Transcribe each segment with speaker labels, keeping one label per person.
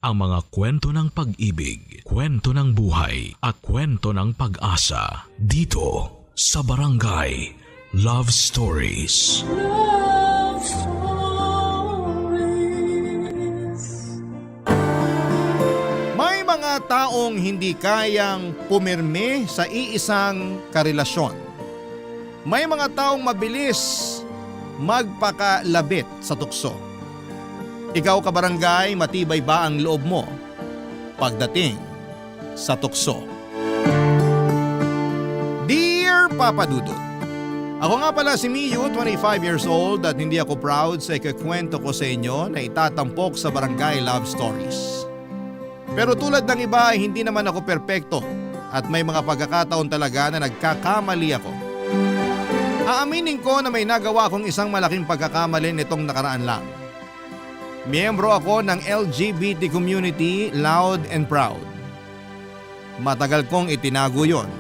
Speaker 1: ang mga kwento ng pag-ibig, kwento ng buhay at kwento ng pag-asa dito sa Barangay Love Stories.
Speaker 2: Love Stories.
Speaker 3: May mga taong hindi kayang pumirme sa iisang karelasyon. May mga taong mabilis magpakalabit sa tukso. Ikaw kabarangay, matibay ba ang loob mo pagdating sa tukso? Dear Papa Dudut, ako nga pala si Miyu, 25 years old at hindi ako proud sa ikakwento ko sa inyo na itatampok sa Barangay Love Stories. Pero tulad ng iba ay hindi naman ako perpekto at may mga pagkakataon talaga na nagkakamali ako. Aaminin ko na may nagawa akong isang malaking pagkakamali nitong nakaraan lang. Miyembro ako ng LGBT community loud and proud. Matagal kong itinago yon,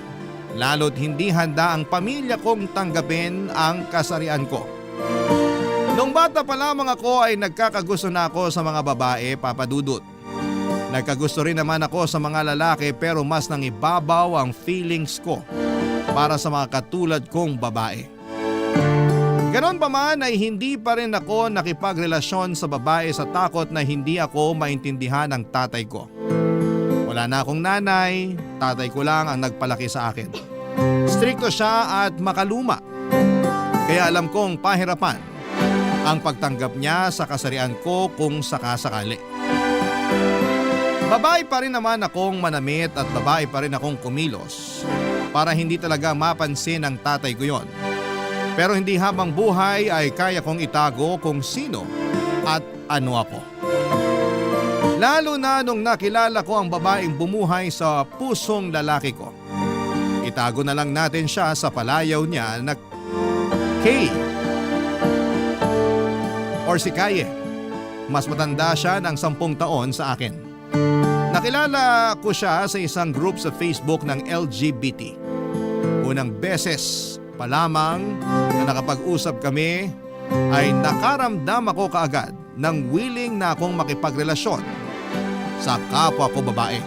Speaker 3: lalo't hindi handa ang pamilya kong tanggapin ang kasarian ko. Nung bata pa lamang ako ay nagkakagusto na ako sa mga babae, Papa Dudut. Nagkagusto rin naman ako sa mga lalaki pero mas nangibabaw ang feelings ko para sa mga katulad kong babae. Ganon pa man ay hindi pa rin ako nakipagrelasyon sa babae sa takot na hindi ako maintindihan ng tatay ko. Wala na akong nanay, tatay ko lang ang nagpalaki sa akin. Strikto siya at makaluma. Kaya alam kong pahirapan ang pagtanggap niya sa kasarian ko kung sakasakali. Babae pa rin naman akong manamit at babae pa rin akong kumilos para hindi talaga mapansin ng tatay ko yon. Pero hindi habang buhay ay kaya kong itago kung sino at ano ako. Lalo na nung nakilala ko ang babaeng bumuhay sa pusong lalaki ko. Itago na lang natin siya sa palayaw niya na Kay or si Kaye. Mas matanda siya ng 10 taon sa akin. Nakilala ko siya sa isang group sa Facebook ng LGBT. Unang beses pa lamang na nakapag-usap kami ay nakaramdam ako kaagad ng willing na akong makipagrelasyon sa kapwa ko babae.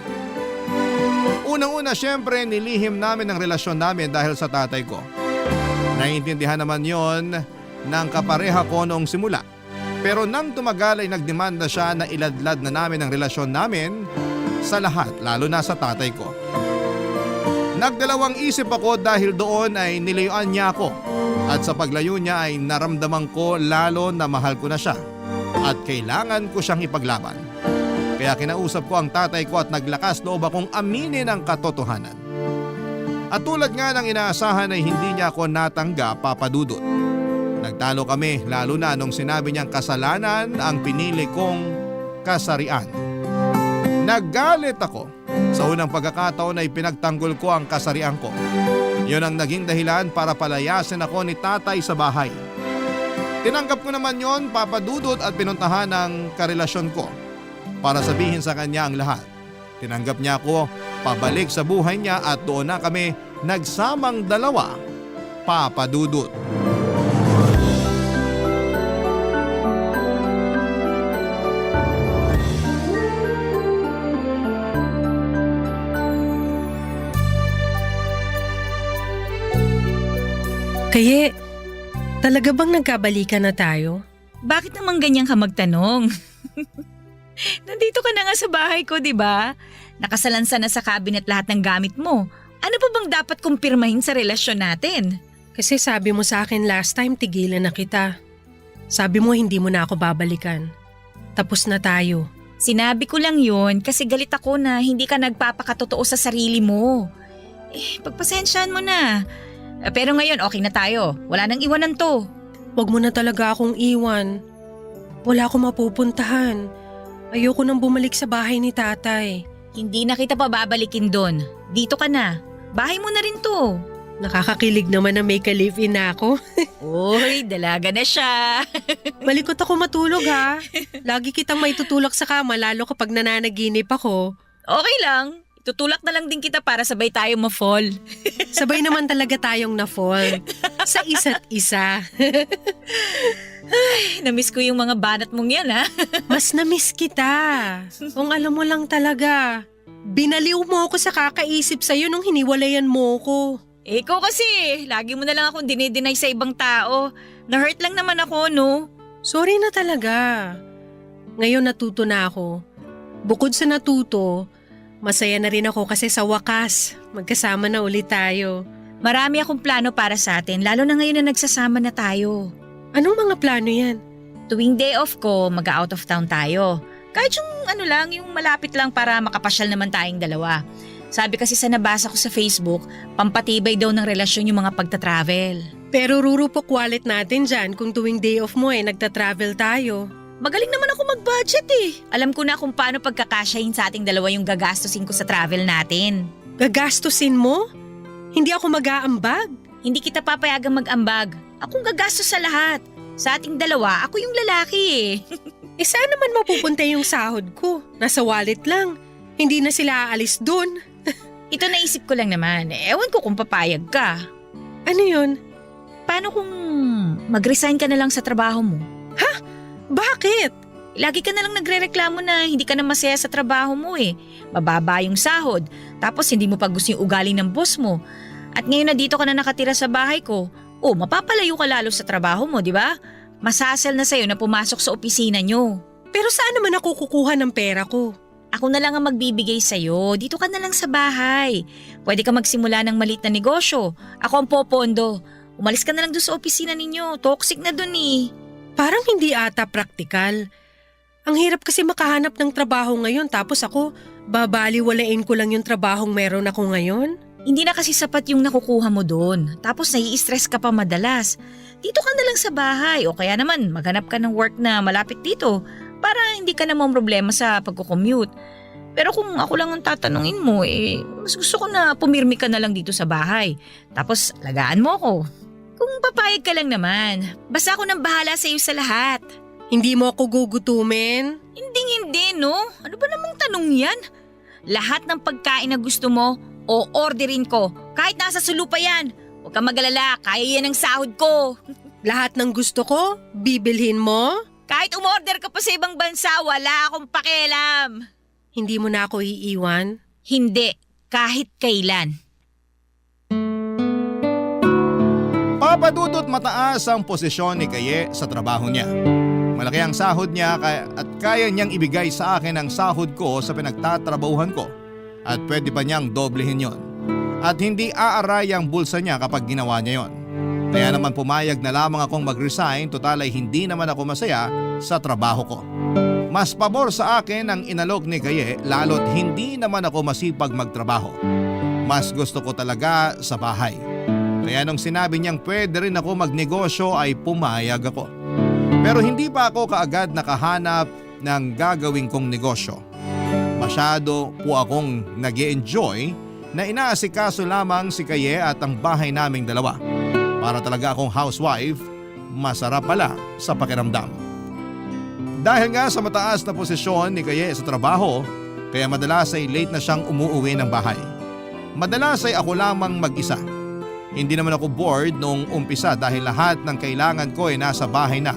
Speaker 3: Unang-una syempre nilihim namin ang relasyon namin dahil sa tatay ko. Naiintindihan naman yon ng kapareha ko noong simula. Pero nang tumagal ay nagdemanda siya na iladlad na namin ang relasyon namin sa lahat, lalo na sa tatay ko. Nagdalawang isip ako dahil doon ay nilayuan niya ako at sa paglayo niya ay naramdaman ko lalo na mahal ko na siya at kailangan ko siyang ipaglaban. Kaya kinausap ko ang tatay ko at naglakas loob akong aminin ang katotohanan. At tulad nga ng inaasahan ay hindi niya ako natanggap, Papa Dudut. Nagtalo kami lalo na nung sinabi niyang kasalanan ang pinili kong kasarian. Naggalit ako. Sa unang pagkakataon ay pinagtanggol ko ang kasarian ko. Yun ang naging dahilan para palayasin ako ni tatay sa bahay. Tinanggap ko naman yon, Papa Dudut, at pinuntahan ang karelasyon ko para sabihin sa kanya ang lahat. Tinanggap niya ako, pabalik sa buhay niya at doon na kami nagsamang dalawa, Papa Dudut.
Speaker 4: Kaye, talaga bang nagkabalikan na tayo?
Speaker 5: Bakit naman ganyan ka magtanong? Nandito ka na nga sa bahay ko, di ba? Nakasalansan na sa cabinet lahat ng gamit mo. Ano pa bang dapat kumpirmahin sa relasyon natin?
Speaker 4: Kasi sabi mo sa akin last time tigilan na kita. Sabi mo hindi mo na ako babalikan. Tapos na tayo.
Speaker 5: Sinabi ko lang yun kasi galit ako na hindi ka nagpapakatotoo sa sarili mo. Pagpasensyahan mo na. Pero ngayon okay na tayo. Wala nang iwanan to.
Speaker 4: Huwag mo na talaga akong iwan. Wala akong mapupuntahan. Ayoko nang bumalik sa bahay ni tatay.
Speaker 5: Hindi na kita pa babalikin doon. Dito ka na. Bahay mo na rin to.
Speaker 4: Nakakakilig naman na may ka-live-in na ako.
Speaker 5: Uy, dalaga na siya.
Speaker 4: Malikot ako matulog ha. Lagi kitang maitutulak sa kama lalo kapag nananaginip ako.
Speaker 5: Okay lang. Tutulak na lang din kita para sabay tayo ma-fall.
Speaker 4: Sabay naman talaga tayong na-fall. Sa isa't isa.
Speaker 5: Namiss ko yung mga banat mong yan, ha?
Speaker 4: Mas na-miss kita. Kung alam mo lang talaga. Binaliw mo ako sa kakaisip sa'yo nung hiniwalayan mo ko.
Speaker 5: Ikaw kasi, lagi mo na lang akong dinideny sa ibang tao. Na-hurt lang naman ako, no?
Speaker 4: Sorry na talaga. Ngayon natuto na ako. Bukod sa natuto, masaya na rin ako kasi sa wakas, magkasama na ulit tayo.
Speaker 5: Marami akong plano para sa atin, lalo na ngayon na nagsasama na tayo.
Speaker 4: Anong mga plano yan?
Speaker 5: Tuwing day off ko, mag-out of town tayo. Kahit yung yung malapit lang para makapasyal naman tayong dalawa. Sabi kasi sa nabasa ko sa Facebook, pampatibay daw ng relasyon yung mga pagta-travel.
Speaker 4: Pero rurupok wallet natin dyan kung tuwing day off mo nagta-travel tayo.
Speaker 5: Magaling naman ako mag-budget eh. Alam ko na kung paano pagkakasyahin sa ating dalawa yung gagastusin ko sa travel natin.
Speaker 4: Gagastusin mo? Hindi ako mag-aambag.
Speaker 5: Hindi kita papayagang mag-ambag. Akong gagastos sa lahat. Sa ating dalawa, ako yung lalaki eh.
Speaker 4: Saan naman mapupunta yung sahod ko? Nasa wallet lang. Hindi na sila aalis dun.
Speaker 5: Ito naisip ko lang naman. Ewan ko kung papayag ka.
Speaker 4: Ano yun?
Speaker 5: Paano kung mag-resign ka na lang sa trabaho mo?
Speaker 4: Bakit?
Speaker 5: Lagi ka na lang nagrereklamo na hindi ka na masaya sa trabaho mo eh. Mababa yung sahod, tapos hindi mo pa gusto yung ugali ng boss mo. At ngayon na dito ka na nakatira sa bahay ko, mapapalayo ka lalo sa trabaho mo, di ba? Masasel na sa'yo na pumasok sa opisina nyo.
Speaker 4: Pero saan naman ako kukuha ng pera ko?
Speaker 5: Ako na lang ang magbibigay sa'yo, dito ka na lang sa bahay. Pwede ka magsimula ng maliit na negosyo. Ako ang popondo. Umalis ka na lang doon sa opisina ninyo, toxic na doon eh.
Speaker 4: Parang hindi ata praktikal. Ang hirap kasi makahanap ng trabaho ngayon tapos ako, babaliwalain ko lang yung trabahong meron ako ngayon.
Speaker 5: Hindi na kasi sapat yung nakukuha mo doon. Tapos nai-stress ka pa madalas. Dito ka na lang sa bahay o kaya naman maghanap ka ng work na malapit dito para hindi ka na problema sa pagko-commute. Pero kung ako lang ang tatanungin mo, mas gusto ko na pumirmi ka na lang dito sa bahay. Tapos alagaan mo ako. Kung papayag ka lang naman, basta ako nang bahala sa iyo sa lahat.
Speaker 4: Hindi mo ako gugutumin?
Speaker 5: Hindi, no? Ano ba namang tanong yan? Lahat ng pagkain na gusto mo, o-orderin ko. Kahit nasa sulu pa yan. Huwag kang mag-alala, kaya yan ang sahod ko.
Speaker 4: Lahat ng gusto ko, bibilhin mo?
Speaker 5: Kahit umorder ka pa sa ibang bansa, wala akong pakialam.
Speaker 4: Hindi mo na ako iiwan?
Speaker 5: Hindi, kahit kailan.
Speaker 3: Papadudot mataas ang posisyon ni Kaye sa trabaho niya. Malaki ang sahod niya at kaya niyang ibigay sa akin ang sahod ko sa pinagtatrabahuhan ko. At pwede pa niyang doblehin yon. At hindi aaray ang bulsa niya kapag ginawa niya yon. Kaya naman pumayag na lamang akong mag-resign, total ay hindi naman ako masaya sa trabaho ko. Mas pabor sa akin ang inalok ni Kaye lalo't hindi naman ako masipag magtrabaho. Mas gusto ko talaga sa bahay. Kaya nung sinabi niyang pwede rin ako magnegosyo ay pumayag ako. Pero hindi pa ako kaagad nakahanap ng gagawin kong negosyo. Masyado po akong nag-e-enjoy na inaasikaso lamang si Kaye at ang bahay naming dalawa. Para talaga akong housewife, masarap pala sa pakiramdam. Dahil nga sa mataas na posisyon ni Kaye sa trabaho, kaya madalas ay late na siyang umuuwi ng bahay. Madalas ay ako lamang mag-isa. Hindi naman ako bored noong umpisa dahil lahat ng kailangan ko ay nasa bahay na.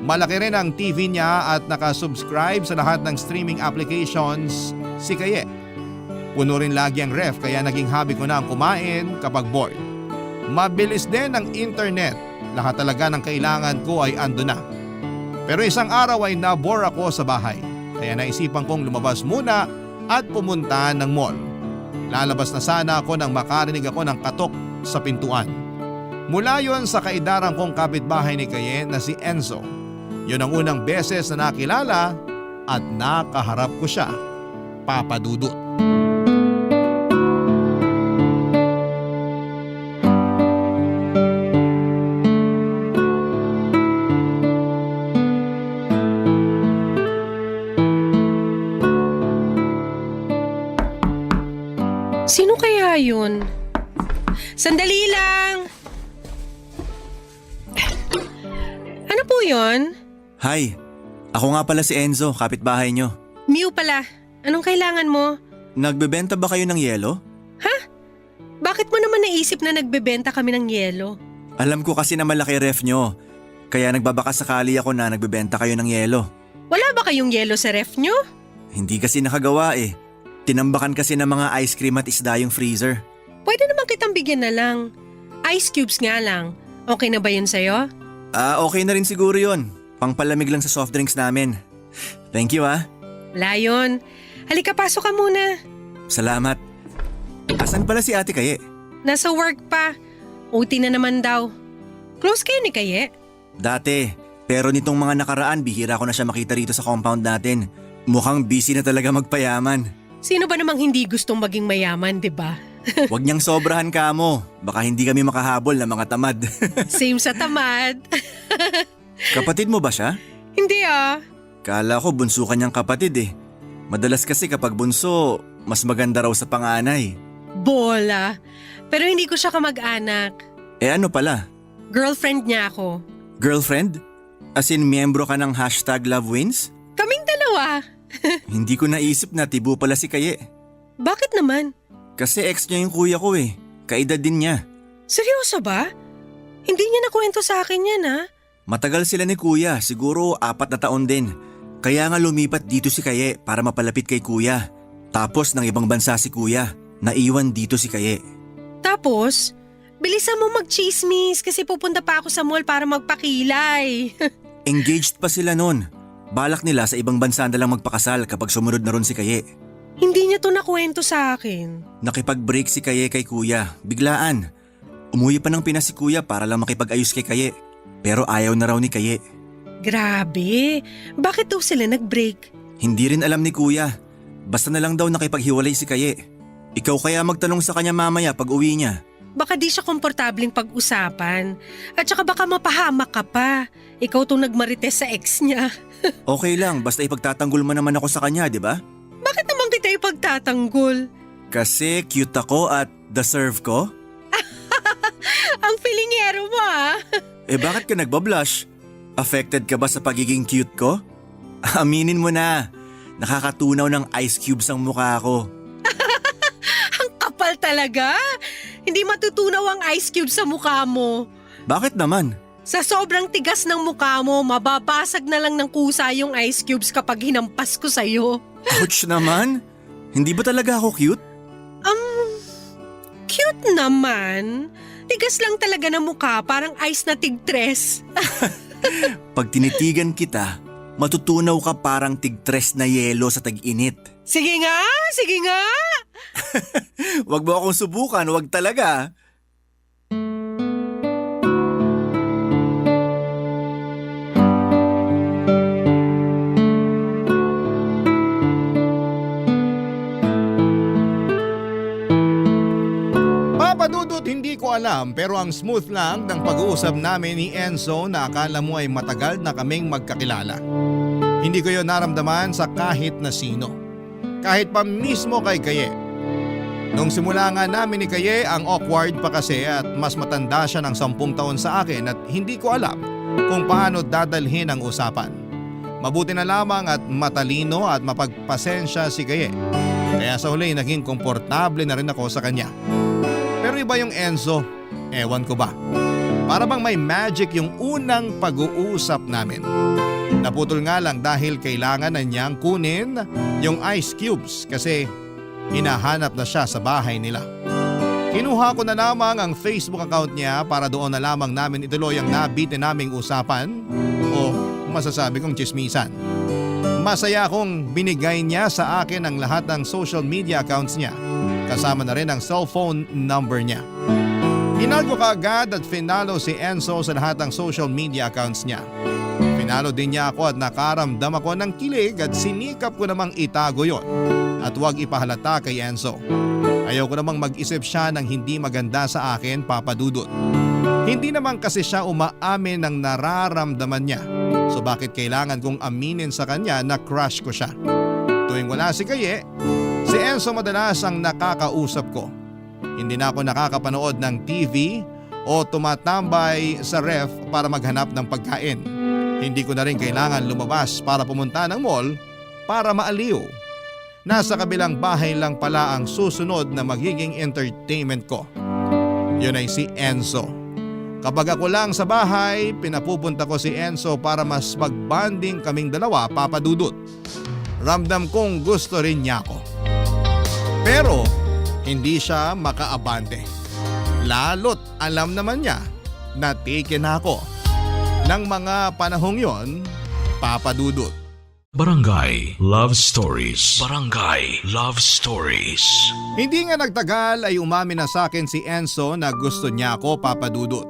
Speaker 3: Malaki rin ang TV niya at nakasubscribe sa lahat ng streaming applications si Kaye. Puno rin lagi ang ref kaya naging hobby ko na ang kumain kapag bored. Mabilis din ang internet, lahat talaga ng kailangan ko ay ando na. Pero isang araw ay nabore ako sa bahay kaya naisipan kong lumabas muna at pumunta ng mall. Lalabas na sana ako nang makarinig ako ng katok sa pintuan. Mula yon sa kaidarang kong kapitbahay ni Kaye na si Enzo. Yun ang unang beses na nakilala at nakaharap ko siya. Papadudot.
Speaker 4: Sino kaya yun? Sandali lang! Ano po yun?
Speaker 6: Hi, ako nga pala si Enzo, kapitbahay nyo.
Speaker 4: Miu pala. Anong kailangan mo?
Speaker 6: nagbebenta ba kayo ng yelo?
Speaker 4: Bakit mo naman naisip na nagbebenta kami ng yelo?
Speaker 6: Alam ko kasi na malaki ref nyo. Kaya nagbabaka sakali ako na nagbebenta kayo ng yelo.
Speaker 4: Wala ba kayong yelo sa ref nyo?
Speaker 6: Hindi kasi nakagawa eh. Tinambakan kasi ng mga ice cream at isda yung freezer.
Speaker 4: Pwede naman kitang bigyan na lang. Ice cubes nga lang. Okay na ba yun sa'yo?
Speaker 6: Okay na rin siguro yun. Pangpalamig lang sa soft drinks namin. Thank you ah.
Speaker 4: Wala yun. Halika, pasok ka muna.
Speaker 6: Salamat. Asan pala si Ate Kaye?
Speaker 4: Nasa work pa. OT na naman daw. Close kayo ni Kaye?
Speaker 6: Dati. Pero nitong mga nakaraan, bihira ko na siya makita rito sa compound natin. Mukhang busy na talaga magpayaman.
Speaker 4: Sino ba namang hindi gustong maging mayaman, di ba?
Speaker 6: Huwag niyang sobrahan ka mo. Baka hindi kami makahabol ng mga tamad.
Speaker 4: Same sa tamad.
Speaker 6: Kapatid mo ba siya?
Speaker 4: Hindi ah.
Speaker 6: Kala ko bunso kanyang kapatid eh. Madalas kasi kapag bunso, mas maganda raw sa panganay.
Speaker 4: Bola. Pero hindi ko siya kamag-anak.
Speaker 6: Ano pala?
Speaker 4: Girlfriend niya ako.
Speaker 6: Girlfriend? As in miyembro ka ng #LoveWins?
Speaker 4: Kaming dalawa.
Speaker 6: Hindi ko naisip na tibo pala si Kaye.
Speaker 4: Bakit naman?
Speaker 6: Kasi ex niya yung kuya ko eh. Kaedad din niya.
Speaker 4: Seryoso ba? Hindi niya nakwento sa akin yan ha?
Speaker 6: Matagal sila ni kuya, siguro 4 na taon din. Kaya nga lumipat dito si Kaye para mapalapit kay kuya. Tapos ng ibang bansa si kuya. Naiwan dito si Kaye.
Speaker 4: Tapos, bilisan mo mag-chismis kasi pupunta pa ako sa mall para magpakilay.
Speaker 6: Engaged pa sila nun. Balak nila sa ibang bansa na lang magpakasal kapag sumunod na ron si Kaye.
Speaker 4: Hindi niya to nakwento sa akin.
Speaker 6: Nakipag-break si Kaye kay kuya, biglaan. Umuwi pa ng Pinas si kuya para lang makipag-ayos kay Kaye. Pero ayaw na raw ni Kaye.
Speaker 4: Grabe, bakit daw sila nag-break?
Speaker 6: Hindi rin alam ni kuya. Basta na lang daw nakipaghiwalay si Kaye. Ikaw kaya magtanong sa kanya mamaya pag uwi niya.
Speaker 4: Baka di siya komportabling pag-usapan. At saka baka mapahamak ka pa. Ikaw tong nagmarites sa ex niya.
Speaker 6: Okay lang, basta ipagtatanggol mo naman ako sa kanya, di ba?
Speaker 4: Bakit naman kita ipagtatanggol?
Speaker 6: Kasi cute ako at deserve ko?
Speaker 4: Ang filingero mo ah.
Speaker 6: Bakit ka nagbablush? Affected ka ba sa pagiging cute ko? Aminin mo na, nakakatunaw ng ice cubes ang mukha ko.
Speaker 4: Ang kapal talaga. Hindi matutunaw ang ice cube sa mukha mo.
Speaker 6: Bakit naman?
Speaker 4: Sa sobrang tigas ng mukha mo, mababasag na lang ng kusa yung ice cubes kapag hinampas ko sa'yo.
Speaker 6: Ouch naman? Hindi ba talaga ako cute?
Speaker 4: Cute naman. Tigas lang talaga ng mukha, parang ice na tigtres.
Speaker 6: Pag tinitigan kita, matutunaw ka parang tigtres na yelo sa tag-init.
Speaker 4: Sige nga, sige nga.
Speaker 6: Wag mo akong subukan, wag talaga.
Speaker 3: Papadudot, hindi ko alam pero ang smooth lang ng pag-uusap namin ni Enzo na akala mo ay matagal na kaming magkakilala. Hindi ko yun naramdaman sa kahit na sino. Kahit pa mismo kay Kaye. Nung simula nga namin ni Kaye, ang awkward pa kasi at mas matanda siya ng 10 taon sa akin at hindi ko alam kung paano dadalhin ang usapan. Mabuti na lamang at matalino at mapagpasensya si Kaye. Kaya sa huli naging komportable na rin ako sa kanya. Pero iba yung Enzo, ewan ko ba. Para bang may magic yung unang pag-uusap namin. Naputol nga lang dahil kailangan na niyang kunin yung ice cubes kasi hinahanap na siya sa bahay nila. Kinuha ko na lamang ang Facebook account niya para doon na lamang namin ituloy ang nabitin naming usapan o masasabi kong chismisan. Masaya akong binigay niya sa akin ang lahat ng social media accounts niya. Kasama na rin ang cellphone number niya. Hinal ko kaagad at finalo si Enzo sa lahat ng social media accounts niya. Finalo din niya ako at nakaramdam ako ng kilig at sinikap ko namang itago yon at huwag ipahalata kay Enzo. Ayaw ko namang mag-isip siya ng hindi maganda sa akin, Papa Dudut. Hindi naman kasi siya umaamin ng nararamdaman niya. So bakit kailangan kong aminin sa kanya na crush ko siya? Tuwing wala si Kaye, si Enzo madalas ang nakakausap ko. Hindi na ako nakakapanood ng TV o tumatambay sa ref para maghanap ng pagkain. Hindi ko na rin kailangan lumabas para pumunta ng mall para maaliw. nasa kabilang bahay lang pala ang susunod na magiging entertainment ko. Yun ay si Enzo. Kapag ako lang sa bahay, pinapupunta ko si Enzo para mas magbanding kaming dalawa, Papa Dudut. Ramdam kong gusto rin niya ako. Pero hindi siya makaabante. Lalo't alam naman niya na taken ako. Nang mga panahong yon, Papa Dudut.
Speaker 1: Barangay Love Stories. Barangay Love Stories.
Speaker 3: Hindi nga nagtagal ay umamin na sa akin si Enzo na gusto niya ako, Papa Dudut.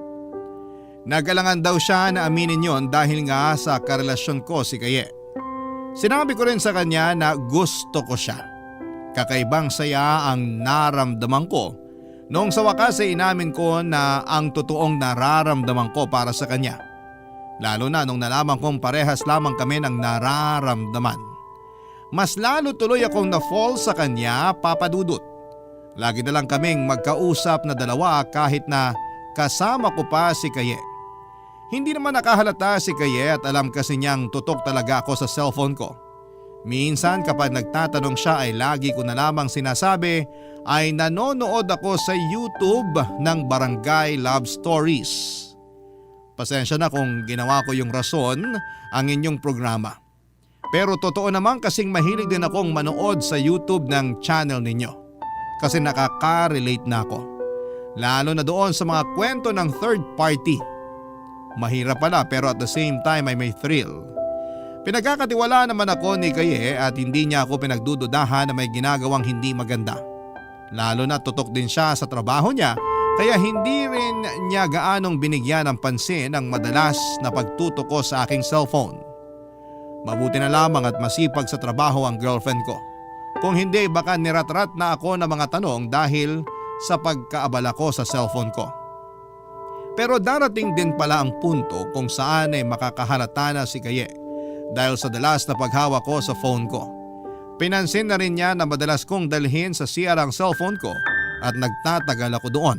Speaker 3: Nagalangan daw siya na aminin yon dahil nga sa karelasyon ko si Kaye. Sinabi ko rin sa kanya na gusto ko siya. Kakaibang saya ang naramdaman ko noong sa wakas ay inamin ko na ang totoong nararamdaman ko para sa kanya. Lalo na nung nalaman kong parehas lamang kami ng nararamdaman. Mas lalo tuloy akong na-fall sa kanya, Papa Dudut. Lagi na lang kaming magkausap na dalawa kahit na kasama ko pa si Kaye. Hindi naman nakahalata si Kaye at alam kasi niyang tutok talaga ako sa cellphone ko. Minsan kapag nagtatanong siya ay lagi ko na lamang sinasabi ay nanonood ako sa YouTube ng Barangay Love Stories. Pasensya na kung ginawa ko yung rason ang inyong programa. Pero totoo naman kasing mahilig din akong manood sa YouTube ng channel ninyo. Kasi nakaka-relate na ako. Lalo na doon sa mga kwento ng third party. Mahirap pala pero at the same time ay may thrill. Pinagkakatiwala naman ako ni Kaye at hindi niya ako pinagdududahan na may ginagawang hindi maganda. Lalo na tutok din siya sa trabaho niya kaya hindi rin niya gaanong binigyan ng pansin ang madalas na pagtutok ko sa aking cellphone. Mabuti na lamang at masipag sa trabaho ang girlfriend ko. Kung hindi baka niratrat na ako ng mga tanong dahil sa pagkaabala ko sa cellphone ko. Pero darating din pala ang punto kung saan ay makakahalata na si Kaye dahil sa dalas na paghawak ko sa phone ko. Pinansin na rin niya na madalas kong dalhin sa CR ang cellphone ko at nagtatagal ako doon.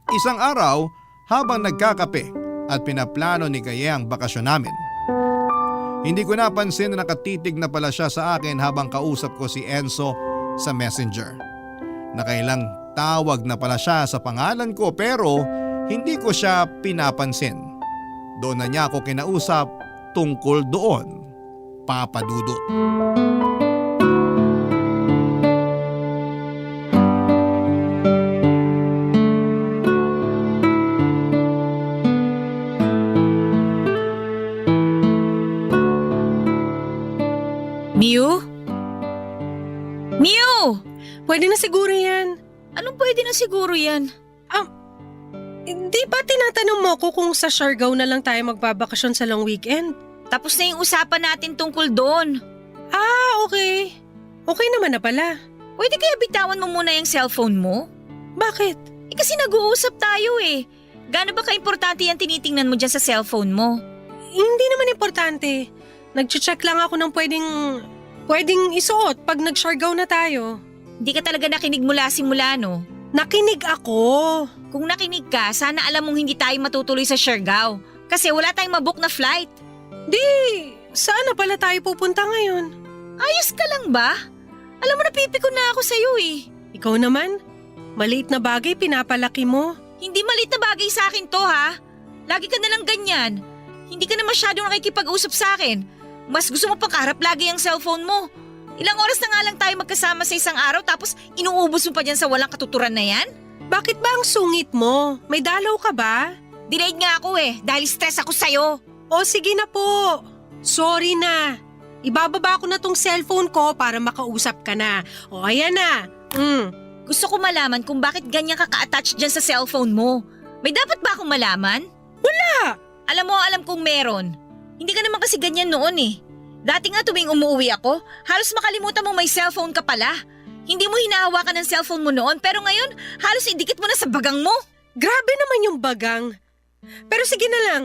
Speaker 3: Isang araw habang nagkakape at pinaplano ni Kaye ang bakasyon namin. Hindi ko napansin na nakatitig na pala siya sa akin habang kausap ko si Enzo sa Messenger. Nakailang tawag na pala siya sa pangalan ko pero hindi ko siya pinapansin. Doon na niya ako kinausap tungkol doon, Papa Dudut.
Speaker 5: Miu? Miu!
Speaker 4: Pwede na siguro yan.
Speaker 5: Anong pwede na siguro yan?
Speaker 4: Di ba tinatanong mo ko kung sa Siargao na lang tayo magbabakasyon sa long weekend?
Speaker 5: Tapos na yung usapan natin tungkol doon.
Speaker 4: Okay. Okay naman na pala.
Speaker 5: Pwede kaya bitawan mo muna yung cellphone mo?
Speaker 4: Bakit?
Speaker 5: Kasi nag-uusap tayo eh. Gaano ba ka-importante yan tinitingnan mo dyan sa cellphone mo?
Speaker 4: Hindi naman importante. Nag-check lang ako ng pwedeng isuot pag nag-Siargao na tayo.
Speaker 5: Hindi ka talaga nakinig mula simula, no?
Speaker 4: Nakinig ako.
Speaker 5: Kung nakinig ka, sana alam mong hindi tayo matutuloy sa Siargao. Kasi wala tayong mabook na flight.
Speaker 4: Saan na pala tayo pupunta ngayon?
Speaker 5: Ayos ka lang ba? Alam mo, napipikon na ako sa'yo eh.
Speaker 4: Ikaw naman? Maliit na bagay pinapalaki mo.
Speaker 5: Hindi maliit na bagay sa akin to ha. Lagi ka nalang ganyan. Hindi ka na masyadong nakikipag-usap sa akin. Mas gusto mo pang kaharap lagi ang cellphone mo. Ilang oras na nga lang tayo magkasama sa isang araw tapos inuubos mo pa dyan sa walang katuturan na yan?
Speaker 4: Bakit ba ang sungit mo? May dalaw ka ba?
Speaker 5: Delayed nga ako eh dahil stress ako sa'yo.
Speaker 4: O sige na po. Sorry na. Ibababa ko na tong cellphone ko para makausap ka na. O ayan na.
Speaker 5: Gusto ko malaman kung bakit ganyan ka ka-attach dyan sa cellphone mo. May dapat ba akong malaman?
Speaker 4: Wala.
Speaker 5: Alam kong meron. Hindi ka naman kasi ganyan noon eh. Dati nga tuwing umuwi ako, halos makalimutan mo may cellphone ka pala. Hindi mo hinahawakan ng cellphone mo noon pero ngayon halos idikit mo na sa bagang mo.
Speaker 4: Grabe naman yung bagang. Pero sige na lang.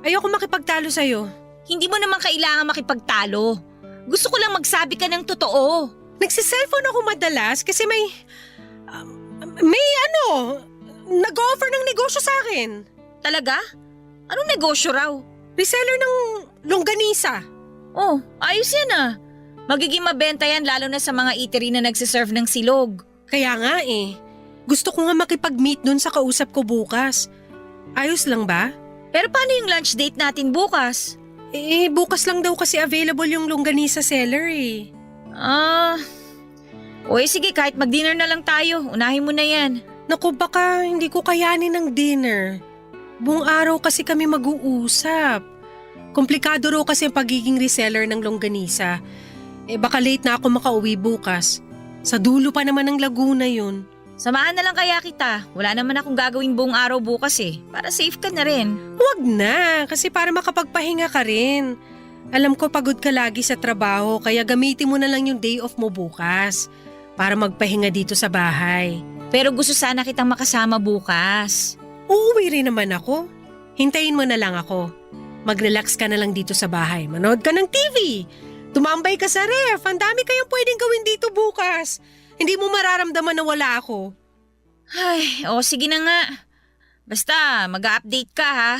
Speaker 4: Ayoko makipagtalo sa'yo.
Speaker 5: Hindi mo naman kailangan makipagtalo. Gusto ko lang magsabi ka ng totoo.
Speaker 4: Nagsiselfone ako madalas kasi may nag-offer ng negosyo sa akin.
Speaker 5: Talaga? Anong negosyo raw?
Speaker 4: Reseller ng longganisa.
Speaker 5: Oh, ayos yan ah. Magiging mabenta yan lalo na sa mga eatery na nagsiserve ng silog.
Speaker 4: Kaya nga eh. Gusto ko nga makipag-meet dun sa kausap ko bukas. Ayos lang ba?
Speaker 5: Pero paano yung lunch date natin bukas?
Speaker 4: Bukas lang daw kasi available yung longganisa seller eh.
Speaker 5: Sige kahit mag-dinner na lang tayo. Unahin mo na yan.
Speaker 4: Naku, baka hindi ko kayanin ng dinner. Buong araw kasi kami mag-uusap. Komplikado raw kasi ang pagiging reseller ng longganisa. Baka late na ako makauwi bukas. Sa dulo pa naman ng Laguna yun.
Speaker 5: Samahan na lang kaya kita. Wala naman akong gagawing buong araw bukas eh. Para safe ka na rin.
Speaker 4: Huwag na, kasi para makapagpahinga ka rin. Alam ko pagod ka lagi sa trabaho kaya gamitin mo na lang yung day off mo bukas para magpahinga dito sa bahay.
Speaker 5: Pero gusto sana kitang makasama bukas.
Speaker 4: Uuwi rin naman ako. Hintayin mo na lang ako. Mag-relax ka na lang dito sa bahay. Manood ka ng TV. Tumambay ka sa ref. Ang dami kayang pwedeng gawin dito bukas. Hindi mo mararamdaman na wala ako.
Speaker 5: Ay, sige na nga. Basta mag-update ka ha.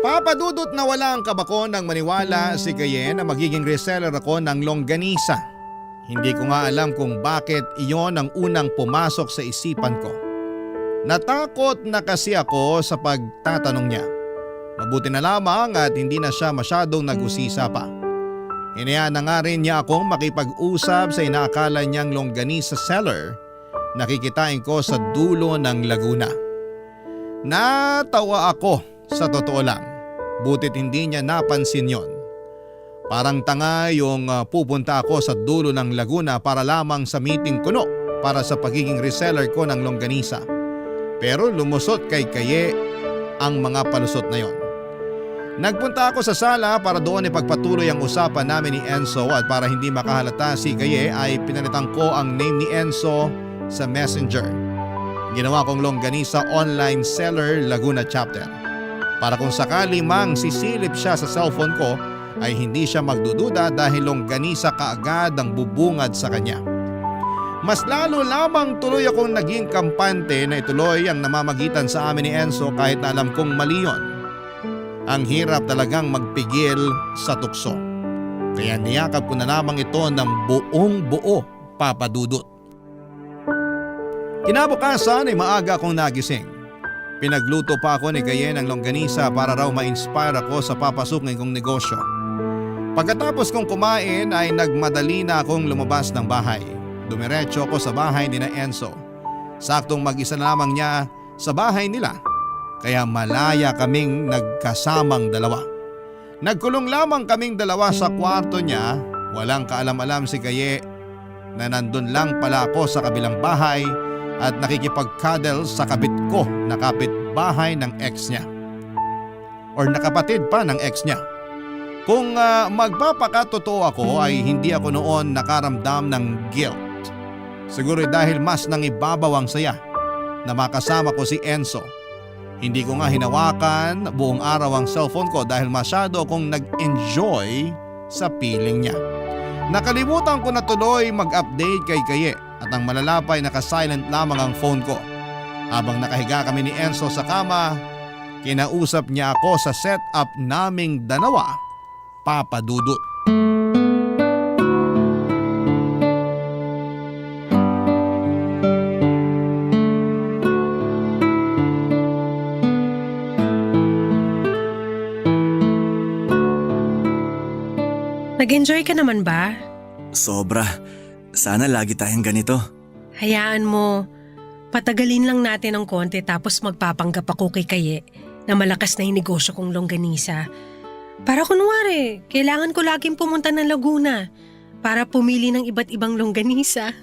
Speaker 3: Papadudot na wala ang kabako nang maniwala si Kaye na magiging reseller ako ng longganisa. Hindi ko nga alam kung bakit iyon ang unang pumasok sa isipan ko. Natakot na kasi ako sa pagtatanong niya. Mabuti na lamang at hindi na siya masyadong nag-usisa pa. Hinayaan na nga rin niya akong makipag-usap sa inaakala niyang longganisa seller na kikitain ko sa dulo ng Laguna. Natawa ako sa totoo lang. Butit hindi niya napansin yon. Parang tanga yung pupunta ako sa dulo ng Laguna para lamang sa meeting kuno para sa pagiging reseller ko ng longganisa. Pero lumusot kay Kaye ang mga palusot na yon. Nagpunta ako sa sala para doon ipagpatuloy ang usapan namin ni Enzo at para hindi makahalata si Kaye ay pinalitan ko ang name ni Enzo sa Messenger. Ginawa kong longganisa online seller Laguna chapter. Para kung sakali mang sisilip siya sa cellphone ko ay hindi siya magdududa dahil longganisa kaagad ang bubungad sa kanya. Mas lalo lamang tuloy akong naging kampante na ituloy ang namamagitan sa amin ni Enzo kahit na alam kong mali yun. Ang hirap talagang magpigil sa tukso. Kaya niyakap ko na lamang ito ng buong buo, papadudot. Kinabukasan ay maaga akong nagising. Pinagluto pa ako ni Kaye ng longganisa para raw ma-inspire ako sa papasukin kong negosyo. Pagkatapos kong kumain ay nagmadali na akong lumabas ng bahay. Dumiretso ako sa bahay ni na Enzo. Saktong mag-isa na lamang niya sa bahay nila. Kaya malaya kaming nagkasamang dalawa. Nagkulong lamang kaming dalawa sa kwarto niya. Walang kaalam-alam si Kaye na nandun lang pala ako sa kabilang bahay at nakikipag-cuddle sa kabit ko na kapitbahay ng ex niya. Or nakapatid pa ng ex niya. Kung magpapakatotoo ako ay hindi ako noon nakaramdam ng guilt. Siguro dahil mas nangibabaw ang saya na makasama ko si Enzo. Hindi ko nga hinawakan buong araw ang cellphone ko dahil masyado akong nag-enjoy sa piling niya. Nakalimutan ko na tuloy mag-update kay Kaye at ang malalapay naka-silent lamang ang phone ko. Habang nakahiga kami ni Enzo sa kama, kinausap niya ako sa setup naming dalawa, papadudot.
Speaker 4: Nag-enjoy ka naman ba?
Speaker 6: Sobra. Sana lagi tayong ganito.
Speaker 4: Hayaan mo. Patagalin lang natin ng konti tapos magpapanggap ako kay Kaye na malakas na yung negosyo kong longganisa. Para kunwari, kailangan ko laging pumunta ng Laguna para pumili ng iba't ibang longganisa.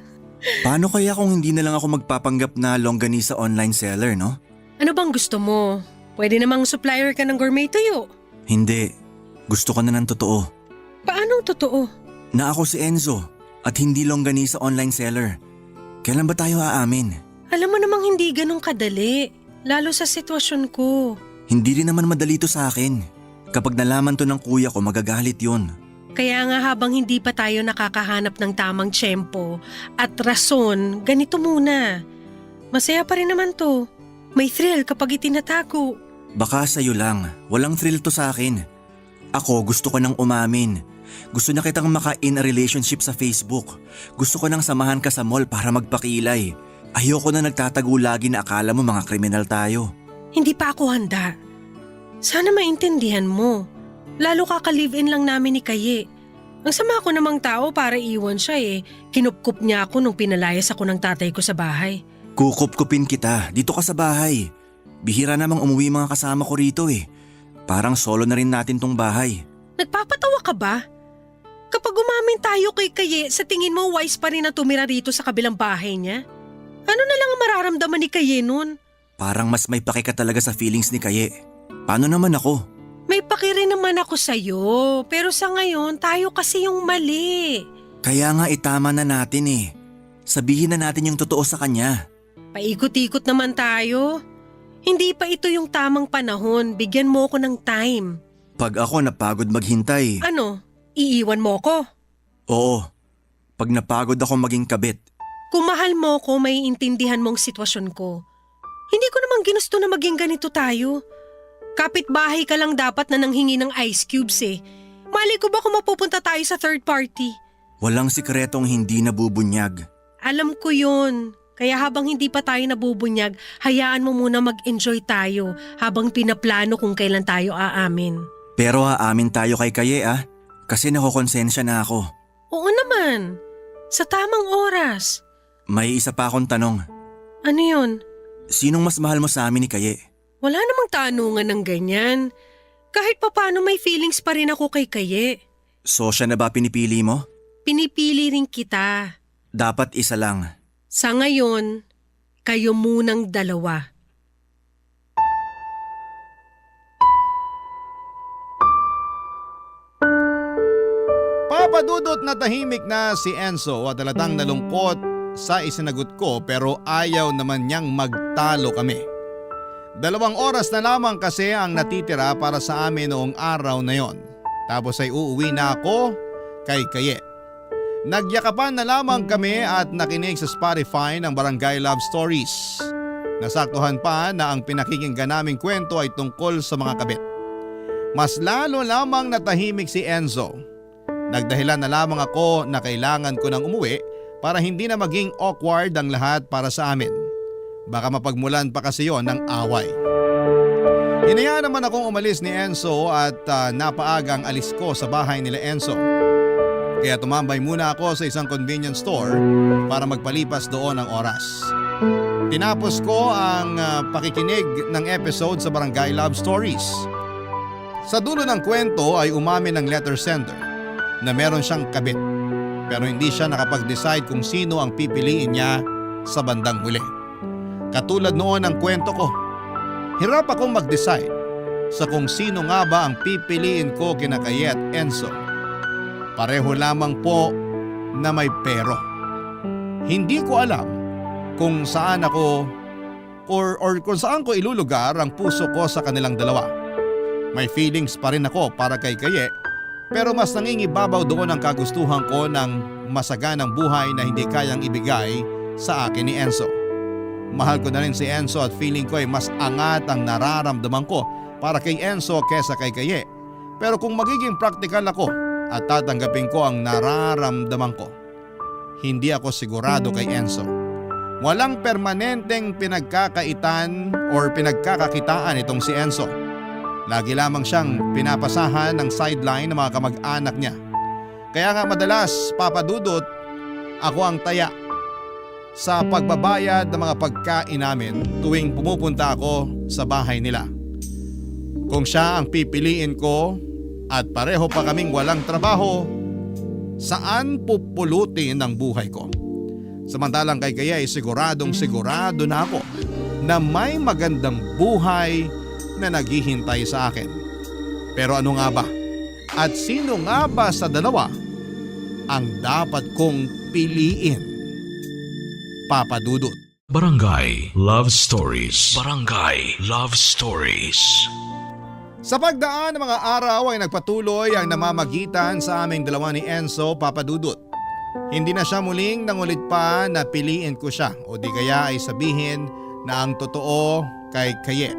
Speaker 6: Paano kaya kung hindi na lang ako magpapanggap na longganisa online seller, no?
Speaker 4: Ano bang gusto mo? Pwede namang supplier ka ng gourmet tuyo.
Speaker 6: Hindi. Gusto ko na ng totoo.
Speaker 4: Paanong totoo?
Speaker 6: Na ako si Enzo at hindi longganisa online seller. Kailan ba tayo aamin?
Speaker 4: Alam mo namang hindi ganun kadali. Lalo sa sitwasyon ko.
Speaker 6: Hindi rin naman madali to sa akin. Kapag nalaman to ng kuya ko, magagalit yun.
Speaker 4: Kaya nga habang hindi pa tayo nakakahanap ng tamang tiyempo at rason, ganito muna. Masaya pa rin naman to. May thrill kapag itinatago.
Speaker 6: Baka sa'yo lang, walang thrill to sa akin. Ako gusto ko nang umamin. Gusto na kitang maka-in a relationship sa Facebook. Gusto ko nang samahan ka sa mall para magpakilay. Ayoko na nagtatago lagi na akala mo mga kriminal tayo.
Speaker 4: Hindi pa ako handa. Sana maintindihan mo. Lalo kaka-live-in lang namin ni Kaye. Ang sama ko namang tao para iwan siya eh. Kinupkup niya ako nung pinalayas ako ng tatay ko sa bahay.
Speaker 6: Kukup-kupin kita, dito ka sa bahay. Bihira namang umuwi mga kasama ko rito eh. Parang solo na rin natin tong bahay.
Speaker 4: Nagpapatawa ka ba? Kapag umamin tayo kay Kaye, sa tingin mo wise pa rin na tumira rito sa kabilang bahay niya? Ano na lang ang mararamdaman ni Kaye nun?
Speaker 6: Parang mas may pake ka talaga sa feelings ni Kaye. Paano naman ako?
Speaker 4: May pakirin naman ako sa'yo, pero sa ngayon tayo kasi yung mali.
Speaker 6: Kaya nga itama na natin eh. Sabihin na natin yung totoo sa kanya.
Speaker 4: Paikot-ikot naman tayo. Hindi pa ito yung tamang panahon, bigyan mo ko ng time.
Speaker 6: Pag ako napagod maghintay,
Speaker 4: Ano, iiwan mo ko?
Speaker 6: oo. Pag napagod ako maging kabit,
Speaker 4: Kung mahal mo ko, may intindihan mong sitwasyon ko. Hindi ko naman ginusto na maging ganito tayo. Kapitbahay ka lang dapat na nanghingi ng ice cubes eh. Mali ko ba kung mapupunta tayo sa third party?
Speaker 6: walang sikretong hindi nabubunyag.
Speaker 4: Alam ko yun. Kaya habang hindi pa tayo nabubunyag, hayaan mo muna mag-enjoy tayo habang pinaplano kung kailan tayo aamin.
Speaker 6: Pero aamin tayo kay Kaye kasi nakokonsensya na ako.
Speaker 4: Oo naman. Sa tamang oras.
Speaker 6: May isa pa akong tanong.
Speaker 4: Ano yun?
Speaker 6: Sinong mas mahal mo sa amin ni Kaye?
Speaker 4: Wala namang tanungan ng ganyan. Kahit papano may feelings pa rin ako kay Kaye.
Speaker 6: So siya na ba pinipili mo?
Speaker 4: Pinipili rin kita.
Speaker 6: Dapat isa lang.
Speaker 4: Sa ngayon, kayo munang dalawa.
Speaker 3: Papadudot na tahimik na si Enzo at halatang nalungkot sa isinagot ko pero ayaw naman niyang magtalo kami. 2 oras na lamang kasi ang natitira para sa amin noong araw na yon. Tapos ay uuwi na ako kay Kaye. Nagyakapan na lamang kami at nakinig sa Spotify ng Barangay Love Stories. Nasaktuhan pa na ang pinakikinggan naming kwento ay tungkol sa mga kabit. Mas lalo lamang natahimik si Enzo. Nagdahilan na lamang ako na kailangan ko nang umuwi para hindi na maging awkward ang lahat para sa amin. Baka mapagmulan pa kasi yon ng away. Hinayaan naman akong umalis ni Enzo at napaagang alis ko sa bahay nila Enzo. Kaya tumambay muna ako sa isang convenience store para magpalipas doon ng oras. Tinapos ko ang pakikinig ng episode sa Barangay Love Stories. Sa dulo ng kwento ay umamin ng letter sender na meron siyang kabit pero hindi siya nakapag-decide kung sino ang pipiliin niya sa bandang huli. Katulad noon ng kwento ko, hirap akong mag-decide sa kung sino nga ba ang pipiliin ko kina Kaye at Enzo. Pareho lamang po na may pero. Hindi ko alam kung saan ako or kung saan ko ilulugar ang puso ko sa kanilang dalawa. May feelings pa rin ako para kay Kaye pero mas nangingibabaw doon ang kagustuhan ko ng masaganang buhay na hindi kayang ibigay sa akin ni Enzo. Mahal ko na rin si Enzo at feeling ko ay mas angat ang nararamdaman ko para kay Enzo kesa kay Kaye. Pero kung magiging practical ako at tatanggapin ko ang nararamdaman ko, hindi ako sigurado kay Enzo. Walang permanenteng pinagkakaitan or pinagkakakitaan itong si Enzo. Lagi lamang siyang pinapasahan ng sideline ng mga kamag-anak niya. Kaya nga madalas, papadudot, ako ang taya sa pagbabayad ng mga pagkain namin tuwing pumupunta ako sa bahay nila. Kung siya ang pipiliin ko at pareho pa kaming walang trabaho, saan pupulutin ang buhay ko? Samantalang kay Kaye ay sigurado na ako na may magandang buhay na naghihintay sa akin. Pero ano nga ba? At sino nga ba sa dalawa ang dapat kong piliin? Papadudot.
Speaker 1: Barangay Love Stories. Barangay Love Stories.
Speaker 3: Sa pagdaan ng mga araw ay nagpatuloy ang namamagitan sa aming dalawa ni Enzo, Papadudot. Hindi na siya muling nangulit pa na piliin ko siya o di kaya ay sabihin na ang totoo kay Kaye.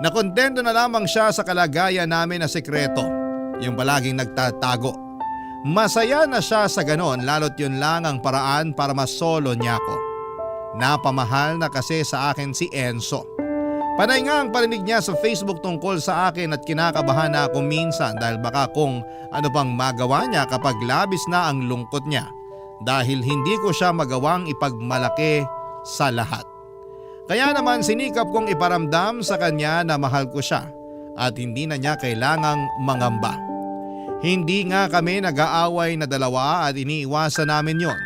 Speaker 3: Nakontento na lamang siya sa kalagayan namin na sekreto, yung palaging nagtatago. Masaya na siya sa ganon lalo't yun lang ang paraan para masolo niya ako. Napamahal na kasi sa akin si Enzo. Panay nga ang parinig niya sa Facebook tungkol sa akin at kinakabahan na ako minsan dahil baka kung ano pang magawa niya kapag labis na ang lungkot niya dahil hindi ko siya magawang ipagmalaki sa lahat. Kaya naman sinikap kong iparamdam sa kanya na mahal ko siya at hindi na niya kailangang mangamba. Hindi nga kami nag-aaway na dalawa at iniiwasan namin yon.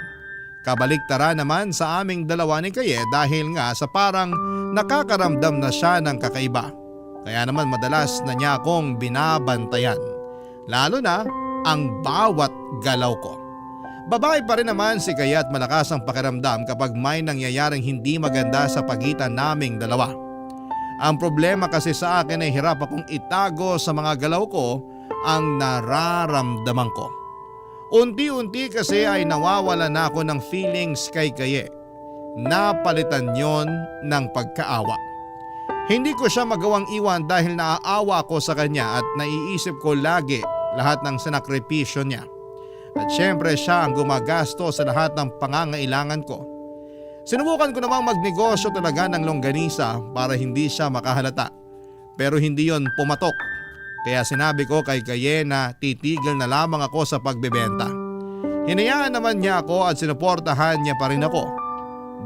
Speaker 3: Kabaliktara naman sa aming dalawa ni Kaye dahil nga sa parang nakakaramdam na siya ng kakaiba. Kaya naman madalas na niya akong binabantayan. Lalo na ang bawat galaw ko. Babae pa rin naman si Kaye at malakas ang pakiramdam kapag may nangyayaring hindi maganda sa pagitan naming dalawa. Ang problema kasi sa akin ay hirap akong itago sa mga galaw ko ang nararamdaman ko. Unti-unti kasi ay nawawala na ako ng feelings kay Kaye. Napalitan yon ng pagkaawa. Hindi ko siya magawang iwan dahil naaawa ko sa kanya at naiisip ko lagi lahat ng sinakripisyo niya. At syempre siya ang gumagasto sa lahat ng pangangailangan ko. Sinubukan ko namang magnegosyo talaga ng longganisa para hindi siya makahalata. Pero hindi yon pumatok. Kaya sinabi ko kay Kaye na titigil na lamang ako sa pagbebenta. Hinayaan naman niya ako at sinuportahan niya pa rin ako.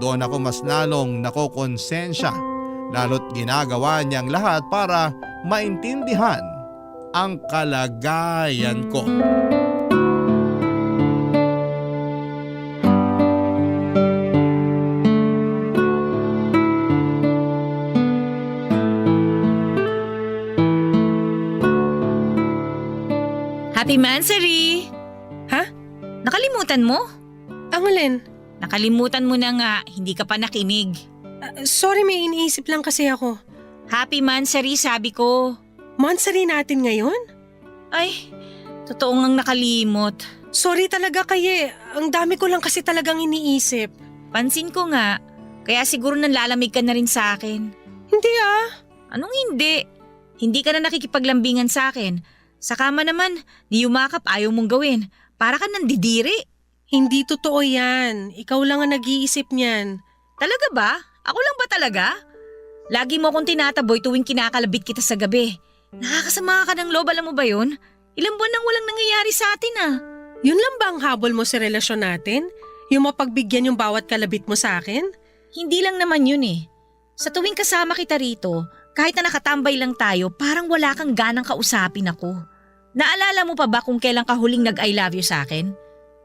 Speaker 3: Doon ako mas lalong nakokonsensya, lalo't ginagawa niyang lahat para maintindihan ang kalagayan ko.
Speaker 5: Happy Mansary!
Speaker 4: Ha?
Speaker 5: Nakalimutan mo?
Speaker 4: Ang alin?
Speaker 5: Nakalimutan mo na nga, hindi ka pa nakinig.
Speaker 4: Sorry, may iniisip lang kasi ako.
Speaker 5: Happy Mansary, sabi ko.
Speaker 4: Mansari natin ngayon?
Speaker 5: Ay, totoo ngang nakalimot.
Speaker 4: Sorry talaga Kaye, ang dami ko lang kasi talagang iniisip.
Speaker 5: Pansin ko nga, kaya siguro nanlalamig ka na rin sa akin.
Speaker 4: Hindi ah.
Speaker 5: Anong hindi? Hindi ka na nakikipaglambingan sa akin. Sa kama naman, di yumakap ayaw mong gawin. Para ka nandidiri.
Speaker 4: Hindi totoo yan. Ikaw lang ang nag-iisip niyan.
Speaker 5: Talaga ba? Ako lang ba talaga? Lagi mo akong tinataboy tuwing kinakalabit kita sa gabi. Nakakasama ka ng loob, alam mo ba yun? Ilang buwan nang walang nangyayari sa atin ah.
Speaker 4: Yun lang ba ang habol mo sa relasyon natin? Yung mapagbigyan yung bawat kalabit mo sa akin?
Speaker 5: Hindi lang naman yun eh. Sa tuwing kasama kita rito, kahit na nakatambay lang tayo, parang wala kang ganang kausapin ako. Naalala mo pa ba kung kailan ka huling nag-I love you sa akin?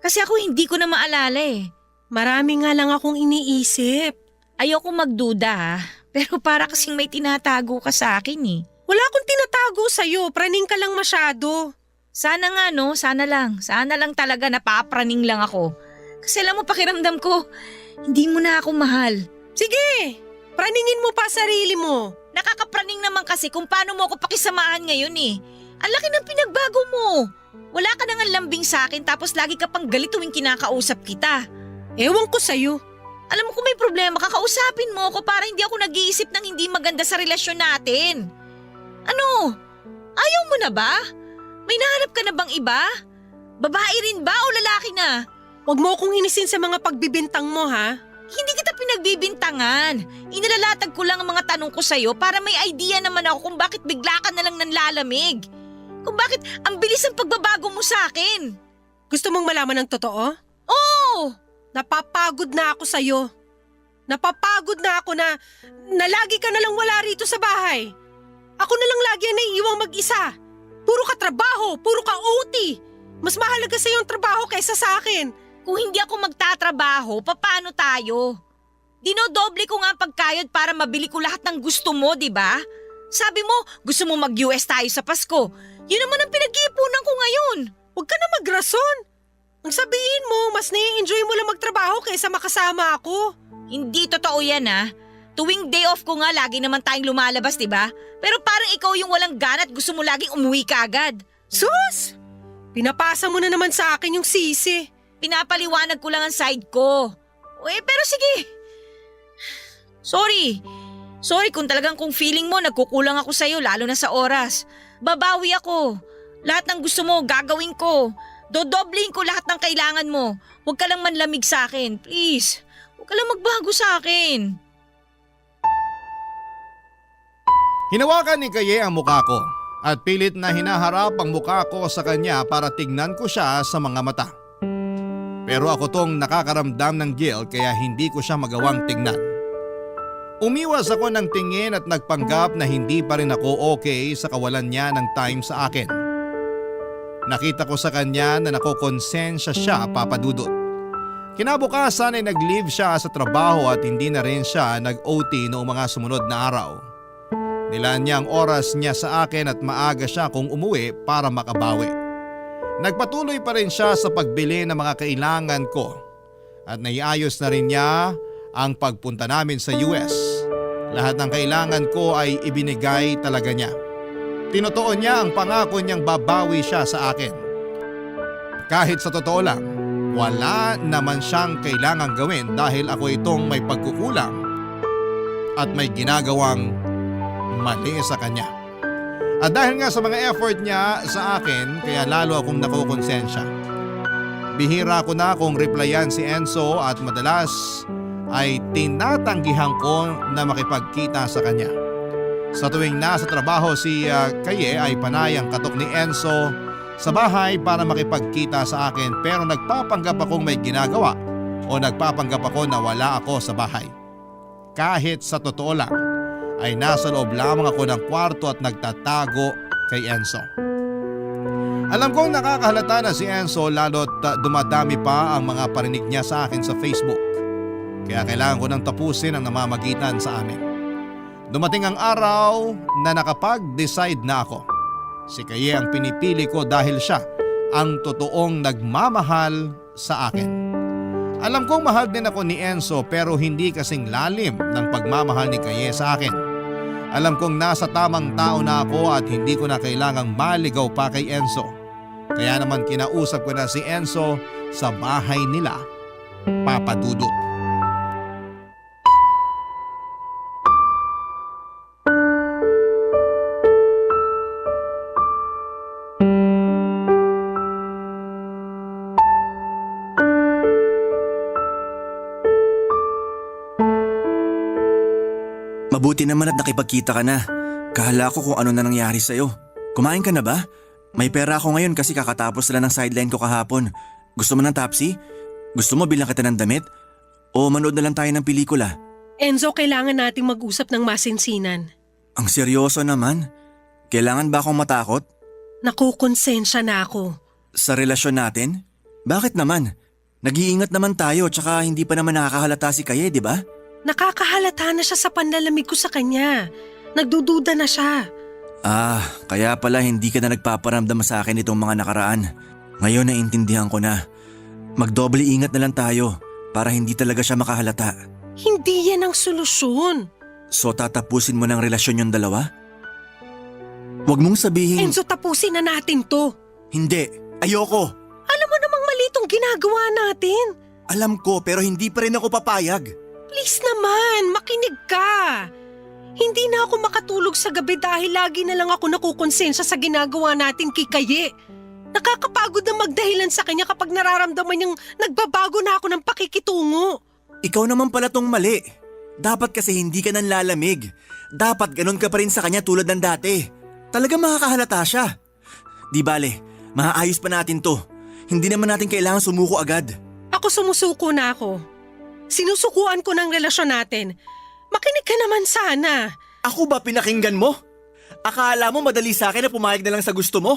Speaker 5: Kasi ako hindi ko na maalala eh.
Speaker 4: Marami nga lang akong iniisip.
Speaker 5: Ayoko magduda ha, pero para kasing may tinatago ka sa akin eh.
Speaker 4: Wala akong tinatago sa'yo, praning ka lang masyado.
Speaker 5: Sana nga no, sana lang talaga napapraning lang ako. Kasi alam mo pakiramdam ko, hindi mo na ako mahal.
Speaker 4: Sige, praningin mo pa sarili mo.
Speaker 5: Nakakapraning naman kasi kung paano mo ako pakisamahan ngayon eh. Ang laki ng pinagbago mo. Wala ka nang lambing sa akin tapos lagi ka pang galit tuwing kinakausap kita.
Speaker 4: Ewan ko sa'yo.
Speaker 5: Alam mo kung may problema, kakausapin mo ako para hindi ako nag-iisip ng hindi maganda sa relasyon natin. Ano? Ayaw mo na ba? May nahanap ka na bang iba? Babae rin ba o lalaki na?
Speaker 4: Huwag mo akong inisin sa mga pagbibintang mo ha.
Speaker 5: Hindi kita pinagbibintangan. Inalalatag ko lang ang mga tanong ko sa'yo para may idea naman ako kung bakit bigla ka na lang nanlalamig. Kung bakit ang bilis ang pagbabago mo sa akin.
Speaker 4: Gusto mong malaman ng totoo?
Speaker 5: Oo!
Speaker 4: Napapagod na ako sa'yo. Napapagod na ako na lagi ka na lang wala rito sa bahay. Ako na lang lagi ang naiiwang mag-isa. Puro ka trabaho, puro ka OT. Mas mahalaga sa'yo ang trabaho kaysa sa akin.
Speaker 5: Kung hindi ako magtatrabaho, paano tayo? Dinodoble ko nga ang pagkayod para mabili ko lahat ng gusto mo, di ba? Sabi mo, gusto mo mag-US tayo sa Pasko. Yun naman ang pinag-iipunan ko ngayon.
Speaker 4: Huwag ka na magrason. Ang sabihin mo, mas nai-enjoy mo lang magtrabaho kaysa makasama ako.
Speaker 5: Hindi totoo yan ah. Tuwing day off ko nga, lagi naman tayong lumalabas, di ba? Pero parang ikaw yung walang gana at gusto mo laging umuwi ka agad.
Speaker 4: Sus! Pinapasa mo na naman sa akin yung sisi.
Speaker 5: Pinapaliwanag ko lang ang side ko. Pero sige. Sorry. Sorry kung talagang kung feeling mo nagkukulang ako sa'yo lalo na sa oras. Babawi ako. Lahat ng gusto mo gagawin ko. Dodobling ko lahat ng kailangan mo. Huwag ka lang manlamig sa akin, please. Huwag ka lang magbago sa akin.
Speaker 3: Hinawakan ni Kaye ang mukha ko at pilit na hinaharap ang mukha ko sa kanya para tignan ko siya sa mga mata. Pero ako tong nakakaramdam ng guilt kaya hindi ko siya magawang tignan. Umiwas ako ng tingin at nagpanggap na hindi pa rin ako okay sa kawalan niya ng time sa akin. Nakita ko sa kanya na nakokonsensya siya, Papa Dudut. Kinabukasan ay nag-leave siya sa trabaho at hindi na rin siya nag-OT noong mga sumunod na araw. Nilaan niya ang oras niya sa akin at maaga siya kung umuwi para makabawi. Nagpatuloy pa rin siya sa pagbili ng mga kailangan ko at naiayos na rin niya ang pagpunta namin sa US. Lahat ng kailangan ko ay ibinigay talaga niya. Tinutuon niya ang pangako niyang babawi siya sa akin. Kahit sa totoo lang, wala naman siyang kailangang gawin dahil ako itong may pagkukulang at may ginagawang mali sa kanya. At dahil nga sa mga effort niya sa akin, kaya lalo akong nakukonsensya. Bihira ko na kung replyan si Enzo at madalas ay tinatanggihan ko na makipagkita sa kanya. Sa tuwing nasa trabaho si Kaye ay panayang katok ni Enzo sa bahay para makipagkita sa akin pero nagpapanggap akong may ginagawa o nagpapanggap ako na wala ako sa bahay. Kahit sa totoo lang ay nasa loob lamang ako ng kwarto at nagtatago kay Enzo. Alam kong nakakahalata na si Enzo lalo't dumadami pa ang mga parinig niya sa akin sa Facebook. Kaya kailangan ko nang tapusin ang namamagitan sa amin. Dumating ang araw na nakapag-decide na ako. Si Kaye ang pinipili ko dahil siya ang totoong nagmamahal sa akin. Alam kong mahal din ako ni Enzo pero hindi kasing lalim ng pagmamahal ni Kaye sa akin. Alam kong nasa tamang tao na ako at hindi ko na kailangang maligaw pa kay Enzo. Kaya naman kinausap ko na si Enzo sa bahay nila, Papa Dudut.
Speaker 6: Mabuti naman at nakipagkita ka na. Kahala ko kung ano na nangyari sa'yo. Kumain ka na ba? May pera ako ngayon kasi kakatapos lang ng sideline ko kahapon. Gusto mo ng Tapsi? Gusto mo bilang kita ng damit? O manood na lang tayo ng pelikula?
Speaker 4: Enzo, kailangan nating mag-usap ng masinsinan.
Speaker 6: Ang seryoso naman. Kailangan ba akong matakot?
Speaker 4: Nakukonsensya na ako.
Speaker 6: Sa relasyon natin? Bakit naman? Nag-iingat naman tayo tsaka hindi pa naman nakakahalata si Kaye, di ba?
Speaker 4: Nakakahalata na siya sa panlalamig ko sa kanya. Nagdududa na siya.
Speaker 6: Kaya pala hindi ka na nagpaparamdam sa akin itong mga nakaraan. Ngayon naiintindihan ko na. Magdoble ingat na lang tayo para hindi talaga siya makahalata.
Speaker 4: Hindi yan ang solusyon.
Speaker 6: So tatapusin mo ng relasyon yung dalawa? Huwag mong sabihin…
Speaker 4: Enzo, tapusin na natin to.
Speaker 6: Hindi, ayoko.
Speaker 4: Alam mo namang mali itong ginagawa natin.
Speaker 6: Alam ko pero hindi pa rin ako papayag.
Speaker 4: Please naman, makinig ka. Hindi na ako makatulog sa gabi dahil lagi na lang ako nakukonsensya sa ginagawa natin kay Kaye. Nakakapagod na magdahilan sa kanya kapag nararamdaman niyang nagbabago na ako ng pakikitungo.
Speaker 6: Ikaw naman pala tong mali. Dapat kasi hindi ka nang lalamig. Dapat ganun ka pa rin sa kanya tulad ng dati. Talaga makakahalata siya. Di bale, maaayos pa natin to. Hindi naman natin kailangan sumuko agad.
Speaker 4: Ako sumusuko na ako. Sinusukuan ko ng relasyon natin. Makinig ka naman sana.
Speaker 6: Ako ba pinakinggan mo? Akala mo madali sa akin na pumayag na lang sa gusto mo?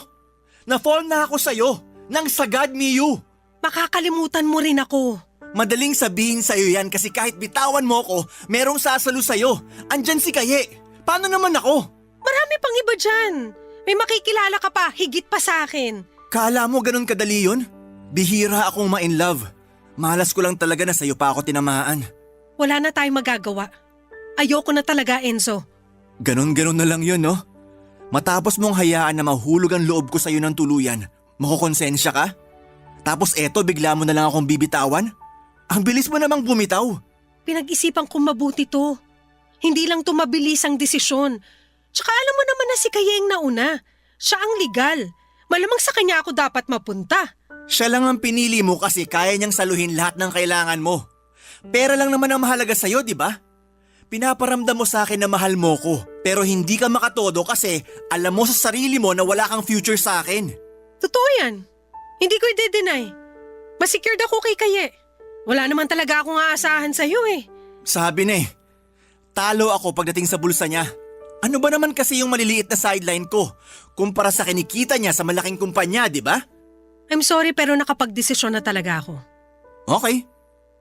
Speaker 6: Na-fall na ako sa'yo, nang sagad ni you.
Speaker 4: Makakalimutan mo rin ako.
Speaker 6: Madaling sabihin sa'yo yan kasi kahit bitawan mo ko, merong sasalo sa'yo. Andyan si Kaye. Paano naman ako?
Speaker 4: Marami pang iba dyan. May makikilala ka pa, higit pa sa akin.
Speaker 6: Kala mo ganun kadali yun? Bihira akong ma-in love. Malas ko lang talaga na sa'yo pa ako tinamaan.
Speaker 4: Wala na tayong magagawa. Ayoko na talaga, Enzo.
Speaker 6: Ganon-ganon na lang yun, no? Matapos mong hayaan na mahulog ang loob ko sa'yo ng tuluyan, makukonsensya ka? Tapos eto bigla mo na lang akong bibitawan? Ang bilis mo namang bumitaw.
Speaker 4: Pinag-isipan kong mabuti to. Hindi lang tumabilis ang desisyon. Tsaka alam mo naman na si Kayeng nauna. Siya ang legal. Malamang sa kanya ako dapat mapunta.
Speaker 6: Siya lang ang pinili mo kasi kaya niyang saluhin lahat ng kailangan mo. Pera lang naman ang mahalaga sa'yo, di ba? Pinaparamdam mo sa akin na mahal mo ko, pero hindi ka makatodo kasi alam mo sa sarili mo na wala kang future sa akin.
Speaker 4: Totoo yan. Hindi ko i-deny. Mas secured ako kay Kaye. Wala naman talaga akong aasahan sa'yo eh.
Speaker 6: Sabi na eh, talo ako pagdating sa bulsa niya. Ano ba naman kasi yung maliliit na sideline ko kumpara sa kinikita niya sa malaking kumpanya, di ba?
Speaker 4: I'm sorry pero nakapagdesisyon na talaga ako.
Speaker 6: Okay,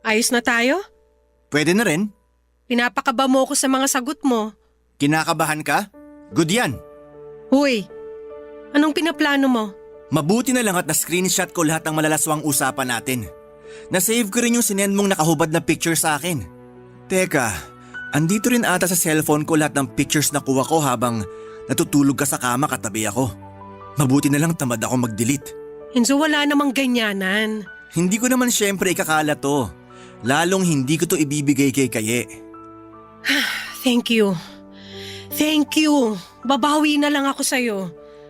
Speaker 4: Ayos na tayo?
Speaker 6: pwede na rin.
Speaker 4: Pinapakaba mo ko sa mga sagot mo.
Speaker 6: Kinakabahan ka? Good yan.
Speaker 4: Huy, anong pinaplano mo?
Speaker 6: Mabuti na lang at na-screenshot ko lahat ng malalaswang usapan natin. Na-save ko rin yung sinend mong nakahubad na picture sa akin. Teka, andito rin ata sa cellphone ko lahat ng pictures na kuha ko habang natutulog ka sa kama katabi ako. Mabuti na lang tamad ako mag-delete.
Speaker 4: Enzo, wala namang ganyanan.
Speaker 6: Hindi ko naman syempre ikakala to. Lalong hindi ko to ibibigay kay Kaye.
Speaker 4: Thank you. Thank you. Babawi na lang ako sa'yo.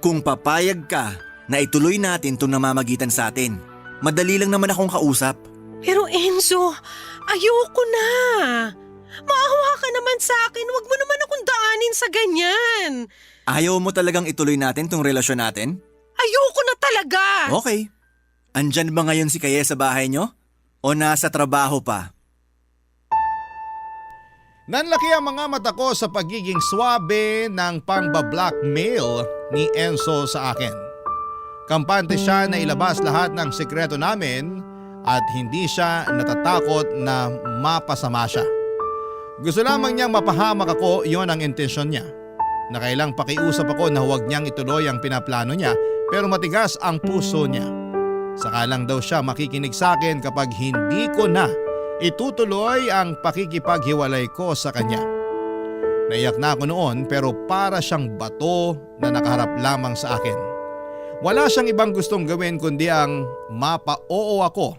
Speaker 6: Kung papayag ka na ituloy natin itong namamagitan sa atin, madali lang naman akong kausap.
Speaker 4: Pero Enzo, ayoko na. Maawa ka naman sa akin. Huwag mo naman akong daanin sa ganyan.
Speaker 6: Ayaw mo talagang ituloy natin tong relasyon natin?
Speaker 4: Ayoko na talaga.
Speaker 6: Okay. Andyan ba ngayon si Kaye sa bahay nyo? O nasa trabaho pa?
Speaker 3: Nanlaki ang mga mata ko sa pagiging swabe ng pangba-blackmail ni Enzo sa akin. Kampante siya na ilabas lahat ng sikreto namin at hindi siya natatakot na mapasama siya. Gusto lamang niyang mapahamak ako, iyon ang intensyon niya. Nakailang pakiusap ako na huwag niyang ituloy ang pinaplano niya pero matigas ang puso niya. Saka lang daw siya makikinig sa akin kapag hindi ko na itutuloy ang pakikipaghiwalay ko sa kanya. Naiyak na ako noon pero para siyang bato na nakaharap lamang sa akin. Wala siyang ibang gustong gawin kundi ang mapa-oo ako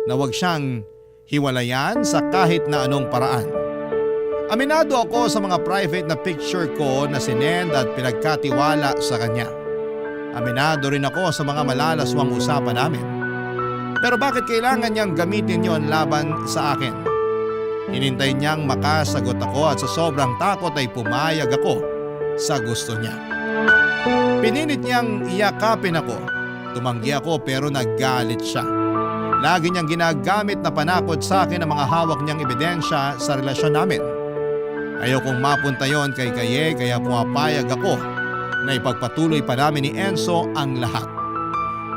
Speaker 3: na huwag siyang hiwalayan sa kahit na anong paraan. Aminado ako sa mga private na picture ko na sinend at pinagkatiwala sa kanya. Aminado rin ako sa mga malalaswang usapan namin. Pero bakit kailangan niyang gamitin yon laban sa akin? Hinintay niyang makasagot ako at sa sobrang takot ay pumayag ako sa gusto niya. Pinilit niyang iyakapin ako. Tumanggi ako pero naggalit siya. Lagi niyang ginagamit na panakot sa akin ang mga hawak niyang ebidensya sa relasyon namin. Ayokong mapunta yon kay Kaye kaya pumapayag ako na ipagpatuloy pa namin ni Enzo ang lahat.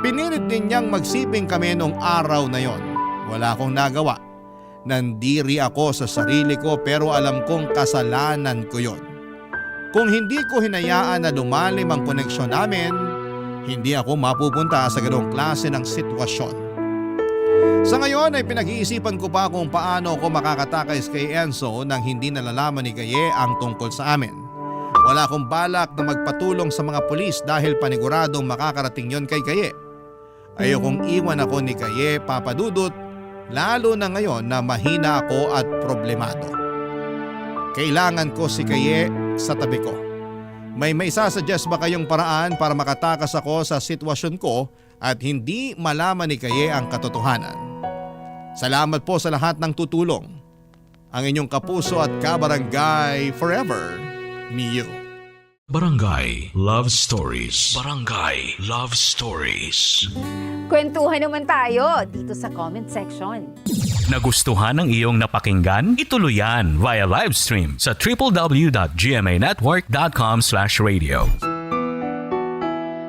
Speaker 3: Pinilit din niyang magsiping kami nung araw na yon. Wala akong nagawa. Nandiri ako sa sarili ko pero alam kong kasalanan ko yon. Kung hindi ko hinayaan na lumalim ang koneksyon namin, hindi ako mapupunta sa ganong klase ng sitwasyon. Sa ngayon ay pinag-iisipan ko pa kung paano ako makakatakas kay Enzo nang hindi nalalaman ni Kaye ang tungkol sa amin. Wala akong balak na magpatulong sa mga pulis dahil paniguradong makakarating yon kay Kaye. Ayokong iwan ako ni Kaye, Papa Dudut, lalo na ngayon na mahina ako at problemado. Kailangan ko si Kaye sa tabi ko. May maisasuggest ba kayong paraan para makatakas ako sa sitwasyon ko at hindi malaman ni Kaye ang katotohanan? Salamat po sa lahat ng tutulong. Ang inyong kapuso at kabarangay forever, Miu.
Speaker 1: Barangay Love Stories. Barangay Love Stories.
Speaker 7: Kwentuhan naman tayo dito sa comment section.
Speaker 8: Nagustuhan ng iyong napakinggan? Ituloy yan via live stream sa www.gmanetwork.com/radio.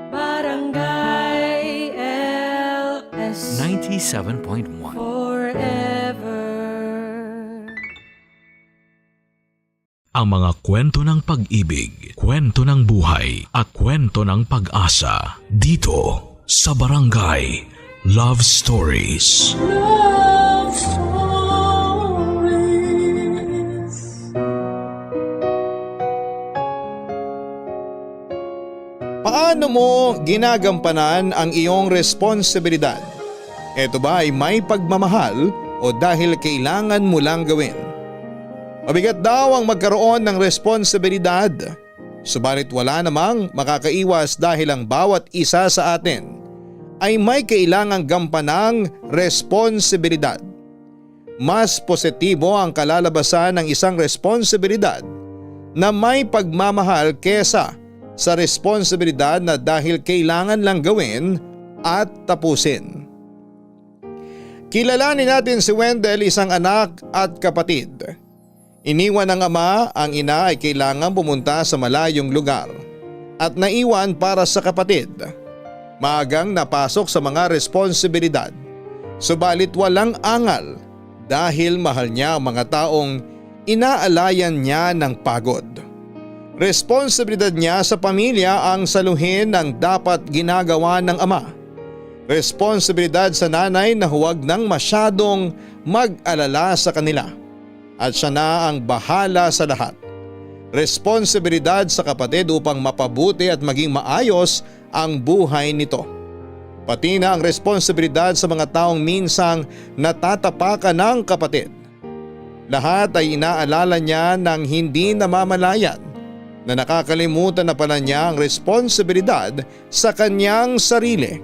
Speaker 2: Barangay LS
Speaker 8: 97.1
Speaker 2: forever.
Speaker 1: Ang mga kwento ng pag-ibig, kwento ng buhay at kwento ng pag-asa dito sa Barangay Love Stories.
Speaker 2: Love stories.
Speaker 3: Paano mo ginagampanan ang iyong responsibilidad? Ito ba ay may pagmamahal o dahil kailangan mo lang gawin? Mabigat daw ang magkaroon ng responsibilidad. Subalit wala namang makakaiwas dahil ang bawat isa sa atin ay may kailangang gampanang responsibilidad. Mas positibo ang kalalabasan ng isang responsibilidad na may pagmamahal kesa sa responsibilidad na dahil kailangan lang gawin at tapusin. Kilalanin natin si Wendell, isang anak at kapatid. Iniwan ng ama, ang ina ay kailangan pumunta sa malayong lugar at naiwan para sa kapatid. Maagang napasok sa mga responsibilidad, subalit walang angal dahil mahal niya ang mga taong inaalayan niya ng pagod. Responsibilidad niya sa pamilya ang saluhin ng dapat ginagawa ng ama. Responsibilidad sa nanay na huwag nang masyadong mag-alala sa kanila at siya na ang bahala sa lahat. Responsibilidad sa kapatid upang mapabuti at maging maayos ang buhay nito. Pati na ang responsibilidad sa mga taong minsang natatapakan ng kapatid. Lahat ay inaalala niya ng hindi namamalayan na nakakalimutan na pala niya ang responsibilidad sa kanyang sarili.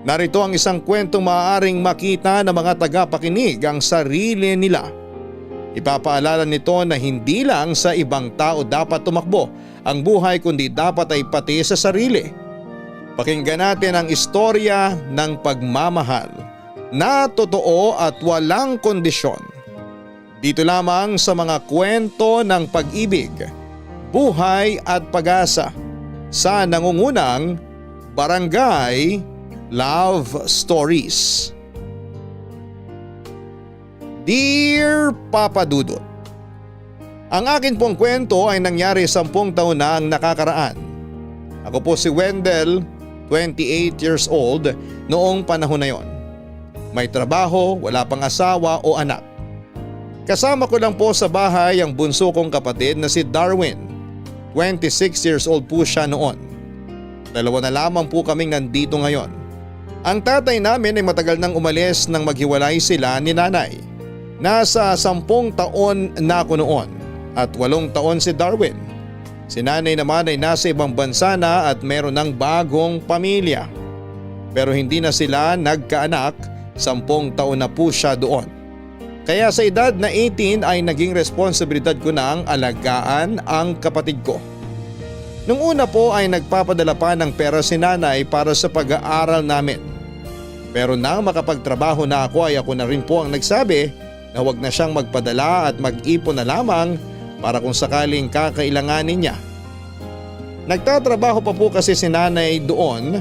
Speaker 3: Narito ang isang kwentong maaaring makita ng mga tagapakinig ang sarili nila. Ipapaalala nito na hindi lang sa ibang tao dapat tumakbo ang buhay kundi dapat ay pati sa sarili. Pakinggan natin ang istorya ng pagmamahal na totoo at walang kondisyon. Dito lamang sa mga kwento ng pag-ibig, buhay at pag-asa sa nangungunang Barangay Love Stories. Dear Papa Dudut, ang akin pong kwento ay nangyari 10 taon na ang nakakaraan. Ako po si Wendell, 28 years old noong panahon na yon. May trabaho, wala pang asawa o anak. Kasama ko lang po sa bahay ang bunso kong kapatid na si Darwin. 26 years old po siya noon. Dalawa na lamang po kaming nandito ngayon. Ang tatay namin ay matagal nang umalis nang maghiwalay sila ni nanay. Nasa 10 taon na ako noon at 8 taon si Darwin. Si nanay naman ay nasa ibang bansa na at meron ng bagong pamilya. Pero hindi na sila nagkaanak, 10 taon na po siya doon. Kaya sa edad na 18 ay naging responsibilidad ko na ang alagaan ang kapatid ko. Nung una po ay nagpapadala pa ng pera si nanay para sa pag-aaral namin. Pero nang makapagtrabaho na ako ay ako na rin po ang nagsabi na huwag na siyang magpadala at mag-ipon na lamang para kung sakaling kakailanganin niya. Nagtatrabaho pa po kasi si nanay doon,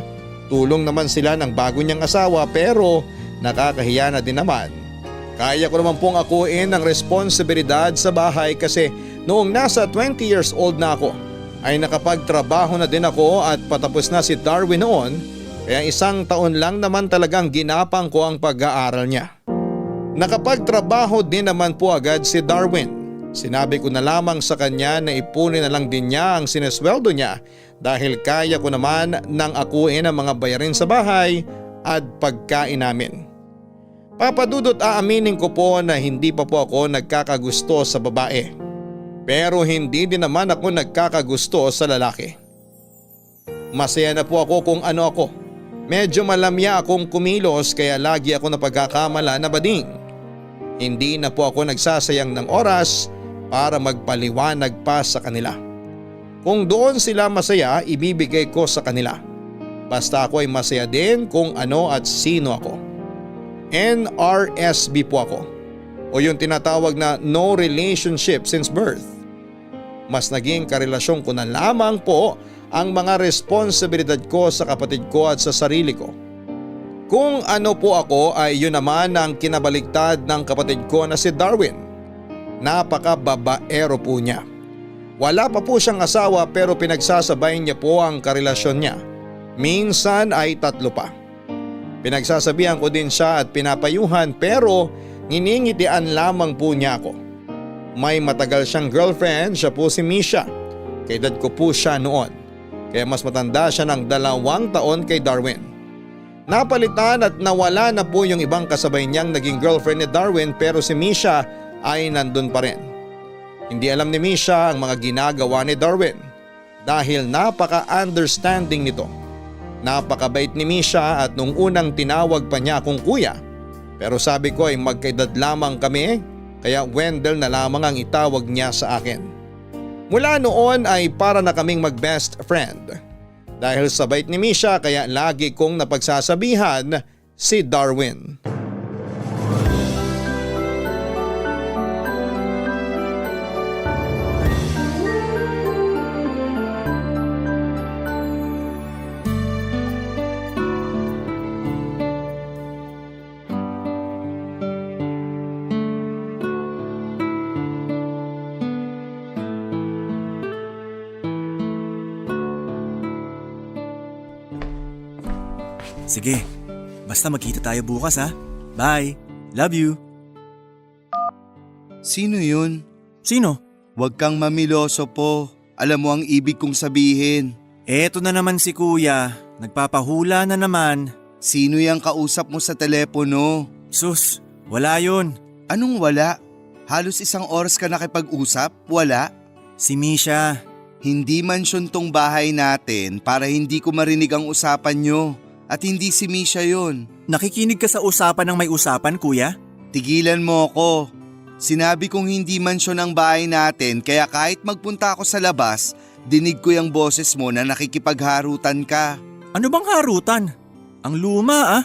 Speaker 3: tulong naman sila ng bago niyang asawa pero nakakahiya na din naman. Kaya ko naman pong akuin ang responsibilidad sa bahay kasi noong nasa 20 years old na ako ay nakapagtrabaho na din ako at patapos na si Darwin noon kaya 1 taon lang naman talagang ginapang ko ang pag-aaral niya. Nakapagtrabaho din naman po agad si Darwin. Sinabi ko na lamang sa kanya na ipunin na lang din niya ang sinesweldo niya dahil kaya ko naman nang akuin ang mga bayarin sa bahay at pagkain namin. Papadudot, aaminin ko po na hindi pa po ako nagkakagusto sa babae. Pero hindi din naman ako nagkakagusto sa lalaki. Masaya na po ako kung ano ako. Medyo malamya akong kumilos kaya lagi ako napagkakamala na bading. Hindi na po ako nagsasayang ng oras para magpaliwanag pa sa kanila. Kung doon sila masaya, ibibigay ko sa kanila. Basta ako ay masaya din kung ano at sino ako. NRSB po ako, o yung tinatawag na no relationship since birth. Mas naging karelasyon ko na lamang po ang mga responsibilidad ko sa kapatid ko at sa sarili ko. Kung ano po ako ay yun naman ang kinabaligtad ng kapatid ko na si Darwin. Napaka-babaero po niya. Wala pa po siyang asawa pero pinagsasabay niya po ang karelasyon niya. Minsan ay 3 pa. Pinagsasabihan ko din siya at pinapayuhan pero niningitian lamang po niya ako. May matagal siyang girlfriend, siya po si Misha. Kaedad ko po siya noon. Kaya mas matanda siya ng 2 taon kay Darwin. Napalitan at nawala na po yung ibang kasabay niyang naging girlfriend ni Darwin pero si Misha ay nandun pa rin. Hindi alam ni Misha ang mga ginagawa ni Darwin dahil napaka-understanding nito. Napakabait ni Misha at nung unang tinawag pa niya akong kuya. Pero sabi ko ay magkaedad lamang kami kaya Wendell na lamang ang itawag niya sa akin. Mula noon ay para na kaming mag-best friend. Dahil sa bait ni Misha kaya lagi kong napagsasabihan si Darwin.
Speaker 6: Sige, basta magkita tayo bukas ha. Bye. Love you.
Speaker 9: Sino yun?
Speaker 6: Sino?
Speaker 9: Huwag kang mamiloso po. Alam mo ang ibig kong sabihin.
Speaker 6: Eto na naman si kuya. Nagpapahula na naman.
Speaker 9: Sino yung kausap mo sa telepono?
Speaker 6: Sus, wala yun.
Speaker 9: Anong wala? Halos 1 oras ka nakipag-usap? Wala?
Speaker 6: Si Misha.
Speaker 9: Hindi mansyon tong bahay natin para hindi ko marinig ang usapan nyo. At hindi si Misha yun.
Speaker 6: Nakikinig ka sa usapan ng may usapan, kuya?
Speaker 9: Tigilan mo ako. Sinabi kong hindi mansyon ang bahay natin kaya kahit magpunta ako sa labas, dinig ko yung boses mo na nakikipagharutan ka.
Speaker 6: Ano bang harutan? Ang luma ah.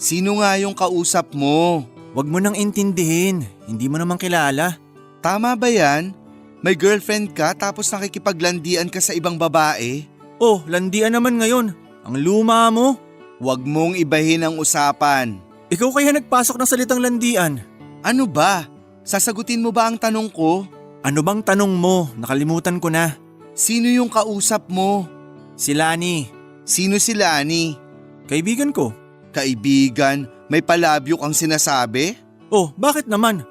Speaker 9: Sino nga yung kausap mo?
Speaker 6: Wag mo nang intindihin. Hindi mo naman kilala.
Speaker 9: Tama ba yan? May girlfriend ka tapos nakikipaglandian ka sa ibang babae?
Speaker 6: Oh, landian naman ngayon. Ang luma mo.
Speaker 9: Huwag mong ibahin ang usapan.
Speaker 6: Ikaw kaya nagpasok ng salitang landian.
Speaker 9: Ano ba? Sasagutin mo ba ang tanong ko?
Speaker 6: Ano bang tanong mo? Nakalimutan ko na.
Speaker 9: Sino yung kausap mo?
Speaker 6: Si Lani.
Speaker 9: Sino si Lani?
Speaker 6: Kaibigan ko.
Speaker 9: Kaibigan? May palabyo kang sinasabi?
Speaker 6: Oh, bakit naman?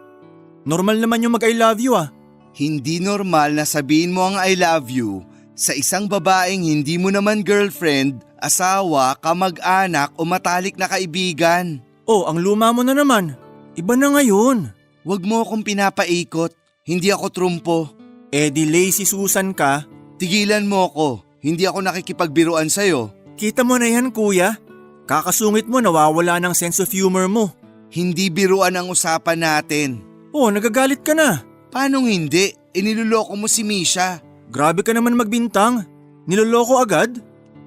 Speaker 6: Normal naman yung mag-I love you ah.
Speaker 9: Hindi normal na sabihin mo ang I love you sa isang babaeng hindi mo naman girlfriend, asawa, kamag-anak o matalik na kaibigan.
Speaker 6: Oh, ang luma mo na naman. Iba na ngayon.
Speaker 9: Huwag mo akong pinapaikot. Hindi ako trumpo.
Speaker 6: Eh di lazy Susan ka.
Speaker 9: Tigilan mo ako. Hindi ako nakikipagbiruan sa'yo.
Speaker 6: Kita mo na yan kuya. Kakasungit mo nawawala ng sense of humor mo.
Speaker 9: Hindi biruan ang usapan natin.
Speaker 6: Oh, nagagalit ka na.
Speaker 9: Paanong hindi? Iniloloko mo si Misha.
Speaker 6: Grabe ka naman magbintang. Niloloko agad?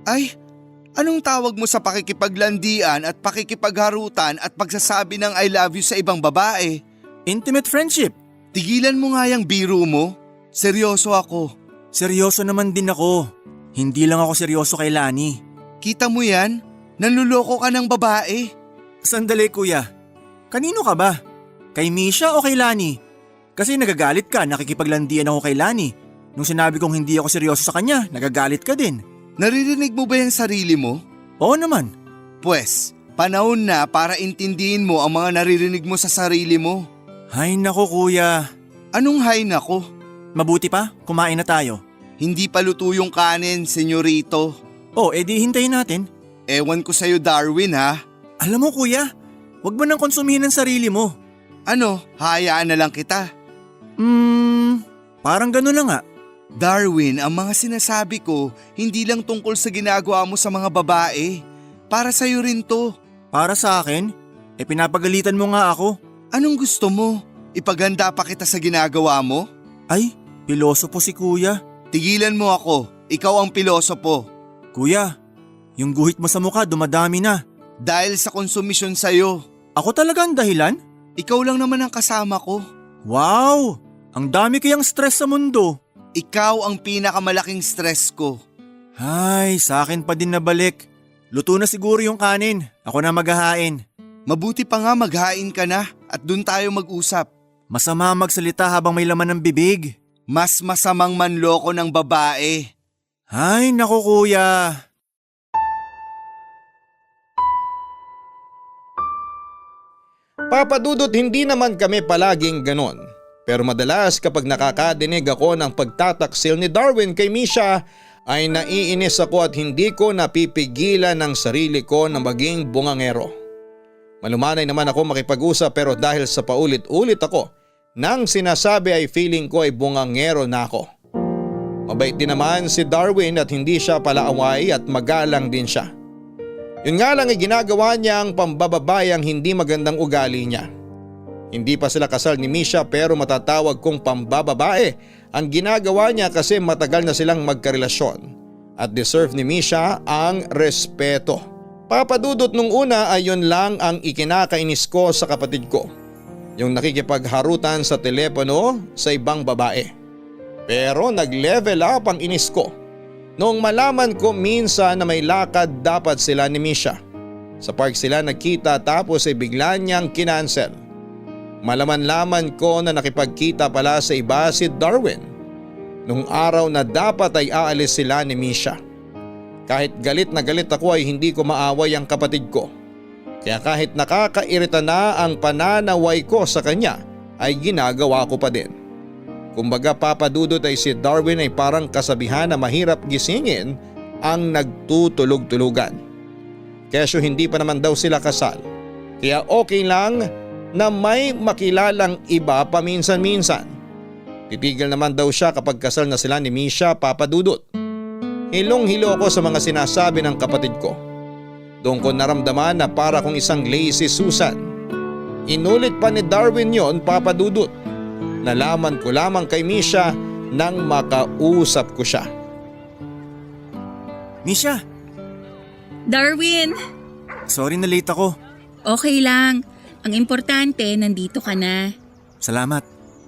Speaker 9: Ay, anong tawag mo sa pakikipaglandian at pakikipagharutan at pagsasabi ng I love you sa ibang babae?
Speaker 6: Intimate friendship.
Speaker 9: Tigilan mo nga yung biro mo. Seryoso ako.
Speaker 6: Seryoso naman din ako. Hindi lang ako seryoso kay Lani.
Speaker 9: Kita mo yan? Nanluloko ka ng babae.
Speaker 6: Sandali kuya. Kanino ka ba? Kay Misha o kay Lani? Kasi nagagalit ka, nakikipaglandian ako kay Lani. Nung sinabi kong hindi ako seryoso sa kanya, nagagalit ka din.
Speaker 9: Naririnig mo ba yung sarili mo?
Speaker 6: Oo naman.
Speaker 9: Pwes, panahon na para intindihin mo ang mga naririnig mo sa sarili mo.
Speaker 6: Hay nako kuya.
Speaker 9: Anong hay nako?
Speaker 6: Mabuti pa, kumain na tayo.
Speaker 9: Hindi pa luto yung kanin, senyorito.
Speaker 6: Oh, edi hintayin natin.
Speaker 9: Ewan ko sa'yo Darwin ha.
Speaker 6: Alam mo kuya, wag mo nang konsumihin ang sarili mo.
Speaker 9: Ano, hayaan na lang kita.
Speaker 6: Parang gano'n na nga.
Speaker 9: Darwin, ang mga sinasabi ko, hindi lang tungkol sa ginagawa mo sa mga babae. Para sa'yo rin to.
Speaker 6: Para sa akin? Pinapagalitan mo nga ako.
Speaker 9: Anong gusto mo? Ipaganda pa kita sa ginagawa mo?
Speaker 6: Ay, pilosopo si kuya.
Speaker 9: Tigilan mo ako, ikaw ang pilosopo.
Speaker 6: Kuya, yung guhit mo sa mukha dumadami na.
Speaker 9: Dahil sa konsumisyon sa'yo.
Speaker 6: Ako talaga ang dahilan?
Speaker 9: Ikaw lang naman ang kasama ko.
Speaker 6: Wow! Ang dami kayang stress sa mundo.
Speaker 9: Ikaw ang pinakamalaking stress ko.
Speaker 6: Ay, sa akin pa din nabalik. Luto na siguro yung kanin. Ako na maghahain.
Speaker 9: Mabuti pa nga maghain ka na at dun tayo mag-usap.
Speaker 6: Masama magsalita habang may laman ng bibig.
Speaker 9: Mas masamang manloko ng babae.
Speaker 6: Ay, naku kuya.
Speaker 3: Papadudot hindi naman kami palaging ganon. Pero madalas kapag nakakadinig ako ng pagtataksil ni Darwin kay Misha ay naiinis ako at hindi ko napipigilan ng sarili ko na maging bungangero. Malumanay naman ako makipag-usap pero dahil sa paulit-ulit ako Nang sinasabi ay feeling ko ay bungangero na ako. Mabait din naman si Darwin at hindi siya palaaway at magalang din siya. Yun nga lang ay ginagawa niya ang pambababayang hindi magandang ugali niya. Hindi pa sila kasal ni Misha pero matatawag kong pambababae ang ginagawa niya kasi matagal na silang magkarelasyon at deserve ni Misha ang respeto. Papadudot nung una ay yun lang ang ikinakainis ko sa kapatid ko. Yung nakikipagharutan sa telepono sa ibang babae. Pero nag-level up ang inis ko noong malaman ko minsan na may lakad dapat sila ni Misha. Sa park sila nagkita tapos ay bigla niyang kinansel. Malaman-laman ko na nakipagkita pala sa iba si Darwin nung araw na dapat ay aalis sila ni Misha. Kahit galit na galit ako ay hindi ko maaway ang kapatid ko. Kaya kahit nakakairita na ang pananaway ko sa kanya ay ginagawa ko pa din. Kumbaga papadudot ay si Darwin ay parang kasabihan na mahirap gisingin ang nagtutulog-tulugan. Kesyo hindi pa naman daw sila kasal. Kaya okay lang na may makilalang iba paminsan-minsan. Titigil naman daw siya kapag kasal na sila ni Misha, papadudot. Hilong-hilo ako sa mga sinasabi ng kapatid ko. Doon ko naramdaman na para kong isang lazy Susan. Inulit pa ni Darwin yon, papadudot. Nalaman ko lamang kay Misha nang makausap ko siya.
Speaker 6: Misha,
Speaker 5: Darwin,
Speaker 6: sorry na late ako.
Speaker 5: okay lang. Ang importante, nandito ka na.
Speaker 6: Salamat.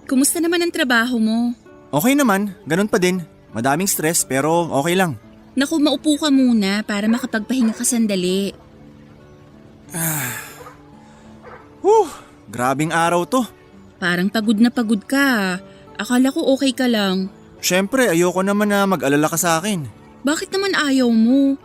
Speaker 5: Kumusta naman ang trabaho mo?
Speaker 6: Okay naman, ganun pa din. Madaming stress pero okay lang.
Speaker 5: Naku, maupo ka muna para makapagpahinga ka sandali.
Speaker 6: Grabing araw to.
Speaker 5: Parang pagod na pagod ka. Akala ko okay ka lang.
Speaker 6: Syempre, ayoko naman na mag-alala ka sa akin.
Speaker 5: Bakit naman ayaw mo?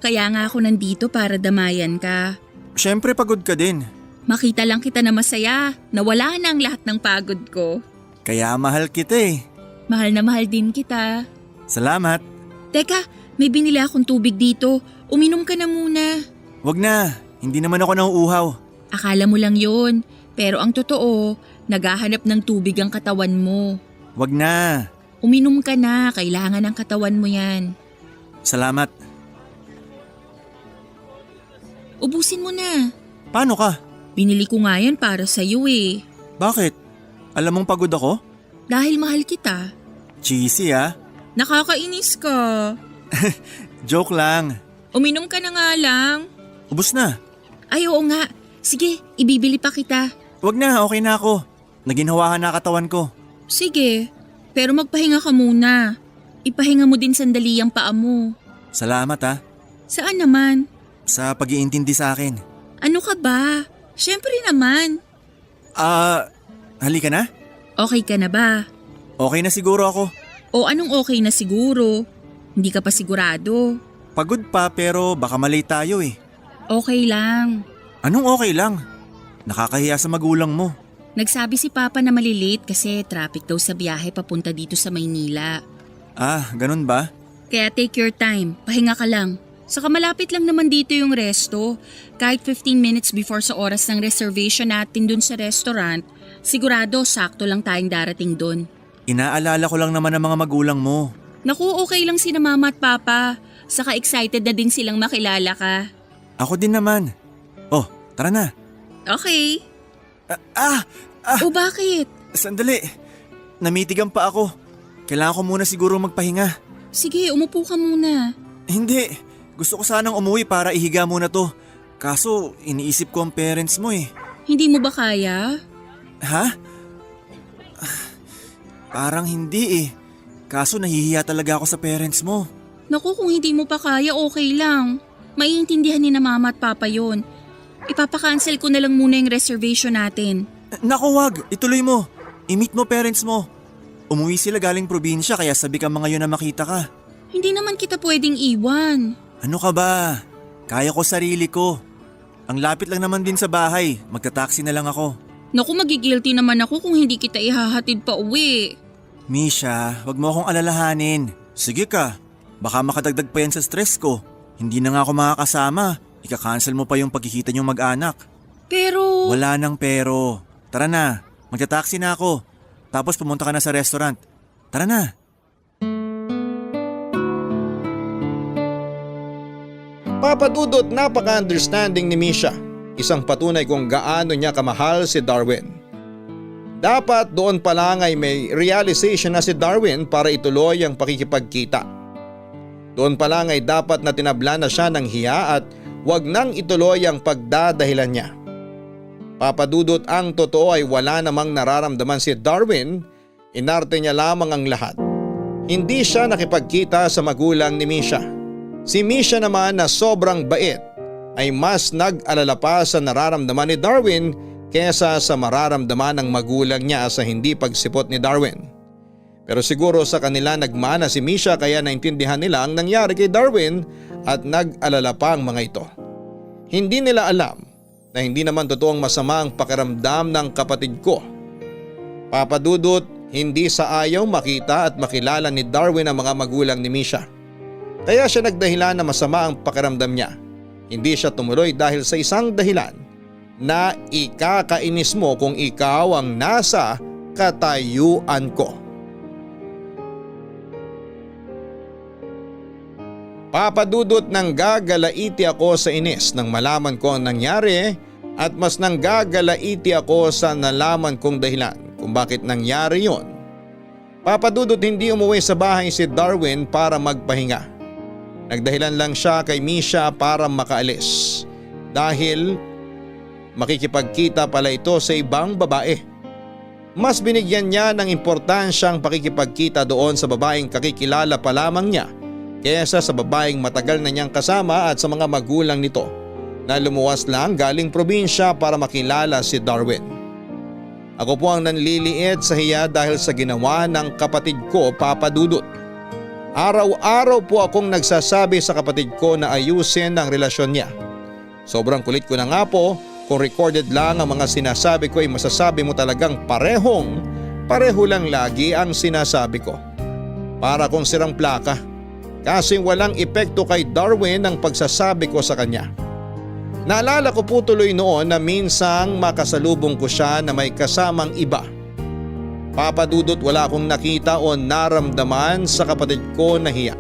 Speaker 5: Kaya nga ako nandito para damayan ka.
Speaker 6: Syempre, pagod ka din.
Speaker 5: Makita lang kita na masaya, na wala na ang lahat ng pagod ko.
Speaker 6: Kaya mahal kita eh.
Speaker 5: Mahal na mahal din kita.
Speaker 6: Salamat.
Speaker 5: Teka, may binili akong tubig dito. Uminom ka na muna.
Speaker 6: Wag na, hindi naman ako nauuhaw.
Speaker 5: Akala mo lang yon, pero ang totoo, naghahanap ng tubig ang katawan mo.
Speaker 6: Wag na.
Speaker 5: Uminom ka na, kailangan ng katawan mo yan.
Speaker 6: Salamat.
Speaker 5: Ubusin mo na.
Speaker 6: Paano ka?
Speaker 5: Binili ko nga yan para sa'yo eh.
Speaker 6: Bakit? Alam mong pagod ako?
Speaker 5: Dahil mahal kita.
Speaker 6: Cheesy ah.
Speaker 5: Nakakainis ka.
Speaker 6: Joke lang.
Speaker 5: Uminom ka na nga lang.
Speaker 6: Ubus na.
Speaker 5: Ay oo nga. Sige, ibibili pa kita.
Speaker 6: Wag na, okay na ako. Naginhawahan na katawan ko.
Speaker 5: Sige, pero magpahinga ka muna. Ipahinga mo din sandali ang paa mo.
Speaker 6: Salamat ah.
Speaker 5: Saan naman?
Speaker 6: Sa pag-iintindi sa akin.
Speaker 5: Ano ka ba? Siyempre naman.
Speaker 6: Halika na?
Speaker 5: Okay ka na ba?
Speaker 6: Okay na siguro ako.
Speaker 5: O anong okay na siguro? Hindi ka pa sigurado.
Speaker 6: Pagod pa pero baka malay tayo eh.
Speaker 5: Okay lang.
Speaker 6: Anong okay lang? Nakakahiya sa magulang mo.
Speaker 5: Nagsabi si Papa na malilate kasi traffic daw sa biyahe papunta dito sa Maynila.
Speaker 6: Ganun ba?
Speaker 5: Kaya take your time, pahinga ka lang. Saka malapit lang naman dito yung resto. Kahit 15 minutes before sa oras ng reservation natin dun sa restaurant, sigurado sakto lang tayong darating dun.
Speaker 6: Inaalala ko lang naman ang mga magulang mo.
Speaker 5: Naku, okay lang sina Mama at Papa. Saka excited na din silang makilala ka.
Speaker 6: Ako din naman. Oh, tara na.
Speaker 5: Okay. O bakit?
Speaker 6: Sandali. Namitigan pa ako. Kailangan ko muna siguro magpahinga.
Speaker 5: Sige, umupo ka muna.
Speaker 6: Hindi. Gusto ko sanang umuwi para ihiga muna to. Kaso, iniisip ko ang parents mo eh.
Speaker 5: Hindi mo ba kaya?
Speaker 6: Ha? Parang hindi eh. Kaso nahihiya talaga ako sa parents mo.
Speaker 5: Naku, kung hindi mo pa kaya, okay lang. Maiintindihan ni na Mama at Papa yon. Ipapakancel ko na lang muna yung reservation natin.
Speaker 6: Naku, wag. Ituloy mo. I-meet mo parents mo. Umuwi sila galing probinsya kaya sabi ka mga yun na makita ka.
Speaker 5: Hindi naman kita pwedeng iwan.
Speaker 6: Ano ka ba? Kaya ko sarili ko. Ang lapit lang naman din sa bahay. Magta-taxi na lang ako.
Speaker 5: Naku, magigilty naman ako kung hindi kita ihahatid pa uwi.
Speaker 6: Misha, wag mo akong alalahanin. Sige ka. Baka makadagdag pa yan sa stress ko. Hindi na nga ako makakasama. Ika-cancel mo pa yung pagkikita niyong mag-anak.
Speaker 5: Pero…
Speaker 6: Wala nang pero. Tara na. Magta-taxi na ako. Tapos pumunta ka na sa restaurant. Tara na.
Speaker 3: Papa Dudut, napaka-understanding ni Misha. Isang patunay kung gaano niya kamahal si Darwin. Dapat doon pa lang ay may realization na si Darwin para ituloy ang pakikipagkita. Doon pa lang ay dapat na tinabla na siya ng hiya at wag nang ituloy ang pagdadahilan niya. Papa Dudut, ang totoo ay wala namang nararamdaman si Darwin, inarte niya lamang ang lahat. Hindi siya nakipagkita sa magulang ni Misha. Si Misha naman na sobrang bait ay mas nag-alala pa sa nararamdaman ni Darwin kesa sa mararamdaman ng magulang niya sa hindi pagsipot ni Darwin. Pero siguro sa kanila nagmana si Misha kaya naintindihan nila ang nangyari kay Darwin at nag-alala pa ang mga ito. Hindi nila alam na hindi naman totoong masama ang pakiramdam ng kapatid ko. Papa Dudut, hindi sa ayaw makita at makilala ni Darwin ang mga magulang ni Misha. Kaya siya nagdahilan na masama ang pakiramdam niya. Hindi siya tumuloy dahil sa isang dahilan na ikakainis mo kung ikaw ang nasa katayuan ko. Papa Dudut, nang gagalaiti ako sa inis nang malaman ko ang nangyari at mas nang gagalaiti ako sa nalaman kong dahilan kung bakit nangyari yon. Papa Dudut, hindi umuwi sa bahay si Darwin para magpahinga. Nagdahilan lang siya kay Misha para makaalis dahil makikipagkita pala ito sa ibang babae. Mas binigyan niya ng importansyang pakikipagkita doon sa babaeng kakikilala pa lamang niya kaysa sa babaeng matagal na niyang kasama at sa mga magulang nito na lumuwas lang galing probinsya para makilala si Darwin. Ako po ang nanliliit sa hiya dahil sa ginawa ng kapatid ko, Papa Dudut. Araw-araw po akong nagsasabi sa kapatid ko na ayusin ang relasyon niya. Sobrang kulit ko na nga po, kung recorded lang ang mga sinasabi ko ay masasabi mo talagang pareho lang lagi ang sinasabi ko. Para kong sirang plaka. Kasing walang epekto kay Darwin ang pagsasabi ko sa kanya. Naalala ko po tuloy noon na minsang makasalubong ko siya na may kasamang iba. Papa Dudut, wala akong nakita o naramdaman sa kapatid ko na hiya.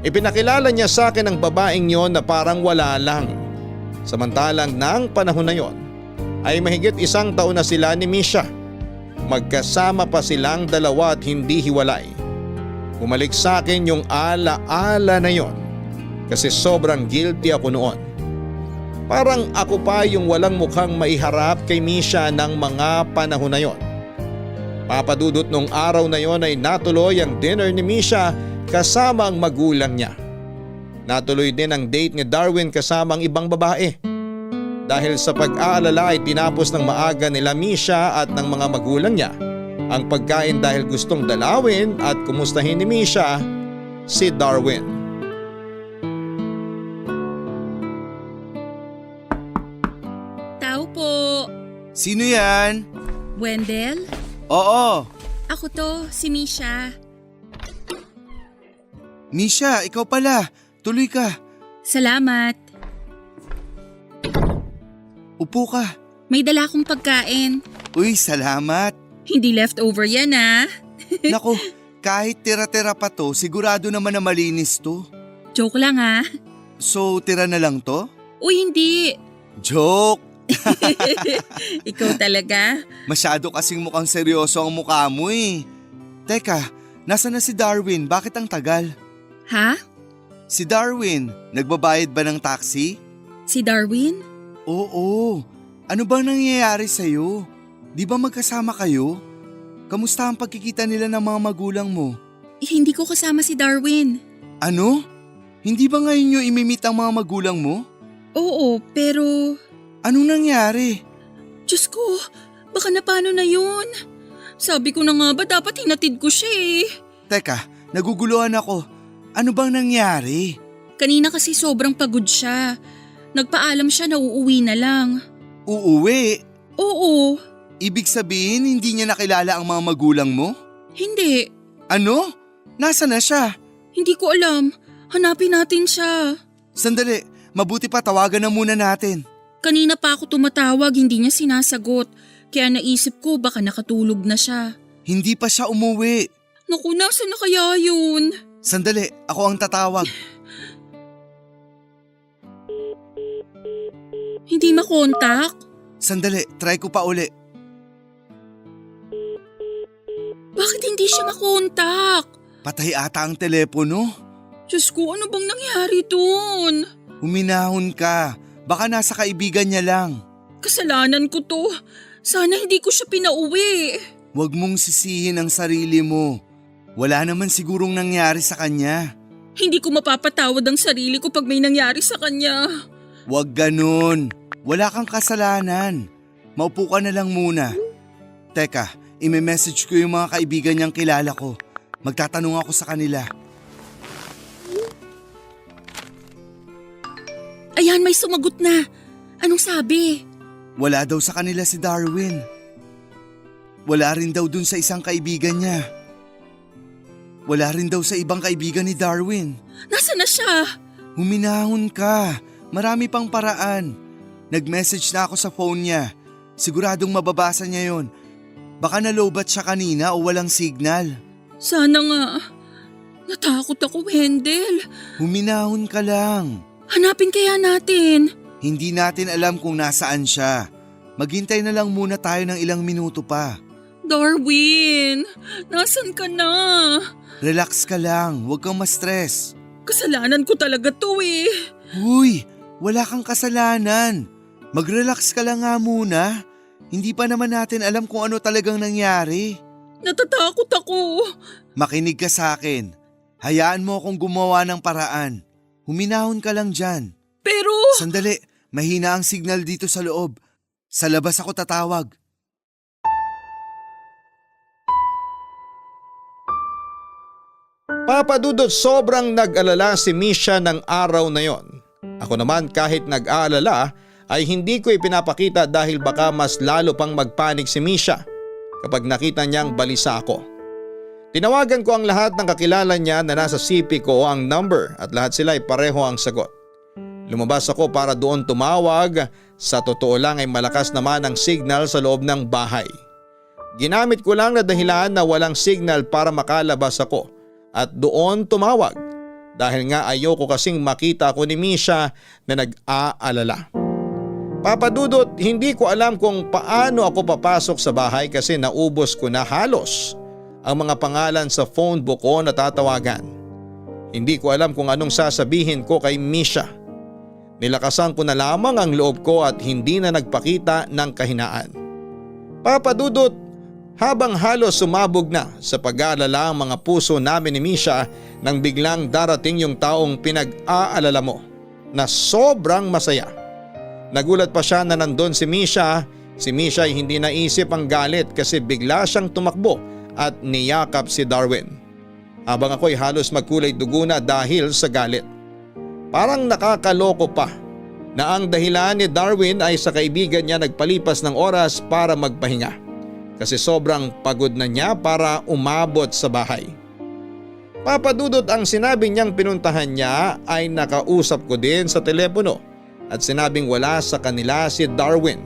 Speaker 3: Ipinakilala niya sa akin ang babaeng yon na parang wala lang. Samantalang ng panahon na yon ay mahigit 1 taon na sila ni Misha. Magkasama pa silang dalawa at hindi hiwalay. Bumalik sa akin yung ala-ala na yon kasi sobrang guilty ako noon. Parang ako pa yung walang mukhang maiharap kay Misha ng mga panahon na yon. Papa Dudut, nung araw na yon ay natuloy ang dinner ni Misha kasama ang magulang niya. Natuloy din ang date ni Darwin kasama ang ibang babae. Dahil sa pag-aalala ay tinapos ng maaga nila Misha at ng mga magulang niya ang pagkain dahil gustong dalawin at kumustahin ni Misha si Darwin.
Speaker 5: Tao po.
Speaker 9: Sino yan?
Speaker 5: Wendell?
Speaker 9: Oo.
Speaker 5: Ako to, si Misha.
Speaker 9: Misha, ikaw pala. Tuloy ka.
Speaker 5: Salamat.
Speaker 9: Upo ka.
Speaker 5: May dala akong pagkain.
Speaker 9: Uy, salamat.
Speaker 5: Hindi leftover yan ah.
Speaker 9: Naku, kahit tira-tira pa to, sigurado naman na malinis to.
Speaker 5: Joke lang ah.
Speaker 9: So, tira na lang to?
Speaker 5: Uy, hindi.
Speaker 9: Joke!
Speaker 5: Ikaw talaga?
Speaker 9: Masyado kasing mukhang seryoso ang mukha mo eh. Teka, nasa na si Darwin? Bakit ang tagal?
Speaker 5: Ha?
Speaker 9: Si Darwin, nagbabayad ba ng taxi?
Speaker 5: Si Darwin?
Speaker 9: Oo. Ano bang nangyayari sa'yo? Di ba magkasama kayo? Kamusta ang pagkikita nila ng mga magulang mo?
Speaker 5: Hindi ko kasama si Darwin.
Speaker 9: Ano? Hindi ba ngayon nyo imimit ang mga magulang mo?
Speaker 5: Oo, pero…
Speaker 9: Anong nangyari?
Speaker 5: Diyos ko, baka na paano na yun? Sabi ko na nga ba dapat hinatid ko siya eh.
Speaker 9: Teka, naguguluhan ako. Ano bang nangyari?
Speaker 5: Kanina kasi sobrang pagod siya. Nagpaalam siya na uuwi na lang.
Speaker 9: Uuwi?
Speaker 5: Oo.
Speaker 9: Ibig sabihin hindi niya nakilala ang mga magulang mo?
Speaker 5: Hindi.
Speaker 9: Ano? Nasaan na siya?
Speaker 5: Hindi ko alam. Hanapin natin siya.
Speaker 9: Sandali, mabuti pa tawagan na muna natin.
Speaker 5: Kanina pa ako tumatawag, hindi niya sinasagot. Kaya naisip ko baka nakatulog na siya.
Speaker 9: Hindi pa siya umuwi.
Speaker 10: Naku, nasa na kaya yun?
Speaker 9: Sandali, ako ang tatawag.
Speaker 10: Hindi makontak?
Speaker 9: Sandali, try ko pa uli.
Speaker 10: Bakit hindi siya makontak?
Speaker 9: Patay ata ang telepono.
Speaker 10: Diyos ko, ano bang nangyari dun?
Speaker 9: Huminahon ka. Baka nasa kaibigan niya lang.
Speaker 10: Kasalanan ko to. Sana hindi ko siya pinauwi.
Speaker 9: Huwag mong sisihin ang sarili mo. Wala naman sigurong nangyari sa kanya.
Speaker 10: Hindi ko mapapatawad ang sarili ko pag may nangyari sa kanya.
Speaker 9: Huwag ganun. Wala kang kasalanan. Maupo ka na lang muna. Teka, ime-message ko yung mga kaibigan niyang kilala ko. Magtatanong ako sa kanila.
Speaker 10: Ayan, may sumagot na. Anong sabi?
Speaker 9: Wala daw sa kanila si Darwin. Wala rin daw dun sa isang kaibigan niya. Wala rin daw sa ibang kaibigan ni Darwin.
Speaker 10: Nasaan na siya?
Speaker 9: Huminahon ka. Marami pang paraan. Nag-message na ako sa phone niya. Siguradong mababasa niya yon. Baka nalobat siya kanina o walang signal.
Speaker 10: Sana nga. Natakot ako, Wendell.
Speaker 9: Huminahon ka lang.
Speaker 10: Hanapin kaya natin.
Speaker 9: Hindi natin alam kung nasaan siya. Maghintay na lang muna tayo ng ilang minuto pa.
Speaker 10: Darwin, nasan ka na?
Speaker 9: Relax ka lang, huwag kang ma-stress.
Speaker 10: Kasalanan ko talaga to eh.
Speaker 9: Huy, wala kang kasalanan. Mag-relax ka lang nga muna. Hindi pa naman natin alam kung ano talagang nangyari.
Speaker 10: Natatakot ako.
Speaker 9: Makinig ka sa akin. Hayaan mo akong gumawa ng paraan. Huminahon ka lang dyan.
Speaker 10: Pero…
Speaker 9: Sandali, mahina ang signal dito sa loob. Sa labas ako tatawag.
Speaker 3: Papa Dudut, sobrang nag-alala si Misha ng araw na yon. Ako naman kahit nag-aalala ay hindi ko ipinapakita dahil baka mas lalo pang magpanik si Misha kapag nakita niyang balisa ako. Tinawagan ko ang lahat ng kakilala niya na nasa CP ko ang number at lahat sila ay pareho ang sagot. Lumabas ako para doon tumawag, sa totoo lang ay malakas naman ang signal sa loob ng bahay. Ginamit ko lang na dahilan na walang signal para makalabas ako at doon tumawag dahil nga ayoko kasing makita ko ni Misha na nag-aalala. Papa Dudut, hindi ko alam kung paano ako papasok sa bahay kasi naubos ko na halos ang mga pangalan sa phone book ko na tatawagan. Hindi ko alam kung anong sasabihin ko kay Misha. Nilakasan ko na lamang ang loob ko at hindi na nagpakita ng kahinaan. Papa Dudut, habang halos sumabog na sa pag-aalala ang mga puso namin ni Misha nang biglang darating yung taong pinag-aalala mo na sobrang masaya. Nagulat pa siya na nandun si Misha. Si Misha ay hindi naisip ang galit kasi bigla siyang tumakbo at niyakap si Darwin. Habang ako'y halos magkulay dugo na dahil sa galit. Parang nakakaloko pa na ang dahilan ni Darwin ay sa kaibigan niya nagpalipas ng oras para magpahinga. Kasi sobrang pagod na niya para umabot sa bahay. Papa Dudut, ang sinabi niyang pinuntahan niya ay nakausap ko din sa telepono at sinabing wala sa kanila si Darwin.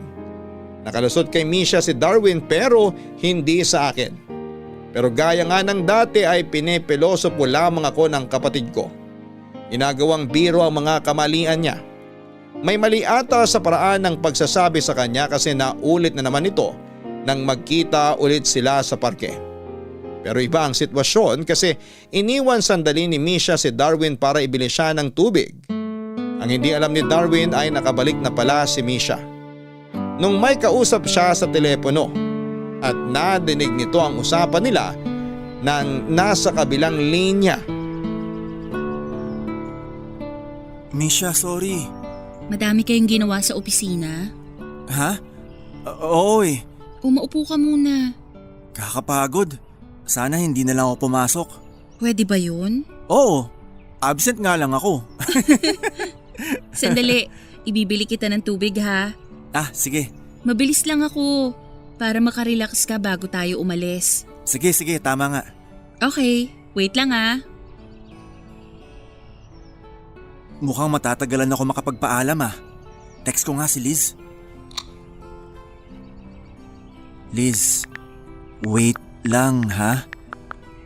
Speaker 3: Nakalusot kay Misha si Darwin pero hindi sa akin. Pero gaya nga ng dati ay pinepeloso po lamang ako ng kapatid ko. Inagawang biro ang mga kamalian niya. May mali ata sa paraan ng pagsasabi sa kanya kasi naulit na naman ito nang magkita ulit sila sa parke. Pero iba ang sitwasyon kasi iniwan sandali ni Misha si Darwin para ibili siya ng tubig. Ang hindi alam ni Darwin ay nakabalik na pala si Misha. Nung may kausap siya sa telepono at nadinig nito ang usapan nila nang nasa kabilang linya.
Speaker 6: Misha, sorry.
Speaker 10: Madami kayong ginawa sa opisina?
Speaker 6: Ha? Oo eh.
Speaker 10: Umaupo ka muna.
Speaker 6: Kakapagod. Sana hindi na lang ako pumasok.
Speaker 10: Pwede ba yun?
Speaker 6: Oo. Absent nga lang ako.
Speaker 10: Sandali, ibibili kita ng tubig ha.
Speaker 6: Ah, sige.
Speaker 10: Mabilis lang ako para makarelax ka bago tayo umalis.
Speaker 6: Sige, tama nga.
Speaker 10: Okay, wait lang ha.
Speaker 6: Mukhang matatagalan ako makapagpaalam ah. Text ko nga si Liz. Liz, wait lang ha.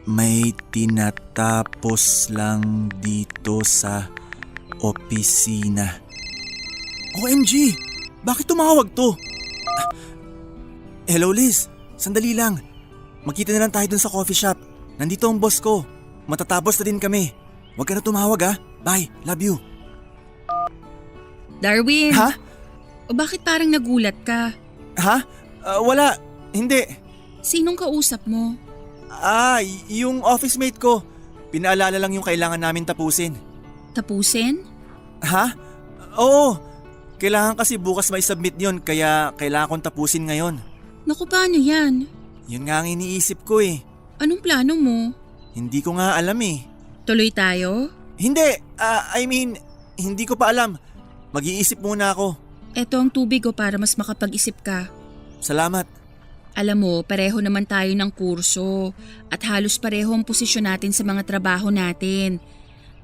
Speaker 6: May tinatapos lang dito sa opisina. OMG! Bakit tumawag to? Hello Liz, sandali lang. Magkita na lang tayo dun sa coffee shop. Nandito ang boss ko. Matatapos na din kami. Huwag ka na tumawag ha. Bye, love you.
Speaker 10: Darwin!
Speaker 6: Ha?
Speaker 10: O bakit parang nagulat ka?
Speaker 6: Ha? Wala, hindi.
Speaker 10: Sinong kausap mo?
Speaker 6: Yung office mate ko. Pinaalala lang yung kailangan namin tapusin.
Speaker 10: Tapusin?
Speaker 6: Ha? Oo. Kailangan kasi bukas may submit yun kaya kailangan kong tapusin ngayon.
Speaker 10: Naku, paano yan?
Speaker 6: Yun nga ang iniisip ko eh.
Speaker 10: Anong plano mo?
Speaker 6: Hindi ko nga alam eh.
Speaker 10: Tuloy tayo?
Speaker 6: Hindi, hindi ko pa alam. Mag-iisip muna ako.
Speaker 10: Eto ang tubig ko para mas makapag-isip ka.
Speaker 6: Salamat.
Speaker 10: Alam mo, pareho naman tayo ng kurso at halos pareho ang posisyon natin sa mga trabaho natin.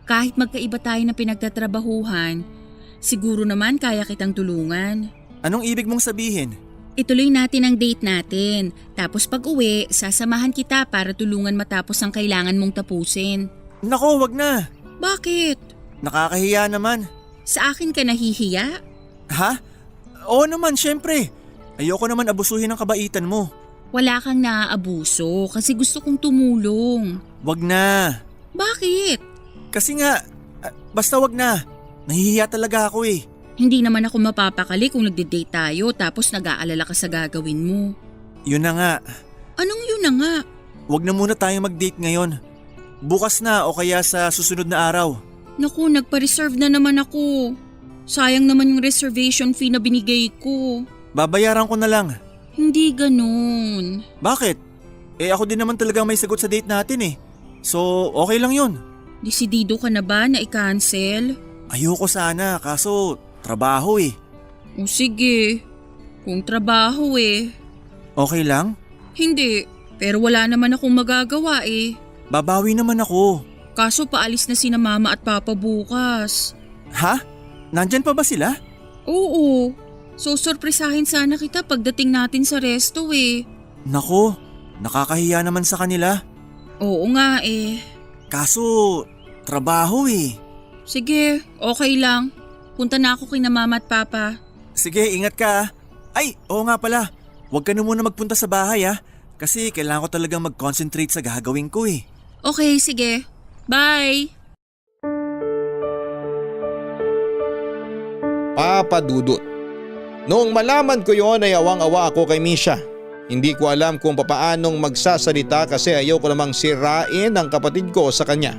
Speaker 10: Kahit magkaiba tayo ng pinagtatrabahuhan, siguro naman kaya kitang tulungan.
Speaker 6: Anong ibig mong sabihin?
Speaker 10: Ituloy natin ang date natin. Tapos pag uwi, sasamahan kita para tulungan matapos ang kailangan mong tapusin.
Speaker 6: Nako, wag na.
Speaker 10: Bakit?
Speaker 6: Nakakahiya naman.
Speaker 10: Sa akin ka nahihiya?
Speaker 6: Ha? Oo naman, syempre. Ayoko naman abusuhin ang kabaitan mo.
Speaker 10: Wala kang naaabuso kasi gusto kong tumulong.
Speaker 6: Wag na.
Speaker 10: Bakit?
Speaker 6: Kasi nga, basta wag na. Nahihiya talaga ako eh.
Speaker 10: Hindi naman ako mapapakali kung nagde-date tayo tapos nag-aalala ka sa gagawin mo.
Speaker 6: Yun na nga.
Speaker 10: Anong yun na nga?
Speaker 6: Wag na muna tayong mag-date ngayon. Bukas na o kaya sa susunod na araw.
Speaker 10: Naku, nagpa-reserve na naman ako. Sayang naman yung reservation fee na binigay ko.
Speaker 6: Babayaran ko na lang.
Speaker 10: Hindi ganun.
Speaker 6: Bakit? Ako din naman talaga may sagot sa date natin eh. So, okay lang yun.
Speaker 10: Desidido ka na ba na i-cancel?
Speaker 6: Ayoko sana, kaso trabaho eh.
Speaker 10: O sige, kung trabaho eh.
Speaker 6: Okay lang?
Speaker 10: Hindi, pero wala naman akong magagawa eh.
Speaker 6: Babawi naman ako.
Speaker 10: Kaso paalis na sina mama at papa bukas.
Speaker 6: Ha? Nandyan pa ba sila?
Speaker 10: Oo, so sorpresahin sana kita pagdating natin sa resto eh.
Speaker 6: Nako, nakakahiya naman sa kanila.
Speaker 10: Oo nga eh.
Speaker 6: Kaso, trabaho eh.
Speaker 10: Sige, okay lang. Punta na ako kina mama at papa.
Speaker 6: Sige, ingat ka ah. Ay, oo nga pala. Huwag ka na muna magpunta sa bahay ah. Kasi kailangan ko talagang mag-concentrate sa gagawin ko eh.
Speaker 10: Okay, sige. Bye!
Speaker 3: Papa Dudut. Noong malaman ko yon ay awang-awa ako kay Misha. Hindi ko alam kung papaanong magsasalita kasi ayaw ko namang sirain ang kapatid ko sa kanya.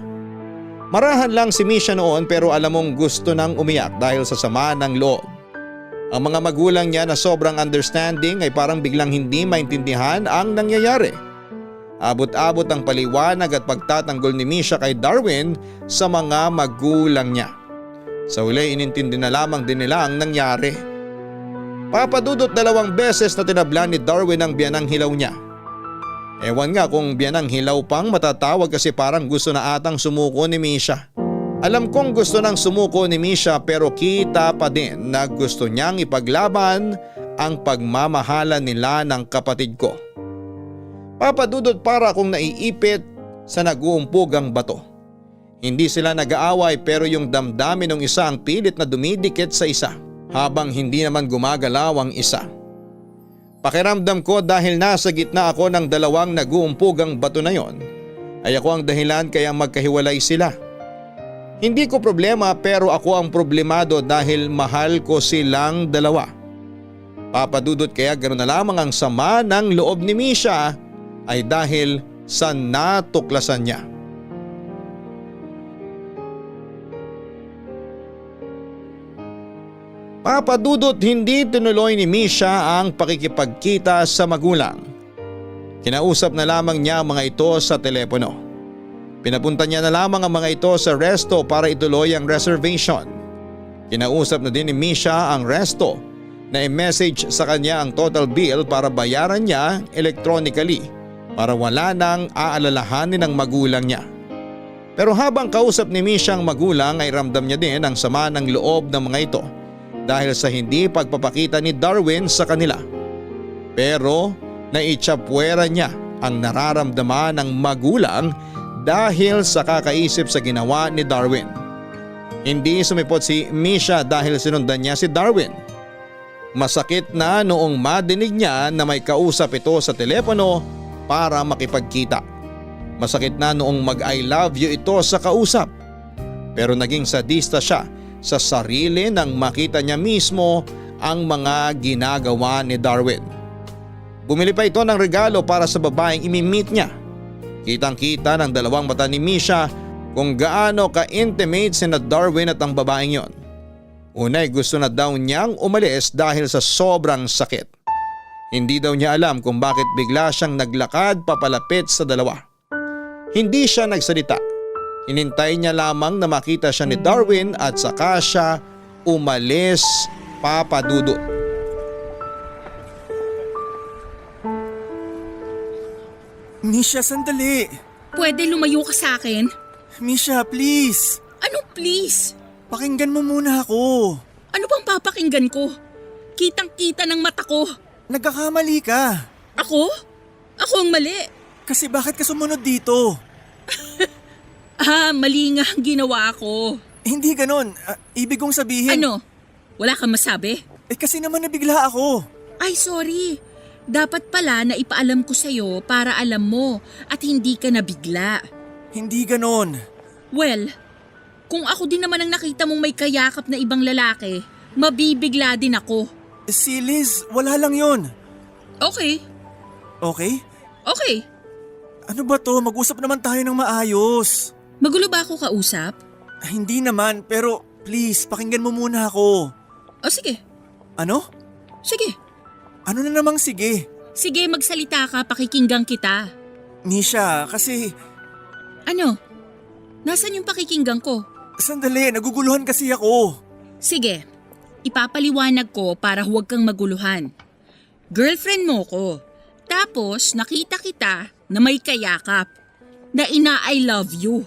Speaker 3: Marahan lang si Misha noon pero alam mong gusto nang umiyak dahil sa sama ng loob. Ang mga magulang niya na sobrang understanding ay parang biglang hindi maintindihan ang nangyayari. Abot-abot ang paliwanag at pagtatanggol ni Misha kay Darwin sa mga magulang niya. Sa huli inintindi na lamang din nila ang nangyari. Papadudot 2 beses na tinablan ni Darwin ang biyanang hilaw niya. Ewan nga kung biyanang hilaw pang matatawag kasi parang gusto na atang sumuko ni Misha. Alam kong gusto nang sumuko ni Misha pero kita pa din na gusto niyang ipaglaban ang pagmamahala nila ng kapatid ko. Papadudot para akong naiipit sa nag-uumpugang bato. Hindi sila nag-aaway pero yung damdamin ng isa ang pilit na dumidikit sa isa habang hindi naman gumagalaw ang isa. Pakiramdam ko dahil nasa gitna ako ng 2 nag-uumpugang bato na yon ay ako ang dahilan kaya magkahiwalay sila. Hindi ko problema pero ako ang problemado dahil mahal ko silang 2. Papadudot kaya ganoon na lamang ang sama ng loob ni Misha ay dahil sa natuklasan niya. Papadudot hindi tinuloy ni Misha ang pakikipagkita sa magulang. Kinausap na lamang niya ang mga ito sa telepono. Pinapunta niya na lamang ang mga ito sa resto para ituloy ang reservation. Kinausap na din ni Misha ang resto na i-message sa kanya ang total bill para bayaran niya electronically para wala nang aalalahanin ng magulang niya. Pero habang kausap ni Misha ang magulang ay ramdam niya din ang sama ng loob ng mga ito dahil sa hindi pagpapakita ni Darwin sa kanila. Pero naitsapwera niya ang nararamdaman ng magulang dahil sa kakaisip sa ginawa ni Darwin. Hindi sumipot si Misha dahil sinundan niya si Darwin. Masakit na noong madinig niya na may kausap ito sa telepono para makipagkita. Masakit na noong mag-I love you ito sa kausap. Pero naging sadista siya sa sarili nang makita niya mismo ang mga ginagawa ni Darwin. Bumili pa ito ng regalo para sa babaeng imi-meet niya. Kitang-kita ng dalawang mata ni Misha kung gaano ka-intimate sina Darwin at ang babaeng yon. Unay gusto na daw niyang umalis dahil sa sobrang sakit. Hindi daw niya alam kung bakit bigla siyang naglakad papalapit sa dalawa. Hindi siya nagsalita. Hinintay niya lamang na makita siya ni Darwin at saka siya umalis, Papa Dudut.
Speaker 6: Misha, sandali.
Speaker 10: Pwede lumayo ka sa akin?
Speaker 6: Misha, please.
Speaker 10: Ano please?
Speaker 6: Pakinggan mo muna ako.
Speaker 10: Ano bang papakinggan ko? Kitang-kita ng mata ko.
Speaker 6: Nagkakamali ka.
Speaker 10: Ako? Ako ang mali.
Speaker 6: Kasi bakit ka sumunod dito?
Speaker 10: Mali nga ang ginawa ko.
Speaker 6: Hindi ganon. Ibig kong sabihin…
Speaker 10: Ano? Wala kang masabi?
Speaker 6: Kasi naman nabigla ako.
Speaker 10: Ay, sorry. Dapat pala na ipaalam ko sa'yo para alam mo at hindi ka nabigla.
Speaker 6: Hindi ganon.
Speaker 10: Well, kung ako din naman ang nakita mong may kayakap na ibang lalaki, mabibigla din ako.
Speaker 6: Si Liz, wala lang yon.
Speaker 10: Okay.
Speaker 6: Okay?
Speaker 10: Okay.
Speaker 6: Ano ba to? Mag-usap naman tayo ng maayos.
Speaker 10: Magulo ba ako kausap?
Speaker 6: Hindi naman, pero please, pakinggan mo muna ako.
Speaker 10: O sige.
Speaker 6: Ano?
Speaker 10: Sige.
Speaker 6: Ano na namang sige?
Speaker 10: Sige, magsalita ka, pakikinggan kita.
Speaker 6: Misha, kasi…
Speaker 10: Ano? Nasaan yung pakikinggan ko?
Speaker 6: Sandali, naguguluhan kasi ako.
Speaker 10: Sige, ipapaliwanag ko para huwag kang maguluhan. Girlfriend mo ko. Tapos nakita kita na may kayakap. Na ina-I love you.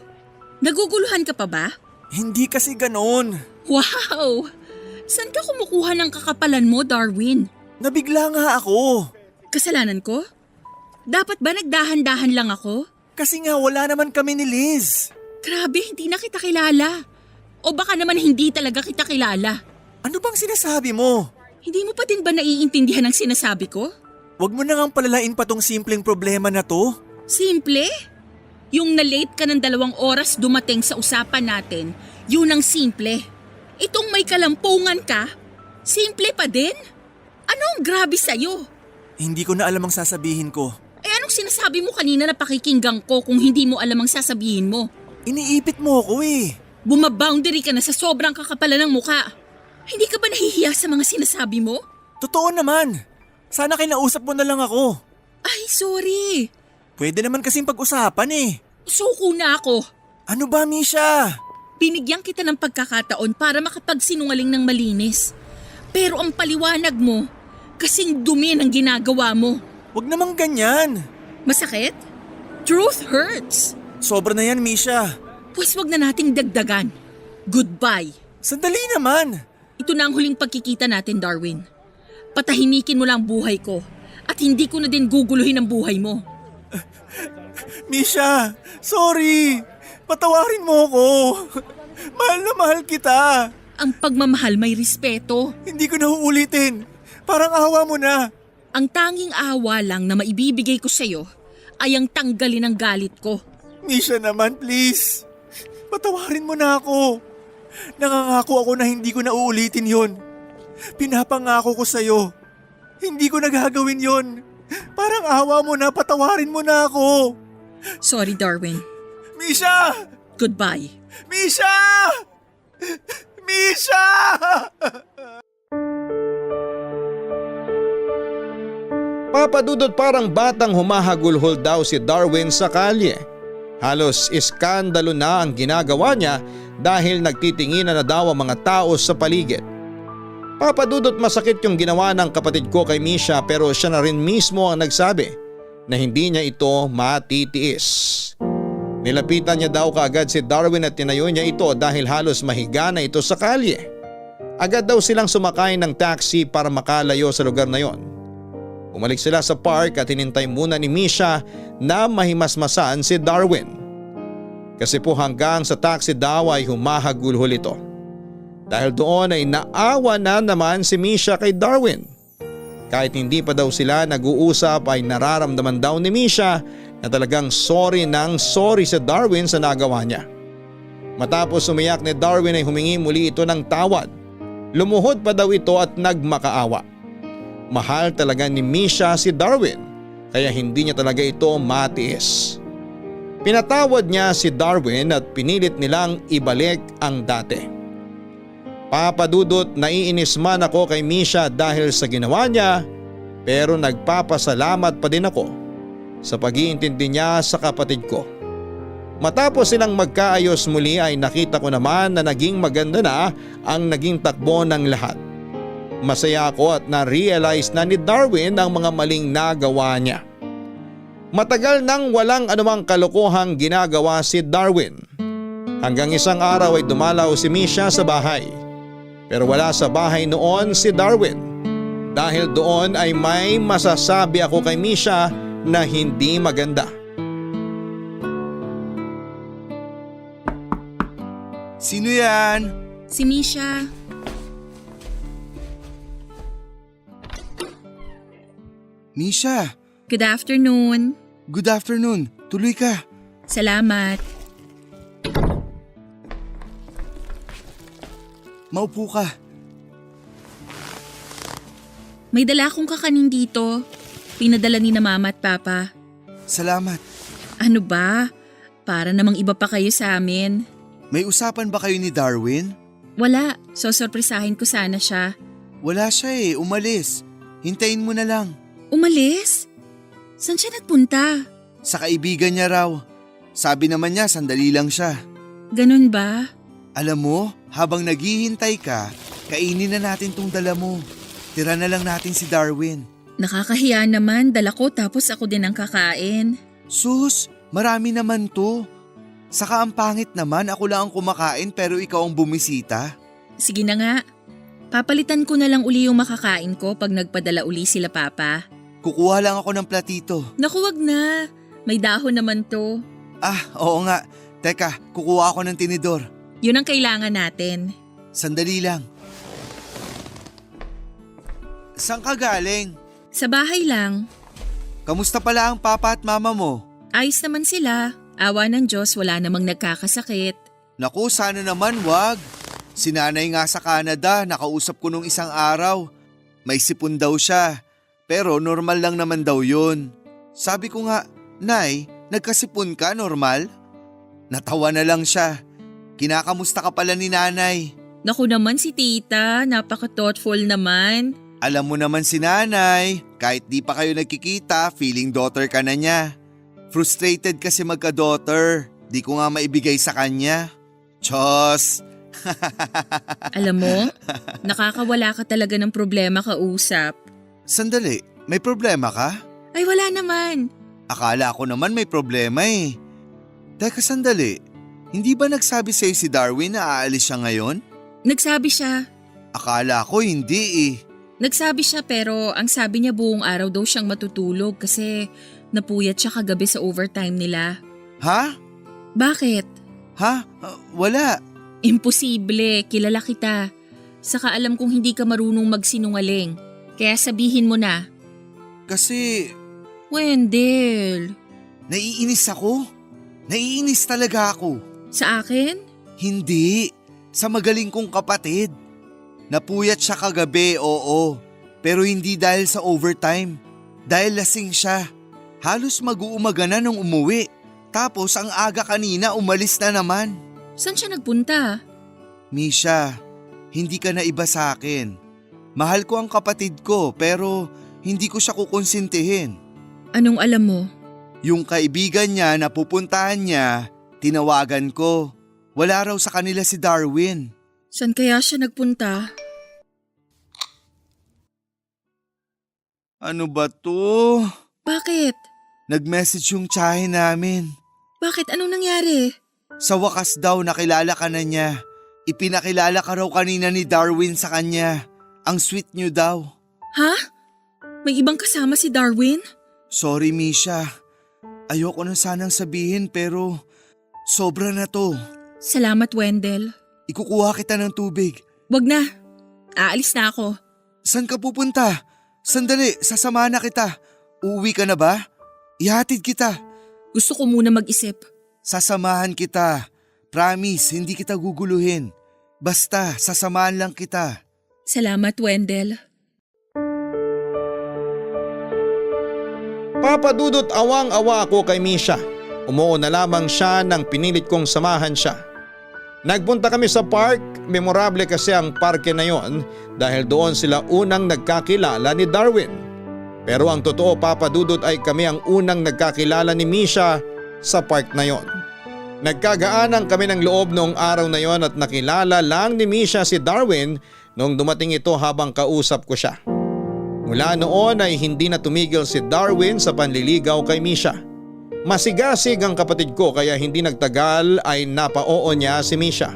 Speaker 10: Naguguluhan ka pa ba?
Speaker 6: Hindi kasi ganon.
Speaker 10: Wow! Saan ka kumukuha ng kakapalan mo, Darwin?
Speaker 6: Nabigla nga ako.
Speaker 10: Kasalanan ko? Dapat ba nagdahan-dahan lang ako?
Speaker 6: Kasi nga wala naman kami ni Liz.
Speaker 10: Grabe, hindi na kita kilala. O baka naman hindi talaga kita kilala.
Speaker 6: Ano bang sinasabi mo?
Speaker 10: Hindi mo pa din ba naiintindihan ang sinasabi ko?
Speaker 6: Huwag mo na ngang palalain pa tong simpleng problema na to.
Speaker 10: Simple? Yung na-late ka ng 2 oras dumating sa usapan natin, yun ang simple. Itong may kalampungan ka, simple pa din? Ano ang grabe sa'yo?
Speaker 6: Hindi ko na alam ang sasabihin ko.
Speaker 10: Anong sinasabi mo kanina na pakikinggan ko kung hindi mo alam ang sasabihin mo?
Speaker 6: Iniipit mo ko eh.
Speaker 10: Bumaboundary ka na sa sobrang kakapalan ng muka. Hindi ka ba nahihiya sa mga sinasabi mo?
Speaker 6: Totoo naman. Sana kinausap mo na lang ako.
Speaker 10: Ay, sorry.
Speaker 6: Pwede naman kasing pag-usapan eh.
Speaker 10: Suko na ako.
Speaker 6: Ano ba, Misha?
Speaker 10: Binigyan kita ng pagkakataon para makapagsinungaling ng malinis. Pero ang paliwanag mo, kasing dumi ng ginagawa mo.
Speaker 6: Huwag namang ganyan.
Speaker 10: Masakit? Truth hurts.
Speaker 6: Sobra na yan, Misha.
Speaker 10: Pues wag na nating dagdagan. Goodbye.
Speaker 6: Sandali naman.
Speaker 10: Ito na ang huling pagkikita natin, Darwin. Patahimikin mo lang buhay ko at hindi ko na din guguluhin ang buhay mo.
Speaker 6: Misha, sorry. Patawarin mo ko. Mahal na mahal kita.
Speaker 10: Ang pagmamahal may respeto.
Speaker 6: Hindi ko na uulitin. Parang awa mo na.
Speaker 10: Ang tanging awa lang na maibibigay ko sa'yo ay ang tanggalin ang galit ko.
Speaker 6: Misha naman, please. Patawarin mo na ako. Nangangako ako na hindi ko na uulitin yon. Pinapangako ko sa'yo. Hindi ko na gagawin yon. Parang awa mo na, patawarin mo na ako.
Speaker 10: Sorry, Darwin.
Speaker 6: Misha!
Speaker 10: Goodbye.
Speaker 6: Misha! Misha!
Speaker 3: Papadudot parang batang humahagulhol daw si Darwin sa kalye. Halos iskandalo na ang ginagawa niya dahil nagtitinginan na daw ang mga tao sa paligid. Papadudot masakit yung ginawa ng kapatid ko kay Misha pero siya na rin mismo ang nagsabi na hindi niya ito matitiis. Nilapitan niya daw kaagad si Darwin at tinayo niya ito dahil halos mahiga na ito sa kalye. Agad daw silang sumakay ng taxi para makalayo sa lugar na yon. Bumalik sila sa park at hinintay muna ni Misha na mahimasmasan si Darwin. Kasi po hanggang sa taxi daw ay humahagulhol ito. Dahil doon ay naawa na naman si Misha kay Darwin. Kahit hindi pa daw sila nag-uusap ay nararamdaman daw ni Misha na talagang sorry sa Darwin sa nagawa niya. Matapos umiyak ni Darwin ay humingi muli ito ng tawad. Lumuhod pa daw ito at nagmakaawa. Mahal talaga ni Misha si Darwin kaya hindi niya talaga ito matiis. Pinatawad niya si Darwin at pinilit nilang ibalik ang dati. Papadudot, naiinis man ako kay Misha dahil sa ginawa niya pero nagpapasalamat pa din ako sa pag-iintindi niya sa kapatid ko. Matapos silang magkaayos muli ay nakita ko naman na naging maganda na ang naging takbo ng lahat. Masaya ako at na-realize na ni Darwin ang mga maling nagawa niya. Matagal nang walang anumang kalokohang ginagawa si Darwin. Hanggang isang araw ay dumalaw si Misha sa bahay. Pero wala sa bahay noon si Darwin. Dahil doon ay may masasabi ako kay Misha na hindi maganda.
Speaker 9: Sino yan?
Speaker 10: Si Misha.
Speaker 9: Misha,
Speaker 10: Good afternoon.
Speaker 9: good afternoon. Tuloy ka.
Speaker 10: Salamat.
Speaker 9: Maupo ka.
Speaker 10: May dala akong kakanin dito. Pinadala ni na mama at papa.
Speaker 9: Salamat.
Speaker 10: Ano ba? Para namang iba pa kayo sa amin.
Speaker 9: May usapan ba kayo ni Darwin?
Speaker 10: Wala, sosorpresahin ko sana siya.
Speaker 9: Wala siya umalis. Hintayin mo na lang.
Speaker 10: Umalis? Saan siya nagpunta?
Speaker 9: Sa kaibigan niya raw. Sabi naman niya sandali lang siya.
Speaker 10: Ganun ba?
Speaker 9: Alam mo, habang naghihintay ka, kainin na natin tong dala mo. Tira na lang natin si Darwin.
Speaker 10: Nakakahiya naman, dala ko tapos ako din ang kakain.
Speaker 9: Sus, marami naman to. Saka ang pangit naman, ako lang ang kumakain pero ikaw ang bumisita.
Speaker 10: Sige na nga. Papalitan ko na lang uli yung makakain ko pag nagpadala uli sila papa.
Speaker 9: Kukuha lang ako ng platito.
Speaker 10: Naku, wag na. May dahon naman to.
Speaker 9: Ah, oo nga. Teka, kukuha ako ng tinidor.
Speaker 10: Yun ang kailangan natin.
Speaker 9: Sandali lang. Saan ka galing?
Speaker 10: Sa bahay lang.
Speaker 9: Kamusta pala ang papa at mama mo?
Speaker 10: Ayos naman sila. Awa ng Diyos, wala namang nagkakasakit.
Speaker 9: Naku, sana naman wag. Si nanay nga sa Canada, nakausap ko nung isang araw. May sipon daw siya, pero normal lang naman daw yun. Sabi ko nga, Nay, nagkasipon ka, normal? Natawa na lang siya. Kinakamusta ka pala ni nanay?
Speaker 10: Naku naman si tita, napaka-thoughtful naman.
Speaker 9: Alam mo naman si nanay, kahit di pa kayo nagkikita, feeling daughter ka na niya. Frustrated kasi magka-daughter, di ko nga maibigay sa kanya. Diyos!
Speaker 10: Alam mo, nakakawala ka talaga ng problema kausap.
Speaker 9: Sandali, may problema ka?
Speaker 10: Ay wala naman.
Speaker 9: Akala ko naman may problema eh. Teka sandali, hindi ba nagsabi sa'yo si Darwin na aalis siya ngayon?
Speaker 10: Nagsabi siya.
Speaker 9: Akala ko hindi eh.
Speaker 10: Nagsabi siya pero ang sabi niya buong araw daw siyang matutulog kasi napuyat siya kagabi sa overtime nila.
Speaker 9: Ha?
Speaker 10: Bakit?
Speaker 9: Ha? Wala.
Speaker 10: Imposible, kilala kita. Saka alam kong hindi ka marunong magsinungaling. Kaya sabihin mo na.
Speaker 9: Kasi
Speaker 10: Wendell.
Speaker 9: naiinis ako. Naiinis talaga ako.
Speaker 10: Sa akin?
Speaker 9: Hindi. Sa magaling kong kapatid. Napuyat siya kagabi, oo. Pero hindi dahil sa overtime. Dahil lasing siya. Halos mag-uumaga na nung umuwi. Tapos ang aga kanina umalis na naman.
Speaker 10: Saan siya nagpunta?
Speaker 9: Misha, hindi ka na iba sa akin. Mahal ko ang kapatid ko pero hindi ko siya kukonsintihin.
Speaker 10: Anong alam mo?
Speaker 9: Yung kaibigan niya na pupuntahan niya, tinawagan ko. Wala raw sa kanila si Darwin.
Speaker 10: Saan kaya siya nagpunta?
Speaker 9: Ano ba to?
Speaker 10: Bakit?
Speaker 9: Nag-message yung tsahe namin.
Speaker 10: Bakit? Anong nangyari?
Speaker 9: Sa wakas daw nakilala ka na niya. Ipinakilala ka raw kanina ni Darwin sa kanya. Ang sweet niyo daw.
Speaker 10: Ha? May ibang kasama si Darwin?
Speaker 9: Sorry, Misha. Ayoko na sanang sabihin pero sobra na to.
Speaker 10: Salamat, Wendell.
Speaker 9: Ikukuha kita ng tubig.
Speaker 10: Wag na. Aalis na ako.
Speaker 9: Saan ka pupunta? Sandali, sasamahan na kita. Uuwi ka na ba? Ihatid kita.
Speaker 10: Gusto ko muna mag-isip.
Speaker 9: Sasamahan kita. Promise, hindi kita guguluhin. Basta, sasamahan lang kita.
Speaker 10: Salamat, Wendell.
Speaker 3: Papadudot awang-awa ako kay Misha. Umuo na lamang siya nang pinilit kong samahan siya. Nagpunta kami sa park, memorable kasi ang parke na yon dahil doon sila unang nagkakilala ni Darwin. Pero ang totoo, Papadudot, ay kami ang unang nagkakilala ni Misha sa park na yon. Nagkagaanan kami ng loob noong araw na yon at nakilala lang ni Misha si Darwin noong dumating ito habang kausap ko siya. Mula noon ay hindi na tumigil si Darwin sa panliligaw kay Misha. Masigasig ang kapatid ko kaya hindi nagtagal ay napao niya si Misha.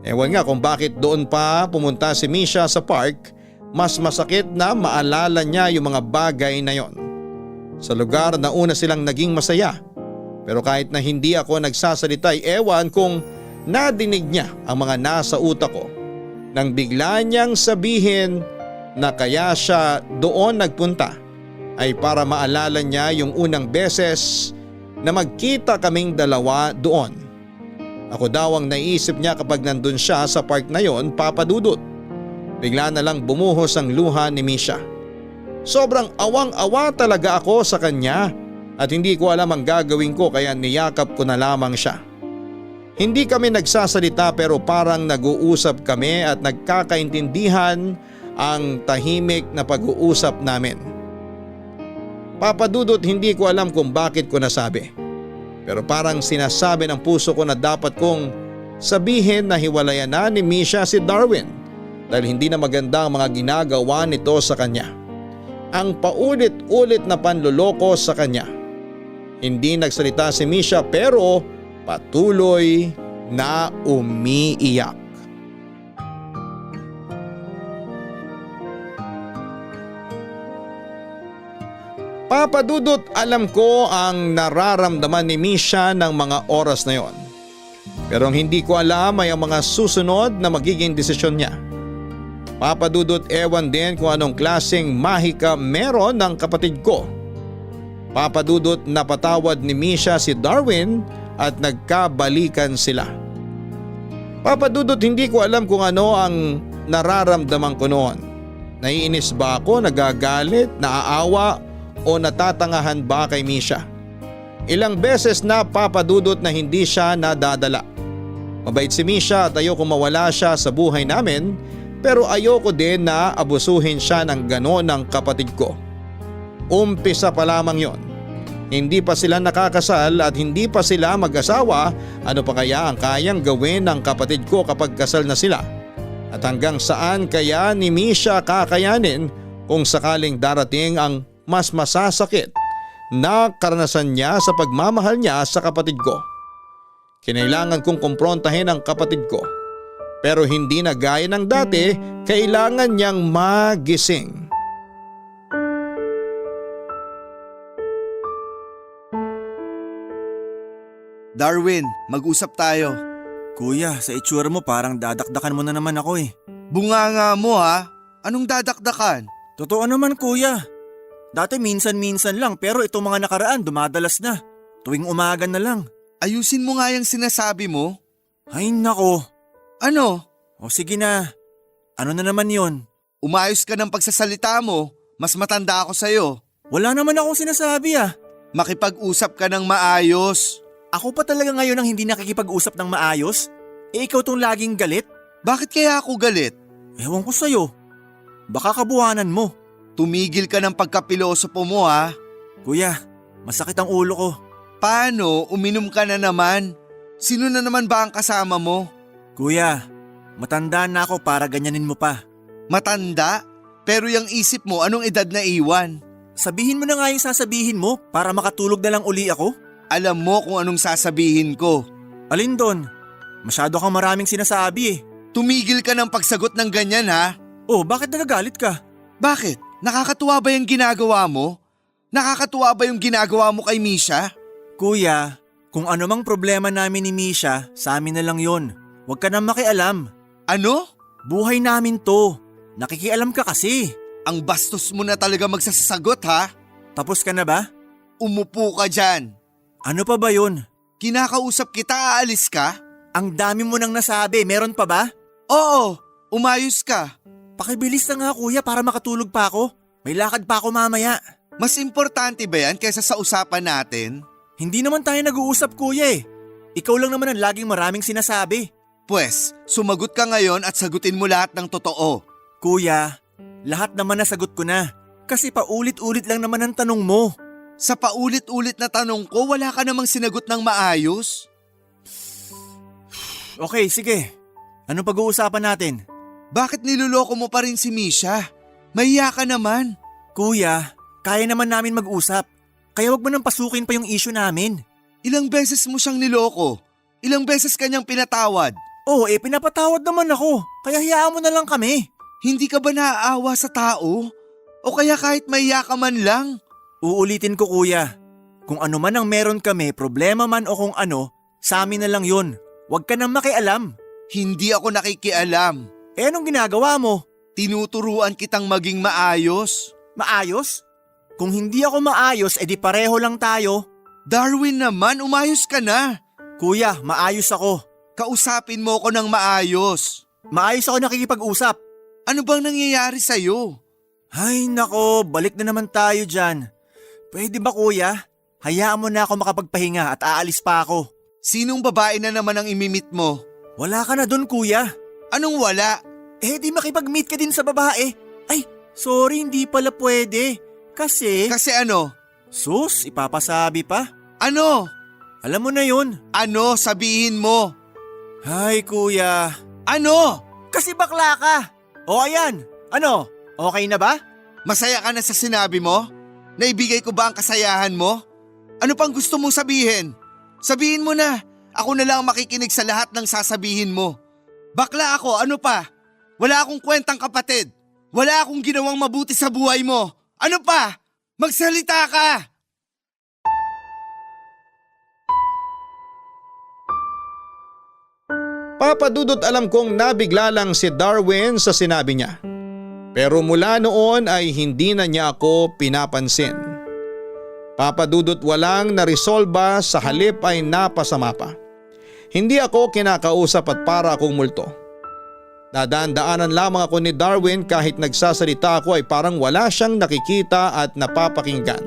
Speaker 3: Ewan nga kung bakit doon pa pumunta si Misha sa park, mas masakit na maalala niya yung mga bagay na yon. Sa lugar na una silang naging masaya. Pero kahit na hindi ako nagsasalita ay ewan kung nadinig niya ang mga nasa utak ko nang bigla niyang sabihin na kaya siya doon nagpunta ay para maalala niya yung unang beses na magkita kaming dalawa doon. Ako daw ang naisip niya kapag nandun siya sa park na yon, Papadudot. Bigla na lang bumuhos ang luha ni Misha. Sobrang awang-awa talaga ako sa kanya at hindi ko alam ang gagawin ko kaya niyakap ko na lamang siya. Hindi kami nagsasalita pero parang nag-uusap kami at nagkakaintindihan ang tahimik na pag-uusap namin. Papadudot, hindi ko alam kung bakit ko nasabi. Pero parang sinasabi ng puso ko na dapat kong sabihin na hiwalayan na ni Misha si Darwin dahil hindi na maganda ang mga ginagawa nito sa kanya. Ang paulit-ulit na panloloko sa kanya. Hindi nagsalita si Misha pero patuloy na umiiyak. Papadudot, alam ko ang nararamdaman ni Misha ng mga oras na yon. Pero ang hindi ko alam ay ang mga susunod na magiging desisyon niya. Papadudot, ewan din kung anong klaseng mahika meron ng kapatid ko. Papadudot, napatawad ni Misha si Darwin at nagkabalikan sila. Papadudot, hindi ko alam kung ano ang nararamdaman ko noon. Naiinis ba ako, nagagalit, naaawa o natatangahan ba kay Misha? Ilang beses na, Papadudot, na hindi siya nadadala. Mabait si Misha at ayoko mawala siya sa buhay namin pero ayoko din na abusuhin siya ng gano'n ng kapatid ko. Umpisa pa lamang yon. Hindi pa sila nakakasal at hindi pa sila mag-asawa, ano pa kaya ang kayang gawin ng kapatid ko kapag kasal na sila? At hanggang saan kaya ni Misha kakayanin kung sakaling darating ang mas masasakit na karanasan niya sa pagmamahal niya sa kapatid ko? Kinailangan kong kumprontahin ang kapatid ko. Pero hindi na gaya ng dati, kailangan niyang magising.
Speaker 9: Darwin, mag-usap tayo.
Speaker 6: Kuya, sa itsura mo parang dadakdakan mo na naman ako eh.
Speaker 9: Bunganga mo ha? Anong dadakdakan?
Speaker 6: Totoo naman kuya. Dati minsan-minsan lang pero itong mga nakaraan dumadalas na. Tuwing umaga na lang.
Speaker 9: Ayusin mo nga yung sinasabi mo.
Speaker 6: Ay nako.
Speaker 9: Ano?
Speaker 6: O sige na. Ano na naman yon?
Speaker 9: Umayos ka ng pagsasalita mo. Mas matanda ako sa'yo.
Speaker 6: Wala naman akong sinasabi ah.
Speaker 9: Makipag-usap ka ng maayos.
Speaker 6: Ako pa talaga ngayon ang hindi nakikipag-usap ng maayos? Eh ikaw tong laging galit?
Speaker 9: Bakit kaya ako galit?
Speaker 6: Ewan ko sa'yo. Baka kabuhanan mo.
Speaker 9: Tumigil ka ng pagkapilosopo mo ha.
Speaker 6: Kuya, masakit ang ulo ko.
Speaker 9: Paano? Uminom ka na naman. Sino na naman ba ang kasama mo?
Speaker 6: Kuya, matanda na ako para ganyanin mo pa.
Speaker 9: Matanda? Pero yung isip mo, anong edad na iwan?
Speaker 6: Sabihin mo na nga yung sasabihin mo para makatulog na lang uli ako.
Speaker 9: Alam mo kung anong sasabihin ko.
Speaker 6: Alin doon? Masyado kang maraming sinasabi eh.
Speaker 9: Tumigil ka ng pagsagot ng ganyan ha.
Speaker 6: Oh, bakit nagagalit ka?
Speaker 9: Bakit? nakakatuwa ba yung ginagawa mo? Nakakatuwa ba yung ginagawa mo kay Misha?
Speaker 6: Kuya, kung ano mang problema namin ni Misha, sa amin na lang yon. Huwag ka nang makialam.
Speaker 9: Ano?
Speaker 6: Buhay namin to. Nakikialam ka kasi.
Speaker 9: Ang bastos mo na talaga magsasagot ha?
Speaker 6: Tapos ka na ba?
Speaker 9: Umupo ka dyan.
Speaker 6: Ano pa ba yun?
Speaker 9: Kinakausap kita, aalis ka?
Speaker 6: Ang dami mo nang nasabi, meron pa ba?
Speaker 9: Oo, umayos ka.
Speaker 6: Pakibilis na nga kuya para makatulog pa ako. May lakad pa ako mamaya.
Speaker 9: Mas importante ba yan kaysa sa usapan natin?
Speaker 6: Hindi naman tayo nag-uusap kuya eh. Ikaw lang naman ang laging maraming sinasabi.
Speaker 9: Pwes, sumagot ka ngayon at sagutin mo lahat ng totoo.
Speaker 6: Kuya, lahat naman nasagot ko na. Kasi paulit-ulit lang naman ang tanong mo.
Speaker 9: Sa paulit-ulit na tanong ko, wala ka namang sinagot ng maayos.
Speaker 6: Okay, sige. Anong pag-uusapan natin?
Speaker 9: Bakit niloloko mo pa rin si Misha? Mahiya ka naman.
Speaker 6: Kuya, kaya naman namin mag-usap. Kaya wag mo nang pasukin pa yung issue namin.
Speaker 9: Ilang beses mo siyang niloko? Ilang beses kanyang pinatawad?
Speaker 6: Oo, pinapatawad naman ako. Kaya hayaan mo na lang kami.
Speaker 9: Hindi ka ba naaawa sa tao? O kaya kahit mahiya ka man lang?
Speaker 6: Uulitin ko kuya. Kung ano man ang meron kami, problema man o kung ano, sa amin na lang yun. Huwag ka nang makialam.
Speaker 9: Hindi ako nakikialam.
Speaker 6: Anong ginagawa mo?
Speaker 9: Tinuturuan kitang maging maayos.
Speaker 6: Maayos? Kung hindi ako maayos, edi pareho lang tayo.
Speaker 9: Darwin naman, umayos ka na.
Speaker 6: Kuya, maayos ako.
Speaker 9: Kausapin mo ko ng maayos.
Speaker 6: Maayos ako nakikipag-usap.
Speaker 9: Ano bang nangyayari sa'yo?
Speaker 6: Ay nako, balik na naman tayo dyan. Pwede ba kuya? Hayaan mo na ako makapagpahinga at aalis pa ako.
Speaker 9: Sinong babae na naman ang imimit mo?
Speaker 6: Wala ka na dun kuya.
Speaker 9: Anong wala?
Speaker 6: Di makipag-meet ka din sa babae. Ay, sorry, hindi pala pwede. Kasi
Speaker 9: ano?
Speaker 6: Sus, ipapasabi pa.
Speaker 9: Ano?
Speaker 6: Alam mo na yun.
Speaker 9: Ano? Sabihin mo.
Speaker 6: Ay kuya.
Speaker 9: Ano?
Speaker 6: Kasi bakla ka. O ayan, ano? Okay na ba?
Speaker 9: Masaya ka na sa sinabi mo? Naibigay ko ba ang kasayahan mo? Ano pang gusto mong sabihin? Sabihin mo na. Ako na lang makikinig sa lahat ng sasabihin mo. Bakla ako, ano pa? Wala akong kwentang kapatid. Wala akong ginawang mabuti sa buhay mo. Ano pa? Magsalita ka!
Speaker 3: Papadudot alam kong nabigla lang si Darwin sa sinabi niya. Pero mula noon ay hindi na niya ako pinapansin. Papadudot walang naresolba, sa halip ay napasama pa. Hindi ako kinakausap at para akong multo. Dadaan-daanan lamang ako ni Darwin, kahit nagsasalita ako ay parang wala siyang nakikita at napapakinggan.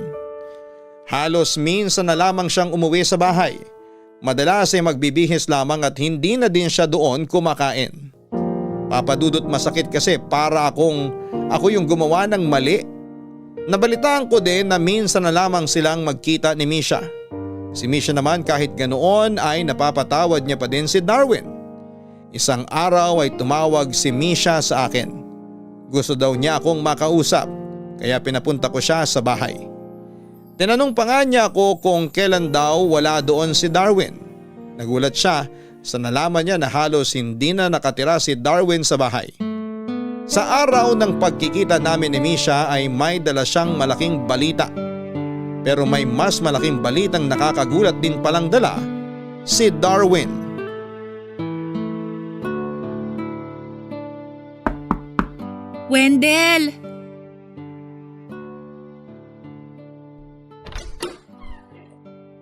Speaker 3: Halos minsan na lamang siyang umuwi sa bahay. Madalas ay magbibihis lamang at hindi na din siya doon kumakain. Papadudot masakit kasi para ako yung gumawa ng mali. Nabalitaan ko din na minsan na lamang silang magkita ni Misha. Si Misha naman kahit ganoon ay napapatawad niya pa din si Darwin. Isang araw ay tumawag si Misha sa akin. Gusto daw niya akong makausap, kaya pinapunta ko siya sa bahay. Tinanong pa nga niya ako kung kailan daw wala doon si Darwin. Nagulat siya sa nalaman niya na halos hindi na nakatira si Darwin sa bahay. Sa araw ng pagkikita namin ni Misha ay may dala siyang malaking balita. Pero may mas malaking balitang nakakagulat din palang dala, si Darwin.
Speaker 10: Wendell!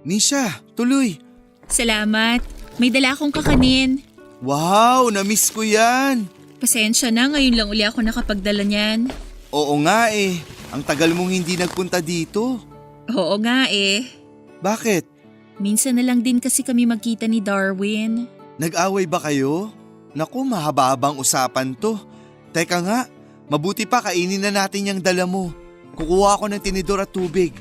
Speaker 9: Misha, tuloy.
Speaker 10: Salamat. May dala akong kakanin.
Speaker 9: Wow, na-miss ko yan.
Speaker 10: Pasensya na, ngayon lang uli ako nakapagdala niyan.
Speaker 9: Oo nga eh, ang tagal mong hindi nagpunta dito.
Speaker 10: Oo nga eh.
Speaker 9: Bakit?
Speaker 10: Minsan na lang din kasi kami magkita ni Darwin.
Speaker 9: Nag-away ba kayo? Naku, mahaba-habang usapan to. Teka nga, mabuti pa kainin na natin yung dala mo. Kukuha ako ng tinidor at tubig.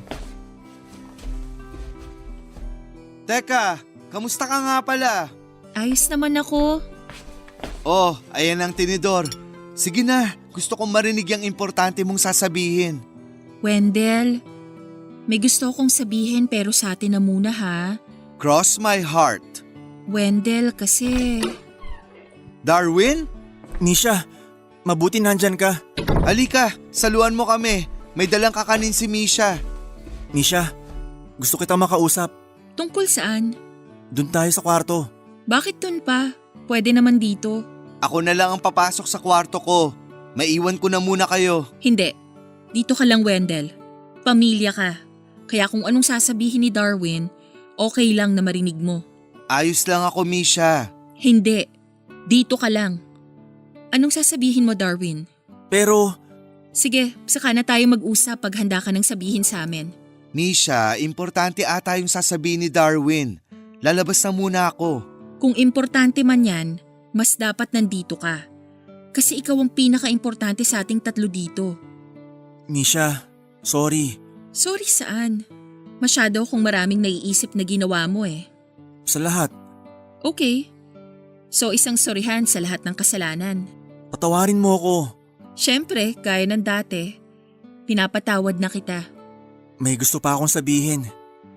Speaker 9: Teka, kamusta ka nga pala?
Speaker 10: Ayos naman ako.
Speaker 9: Oh, ayan ang tinidor. Sige na, gusto kong marinig yung importante mong sasabihin.
Speaker 10: Wendell, may gusto akong sabihin pero sa atin na muna ha.
Speaker 9: Cross my heart.
Speaker 10: Wendell kasi...
Speaker 9: Darwin?
Speaker 6: Misha, Mabuti nandyan ka.
Speaker 9: Halika, saluan mo kami. May dalang kakanin si Misha.
Speaker 6: Misha, gusto kitang makausap.
Speaker 10: Tungkol saan?
Speaker 6: Doon tayo sa kwarto.
Speaker 10: Bakit dun pa? Pwede naman dito.
Speaker 9: Ako na lang ang papasok sa kwarto ko. Maiwan ko na muna kayo.
Speaker 10: Hindi. Dito ka lang, Wendell. Pamilya ka. Kaya kung anong sasabihin ni Darwin, okay lang na marinig mo.
Speaker 9: Ayos lang ako, Misha.
Speaker 10: Hindi. Dito ka lang. Anong sasabihin mo, Darwin?
Speaker 6: Pero,
Speaker 10: Sige, saka na tayo mag-usap pag handa ka ng sabihin sa amin.
Speaker 9: Misha, importante ata yung sasabihin ni Darwin. Lalabas na muna ako.
Speaker 10: Kung importante man yan, mas dapat nandito ka. Kasi ikaw ang pinaka-importante sa ating tatlo dito.
Speaker 6: Misha, sorry.
Speaker 10: Sorry saan? Masyado akong maraming naiisip na ginawa mo eh.
Speaker 6: Sa lahat.
Speaker 10: Okay. So isang sorihan sa lahat ng kasalanan.
Speaker 6: Patawarin mo ako.
Speaker 10: Siyempre, gaya ng dati. Pinapatawad na kita.
Speaker 6: May gusto pa akong sabihin.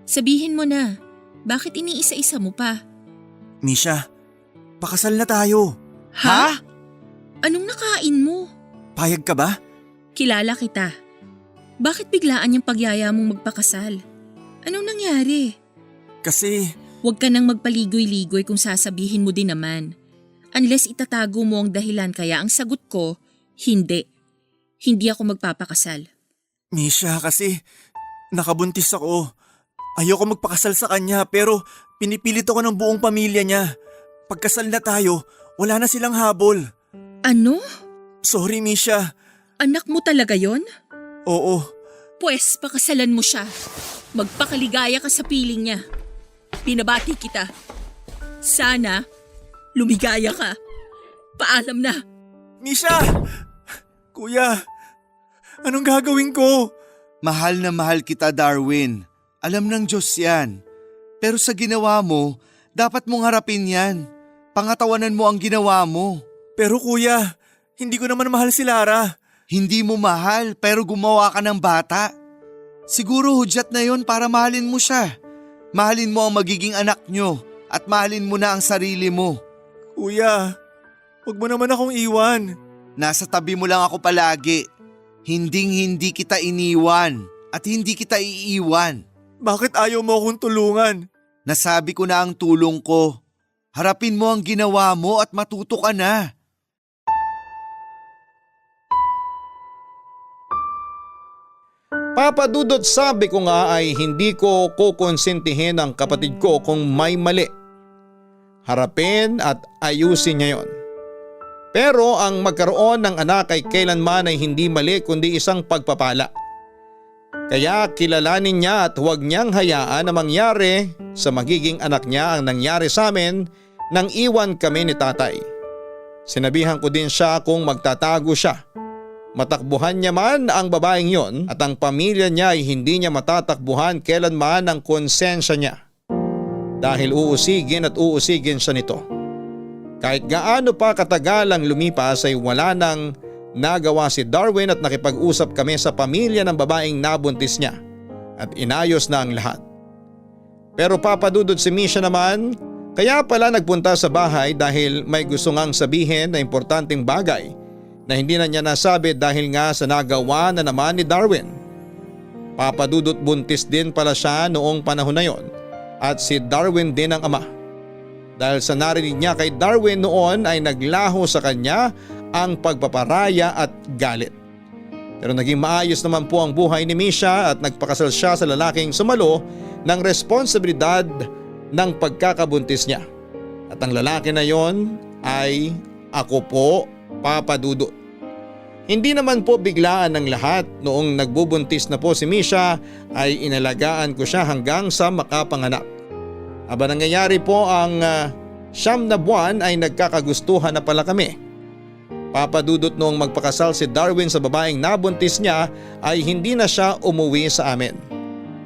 Speaker 10: Sabihin mo na, bakit iniisa-isa mo pa?
Speaker 6: Misha, pakasal na tayo.
Speaker 10: Ha? Anong nakain mo?
Speaker 6: Payag ka ba?
Speaker 10: Kilala kita. Bakit biglaan yung pagyaya mong magpakasal? Anong nangyari?
Speaker 6: Kasi,
Speaker 10: Huwag ka nang magpaligoy-ligoy kung sasabihin mo din naman. Unless itatago mo ang dahilan kaya ang sagot ko, hindi. Hindi ako magpapakasal.
Speaker 6: Misha, kasi nakabuntis ako. Ayoko magpakasal sa kanya pero pinipilit ako ng buong pamilya niya. Pagkasal na tayo, wala na silang habol.
Speaker 10: Ano?
Speaker 6: Sorry, Misha.
Speaker 10: Anak mo talaga yon?
Speaker 6: Oo.
Speaker 10: Pwes, pakasalan mo siya. Magpakaligaya ka sa piling niya. Pinabati kita. Sana, lumigaya ka. Paalam na.
Speaker 6: Misha! Kuya, anong gagawin ko?
Speaker 9: Mahal na mahal kita, Darwin. Alam ng Diyos yan. Pero sa ginawa mo, dapat mong harapin yan. Pangatawanan mo ang ginawa mo.
Speaker 6: Pero kuya, hindi ko naman mahal si Lara.
Speaker 9: Hindi mo mahal pero gumawa ka ng bata. Siguro hudyat na yon para mahalin mo siya. Mahalin mo ang magiging anak nyo at mahalin mo na ang sarili mo.
Speaker 6: Kuya, huwag mo naman akong iwan.
Speaker 9: Nasa tabi mo lang ako palagi. Hinding-hindi kita iniwan at hindi kita iiwan.
Speaker 6: Bakit ayaw mo akong tulungan?
Speaker 9: Nasabi ko na ang tulong ko. Harapin mo ang ginawa mo at matuto ka na.
Speaker 3: Papa Dudut, sabi ko nga ay hindi ko kukonsentihin ang kapatid ko kung may mali. Harapin at ayusin niya yon. Pero ang magkaroon ng anak ay kailanman ay hindi mali kundi isang pagpapala. Kaya kilalanin niya at huwag niyang hayaan na mangyari sa magiging anak niya ang nangyari sa amin nang iwan kami ni tatay. Sinabihan ko din siya kung magtatago siya. Matakbuhan niya man ang babaeng yon at ang pamilya niya ay hindi niya matatakbuhan kailanman ang konsensya niya. Dahil uusigin at uusigin siya nito. Kahit gaano pa katagal ang lumipas ay wala nang nagawa si Darwin at nakipag-usap kami sa pamilya ng babaeng nabuntis niya at inayos na ang lahat. Pero papadudod si Misha naman, kaya pala nagpunta sa bahay dahil may gusto ngang sabihin na importanteng bagay na hindi na niya nasabi dahil nga sa nagawa na naman ni Darwin. Papadudot buntis din pala siya noong panahon na yon at si Darwin din ang ama. Dahil sa narinig niya kay Darwin noon ay naglaho sa kanya ang pagpaparaya at galit. Pero naging maayos naman po ang buhay ni Misha at nagpakasal siya sa lalaking sumalo ng responsibilidad ng pagkakabuntis niya. At ang lalaki na yon ay ako po, Papa Dudut. Hindi naman po biglaan ng lahat. Noong nagbubuntis na po si Misha ay inalagaan ko siya hanggang sa makapanganak. Aba nangyayari po ang 9 na buwan ay nagkakagustuhan na pala kami. Papadudot noong magpakasal si Darwin sa babaeng nabuntis niya ay hindi na siya umuwi sa amin.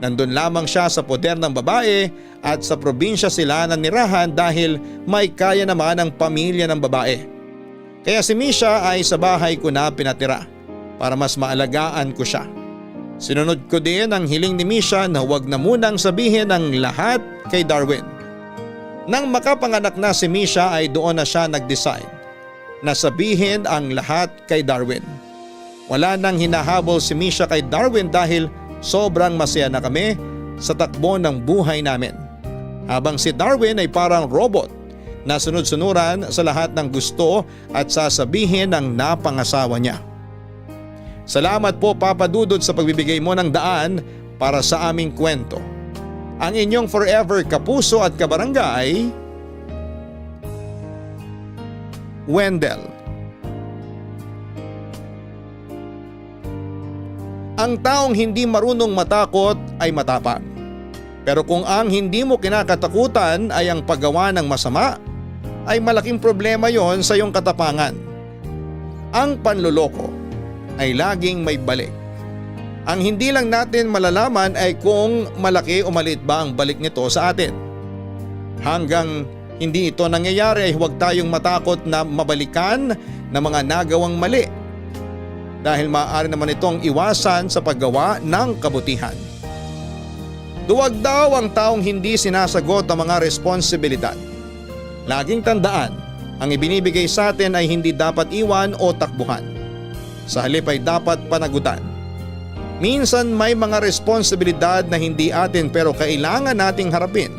Speaker 3: Nandun lamang siya sa poder ng babae at sa probinsya sila nanirahan dahil may kaya naman ang pamilya ng babae. Kaya si Misha ay sa bahay ko na pinatira para mas maalagaan ko siya. Sinunod ko din ang hiling ni Misha na huwag na munang sabihin ang lahat kay Darwin. Nang makapanganak na si Misha ay doon na siya nag-decide na sabihin ang lahat kay Darwin. Wala nang hinahabol si Misha kay Darwin dahil sobrang masaya na kami sa takbo ng buhay namin. Habang si Darwin ay parang robot na sunod-sunuran sa lahat ng gusto at sasabihin ng napangasawa niya. Salamat po Papa Dudut sa pagbibigay mo ng daan para sa aming kwento. Ang inyong forever kapuso at kabarangay, Wendell. Ang taong hindi marunong matakot ay matapang. Pero kung ang hindi mo kinakatakutan ay ang paggawa ng masama, ay malaking problema yon sa iyong katapangan. Ang panloloko ay laging may balik. Ang hindi lang natin malalaman ay kung malaki o maliit ba ang balik nito sa atin. Hanggang hindi ito nangyayari ay huwag tayong matakot na mabalikan ng mga nagawang mali. Dahil maaari naman itong iwasan sa paggawa ng kabutihan. Duwag daw ang taong hindi sinasagot ang mga responsibilidad. Laging tandaan, ang ibinibigay sa atin ay hindi dapat iwan o takbuhan. Sa halip ay dapat panagutan. Minsan may mga responsibilidad na hindi atin pero kailangan nating harapin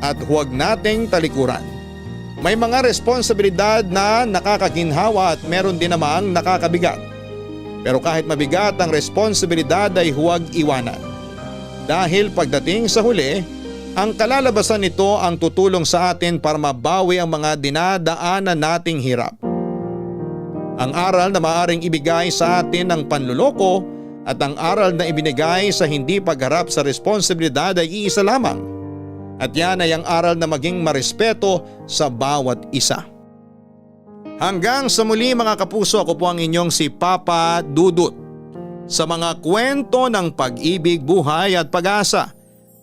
Speaker 3: at huwag nating talikuran. May mga responsibilidad na nakakaginhawa at meron din namang nakakabigat. Pero kahit mabigat ang responsibilidad ay huwag iwanan. Dahil pagdating sa huli, ang kalalabasan nito ang tutulong sa atin para mabawi ang mga dinadaanan nating hirap. Ang aral na maaring ibigay sa atin ng panluloko at ang aral na ibinigay sa hindi pagharap sa responsibilidad ay iisa lamang. At yan ay ang aral na maging marespeto sa bawat isa. Hanggang sa muli mga kapuso, ako po ang inyong si Papa Dudut sa mga kwento ng pag-ibig, buhay at pag-asa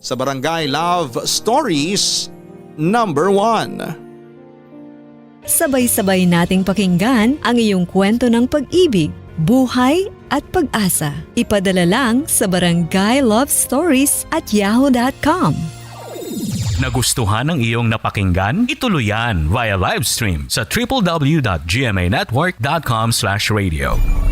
Speaker 3: sa Barangay Love Stories number 1.
Speaker 11: Sabay-sabay nating pakinggan ang iyong kwento ng pag-ibig, buhay at pag-asa. Ipadala lang sa barangaylovestories@yahoo.com.
Speaker 8: Nagustuhan ng iyong napakinggan? Ituloy yan via live stream sa www.gmanetwork.com/radio.